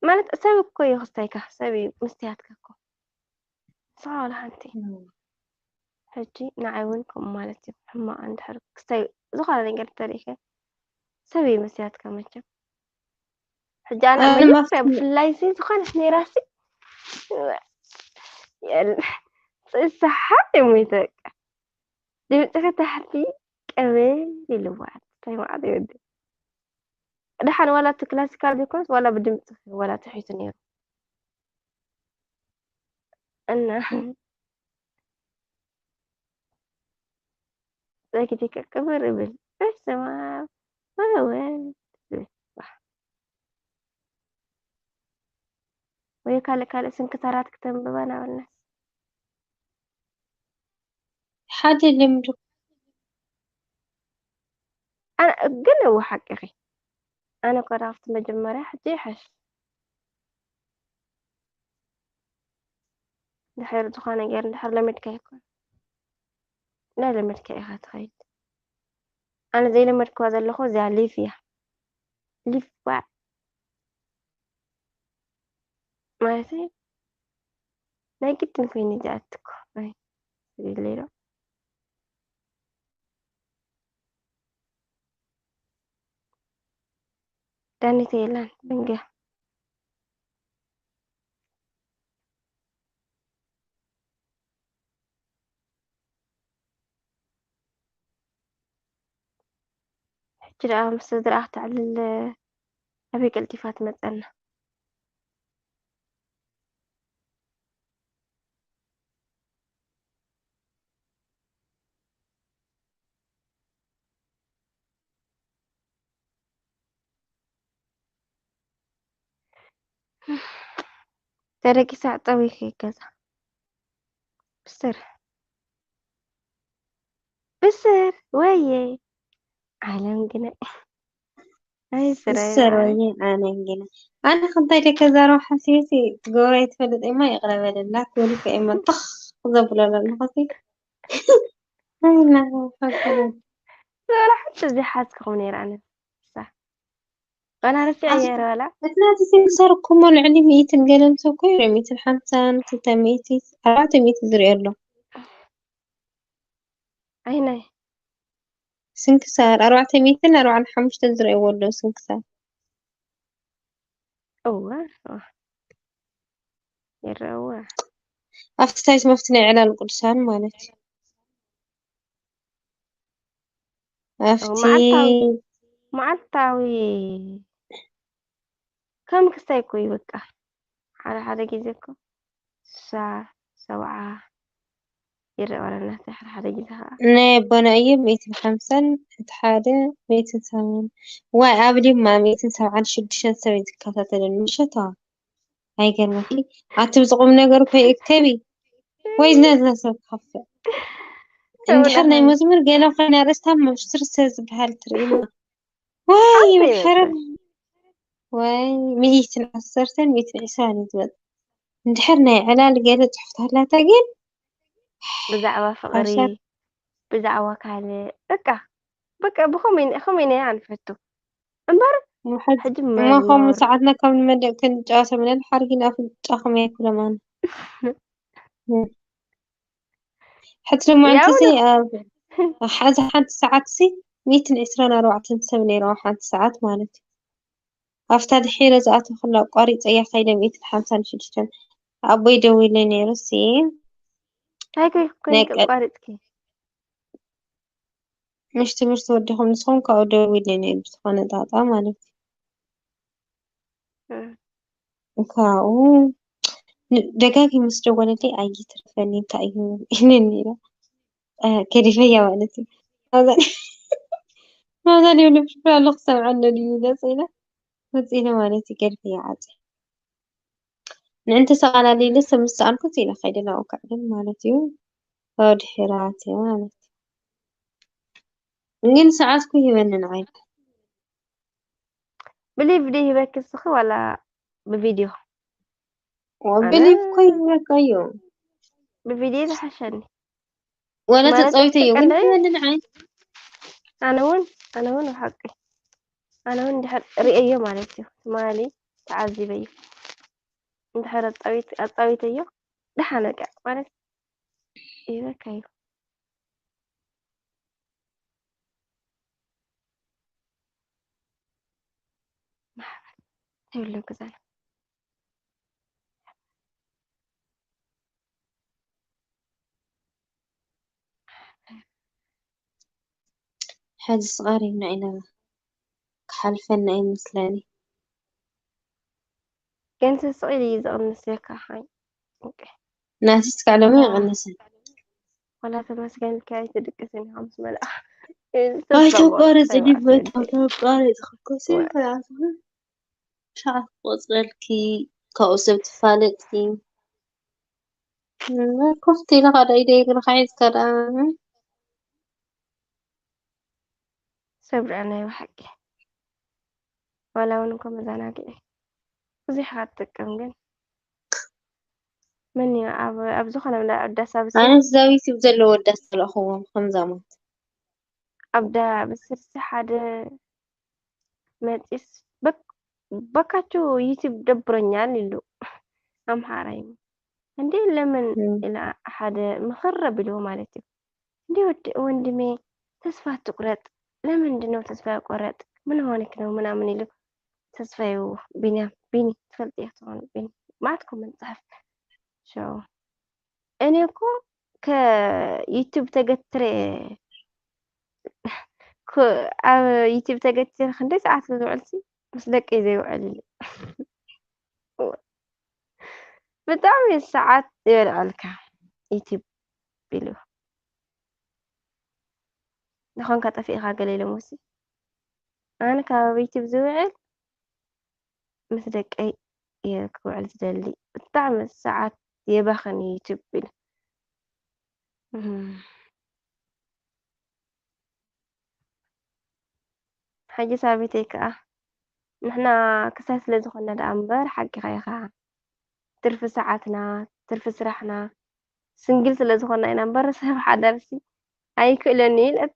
ማለት ሰብ እኮ እዩ ክስታይካ፣ ሰብ እዩ መስትያትካ እኮ። ንስኻ ዋላ ሓንቲ። እም። ሕጂ ንዓይ እውን ከምኡ ማለት እዩ። ሕማቕ እንድሕር ክስታይ ዝኾነ ነገር እንተሪእከ፣ ሰብ እዩ መስትያትካ መቸም። ሕጂ ኣነ ኣነ መጀመርያ ማፍስ-፣ ብፍላይ ሲ ዝኾነት ነይራሲ፣ የለ፣ ስሓቕ እዩ ሞይተ በቃ። ድምፅኺ ታሕቲ ቅብል ኢልዋ። እንታይ መዓት ይወዲ። ደሓን ዋላ እቲ ክላሲካል ዘይኮነስ ዋላ ብድምፅኺ ዋላ ትሒቱ ነይሩ። እና ዘጊዲከ ቅብር እብል። በስመ ኣብ ወወልድ ዝብል። ባህ። ወይ ካልእ ካልእ ስንክታራት ክተንብባ ናበልናስ። ሓደ ልምዲ። ኣነ ግን እወ ሓቅኺ። ኣነ እኮ ካብቲ መጀመርያ ሕጂ ይሓይሽ። ድሕር ዝኾነ ነገር እንድሕር ለመድካዮ እኮ። እንዳለመድካዮ ኢኻ ትኸይድ። ኣነ ዘይለመድክዋ ዘለኹ እዚኣ ሊፍ እያ። ሊፍ ዋዕ። ማለተይ ናይ ግድን ኮይኑ እዚኣ ትኮ። ኣይ፣ የድልይ ዶ? ዳኒት የላን፣ ደንገ። ሕጂ ደኣ ምስ ስድራኣ ክተዕልል ኣበይ ቀልጢፋ ትመጸና? ተደቂሳ ጠዊኺ ገዛ። ብስር። ብስር፣ ወየ። ዓለም ግነ። ኣይ፣ ስራይ ብስር፣ በዓል። ወየ፣ ኣነ ግነ። ኣነ ክንታይ ደከ ዛረብ ሓሲበሲ ትገብሮ ኣይትፈልጥ እማ ይቕረ በለላ ክብል ከ እማ ጥኽ ዘብሎ ዘለኹ ሲ። ኣይ፣ እና፣ ሓቂ። ወላ ሓንቲ ዘይሓዝክኹም ነይረ ኣነ። ሳ። ዋላ ረሲዐ ኣስ-፣ ነይረ ዋላ። እቲ ናቲ ሴንሰር እኮ እሞ ልዕሊ ሚእትን ገለን ሰብ እኮ ይርኢ፣ ሚእትን ሓምሳን፣ ክልተ ሚእቲ፣ ኣርባዕተ ሚእቲ ዝርኢ ኣሎ። ኣይናይ። ስንክሳር ኣርባዕተ ሚእትን ኣርባዓን ሓሙሽተን ዝርእይዎ ኣለዉ ስንክሳር። እወ፣ እወ። ይረአ እወ። ኣብቲ ሳይት መፍቲ ናይ ዕላል ቅዱሳን ማለት እዩ። ኣብቲ መዓልታዊ፣ መዓልታዊ ከም ክስታይ እኮ እዩ በቃ። ሓደ ሓደ ግዜ እኮ ስሳ፣ ሰብዓ ይረአ ዋላ እናተ ሓደ ሓደ ግዜ ኸዓ። ናይ ኣቦና እዩ ሚእትን ሓምሳን፣ እቲ ሓደ ሚእትን ሰብዓን። ዋይ፣ ኣብ ሊማ ሚእትን ሰብዓን ሽዱሽተን ሰብ እዩ ዝከታተለኒ። ምሸት፣ ኣዋ። ኣይገርመኪ? ኣቲ ብዚ ቁም ነገር እኮ ይእከቢ። ወይ ዝነዝነ ሰብ ክኸፍእ። እንድሕር ናይ መዝሙር ገለ ኮይና ርእስታ መብስር ሰብ ዝበሃል ትርእይና። ወይ ሓንቲ መብስር። ይመስል። ወይ ሚእትን ዓሰርተን ሚእትን ዕስራን እዩ ዝበል። እንድሕር ናይ ዕላል ገለ ጽሑፍ ተሃላታ ግን ብዛዕባ ፍቕሪ፣ ሓሳብ ብዛዕባ ካልእ፣ በቃ፣ በቃ ብኸመይ፣ ኸመይ ናይ ኣንፈቱ። እምበር ሕጂ እሞ ከምኡ ሰዓትና ካብ ንመደብ ክንጫወት ብለን ሓርጊን ኣፍንጫኹም ኣይኩለማን። ሕጂ ሎማዓንቲ ያው ሲ ኣብ ሓዚ ሓንቲ ሰዓት ሲ ሚእትን ዕስራን ኣርባዕተን ሰብ ነይሩ ኣብ ሓንቲ ሰዓት ማለት እዩ። ኣብታ ድሒረ ዝኣተኹላ ኣቋሪፀያ ከይደ ሚእትን ሓምሳን ሽዱሽተን ኣቦይ ደዊለ ነይሩ ሲ ኣይኮይ ናይ ኮይንኪ ቀ- ኣቋሪፅኪ ምሽ ትምህርቲ ወዲኹም ንስኹም ካብኡ ደዊለ ነይሩ ብዝኾነ ጣጣ ማለት እዩ። እም። ካብኡ ን- ደጋጊሙ ምስ ደወለለይ ኣይትረፈኒ እንታይ እዩ ኢለኒ ኢለ እ፣ ገዲፈያ ማለት እዩ። ኣብዛ ኣብዛ ሊሆነ ፍፍራ ኣለኹ ሰምዐ ኣሎ ድዩ ገፅ ኢለ ወፂ ኢለ ማለት እዩ ገዲፈያ ዓፂ ንዕንተ ሰቓላሊ ኢለ ሰብ ምስ ሰኣልኩት ኢለ ከይደ ናብኡ ክዕልል ማለት እዩ። ካብኡ ድሒራት እየ ማለት እዩ። ግን ሰዓትኩ ይበኒ ንዓይ ብሊቭ ድዩ ሂበኪ እስኺ ዋላ ብቪድዮ? ኣነ ብሊቭ እኮ ይበቃ እዩ። ብቪድዮ ዝሓሸኒ። ወላ ማለት ተፃዊተዮ ግን ቀለይ ይበኒ ንዓይ ኣነ እውን ኣነ እውን ብሓቂ ኣነ እውን እንድሕር ርእየዮ ማለት እዩ ትማሊ ተዓዚበዮ እንድሕር ኣፃዊት ኣፃዊተዮ ደሓነ በቃ ማለት ይበካ እዩ ማሕበር ትብሉ ግዛይ ሕዚ ስቓሪና ኢና ክሓልፈና ኣይመስለኒ። ግን ስስቕ ኢሉ እዩ ዝቕንስ በካ ሓይ ናትስ ክዕለሞ ይቐንስን ወላ ተመስገን ኢልካ ኣይትድቅስን ኢኻ ምስ መልኣ ኣይተቋረፂ ዲበታ ተቋረፂ ክኮሲ ከይኣትኹ ሻዕ ክቆፅረልኪ ካብኡ ሰብ ትፋለጥኪ ኮፍቲ ኢለ ካዳ ኢደ እግርኻ ሒዝካ ደኣ ሰብ ርኣ ናይ ብሓቂ ዋላ እውን እኮ መዘናግዒ ብዙሕ ኢኻ ትጥቀም ግን መን እዩ ኣብ ኣብ ዝኾነ ኣብ ዳስ ኣብ ኣነስ ዛዊት ይብ ዘለዎ ዳስ ተለእኽዎም ከምዛሞት ኣብ ዳ ብስልሲ ሓደ መፂስ በካችሁ ዩቲብ ደብሮኛል ኢሉ ኣምሓራይ እንዴ ለምን ኢላ ሓደ ምኽር ኣቢልዎ ማለት እዩ እንዴ ወዲ ወንድሜ ተስፋ ትቁረጥ ለምንድን ነው ተስፋ ያቆረጥ ምን ሆነክ ነው ምናምን ኢሉ ተስፋዩ ቢንያም ቢኒ ትፈልጥ እያ ትኾኑ ቢኒ ማለት ኮመንት ፅሕፍ ሸው እኔ እኮ ከዩቲዩብ ተገትረ ኣብ ዩቲዩብ ተገትረ ክንደይ ሰዓት ዝውዕል ሲ ምስ ደቀይ ዘይውዕል ኢሉ ብጣዕሚ ሰዓት ይበልዐልካ ዩቲዩብ ኢሉ ዝኾንካ ጠፊእኻ ገለ ኢሎም ወሲ ኣነ ካብ ዩቲዩብ ዝውዕል ምስ ደቀይ እየ ክውዕል ዝደሊ። ብጣዕሚ ሰዓት የባኽን እዩ ዩቱብ ኢለ። እም። ሕጂ ሳቢተይ ከኣ ንሕና ክሳይ ስለ ዝኾንና ደኣ እምበር ሓቂኻ ኢኻ። ትርፊ ሰዓትና፣ ትርፊ ስራሕና ስንግል ስለ ዝኾንና ኢና እምበር ሰብ ሓዳርሲ ኣይክእለኒ ኢለት።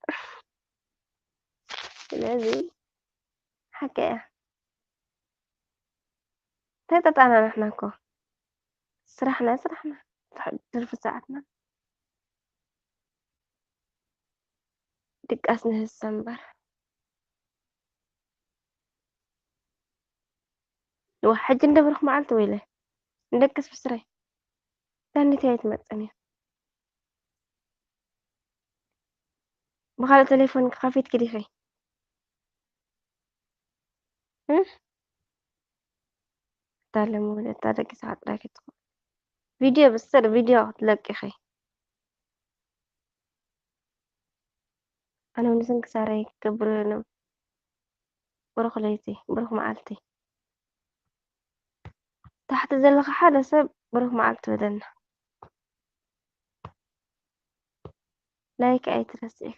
ስለዚ ሓቂ እያ። እንታይ ጠጣና ንሕና እኮ ስራሕና ስራሕና ትርፊ ሰዓትና ድቃስ ንህሰ እምበር ዋ ሕጂ እንደ ብሩኽ መዓልቲ ወይለ እንደቅስ ብስረይ ዳኒት ኣይትመፅን እያ ብኻልእ ቴሌፎን ከፊትኪ ዲኺ? እህ? እታ ለምወደታ ደቂ ሰዓት ጥራይ ከይትኾን ቪድዮ ብስር ቪድዮ ክትለቂ ኢኺ። ኣነ እውን ስንክሳረይ ክገብሩ እዮም። ብሩኽ ለይቲ፣ ብሩኽ መዓልቲ። ታሕቲ ዘለኻ ሓደ ሰብ ብሩኽ መዓልቲ በለና። ላይክ ኣይትረስዒ።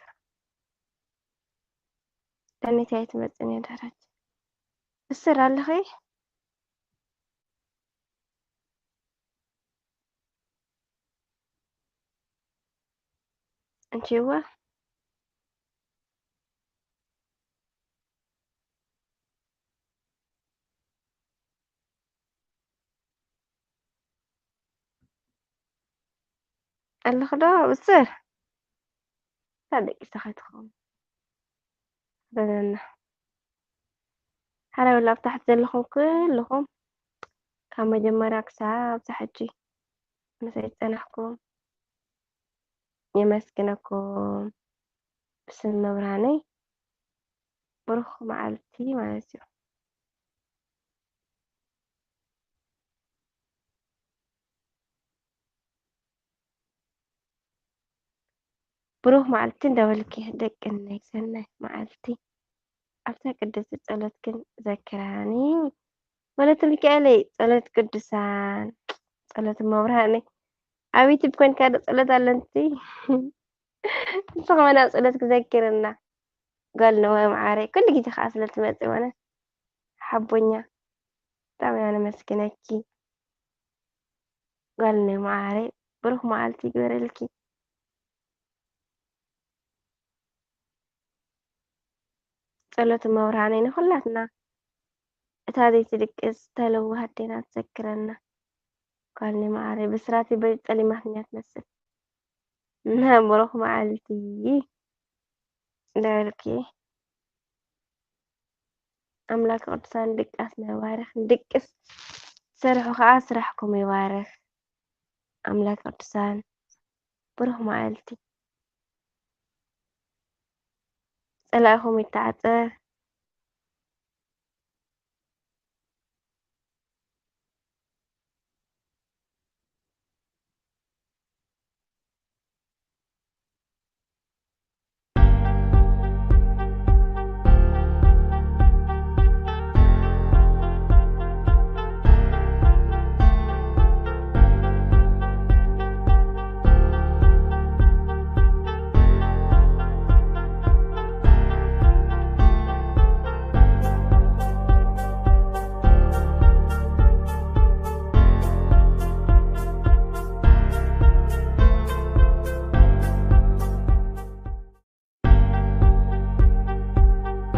ዳኒት ኣይትመጽን እያ ድሕረች። ብስር ኣለኺ? እንቺዋ። ኣለኹ ዶ ብስር? ካብ ደቂሳ ከይትኸውን። በለና። ሓራይ ወላ ኣብ ታሕቲ ዘለኹም ኩልኹም ካብ መጀመርያ ክሳብ ኣብዚ ሕጂ ምሳይ ዝጸናሕኩም የመስግነኩም። ብስም መብርሃነይ ብሩኽ መዓልቲ ማለት እዩ። ብሩኽ መዓልቲ እንዳበልኪ ደቂ እነይ ሰናይ መዓልቲ ኣብታ ቅድስቲ ጸሎትክን ዘክራኒ። ወለተ ሚካኤለይ ጸሎት ቅዱሳን ጸሎት መብርሃነይ ኣብ ዩቱብ ኮንካ ዶ ጸሎት ኣለንቲ ንስኻ ናብ ጸሎት ክዘክርና ጓል ነዋይ መዓረይ ኩሉ ግዜ ከዓ ስለ ትመጽእ ማለት ሓቦኛ ብጣዕሚ ኢና ነመስግነኪ። ጓል ነይ መዓረይ ብሩኽ መዓልቲ ይግበረልኪ። ጸሎት መብርሃነይ ንኹላትና እታ ዘይትድቅስ ተለዋህ ኣዴና ትዘክረና። ጓል ነይ መዓረይ ብስራተይ በሊጸ ሊማትኛ ትመስል። እና ብሩኽ መዓልቲ እንዳበልኪ ኣምላክ ቅዱሳን ድቃስና ይባርክ። ንድቅስ ትሰርሑ ከዓ ስራሕኩም ይባርክ ኣምላክ ቅዱሳን። ብሩኽ መዓልቲ። ጸላኢኹም ይተዓጸ፣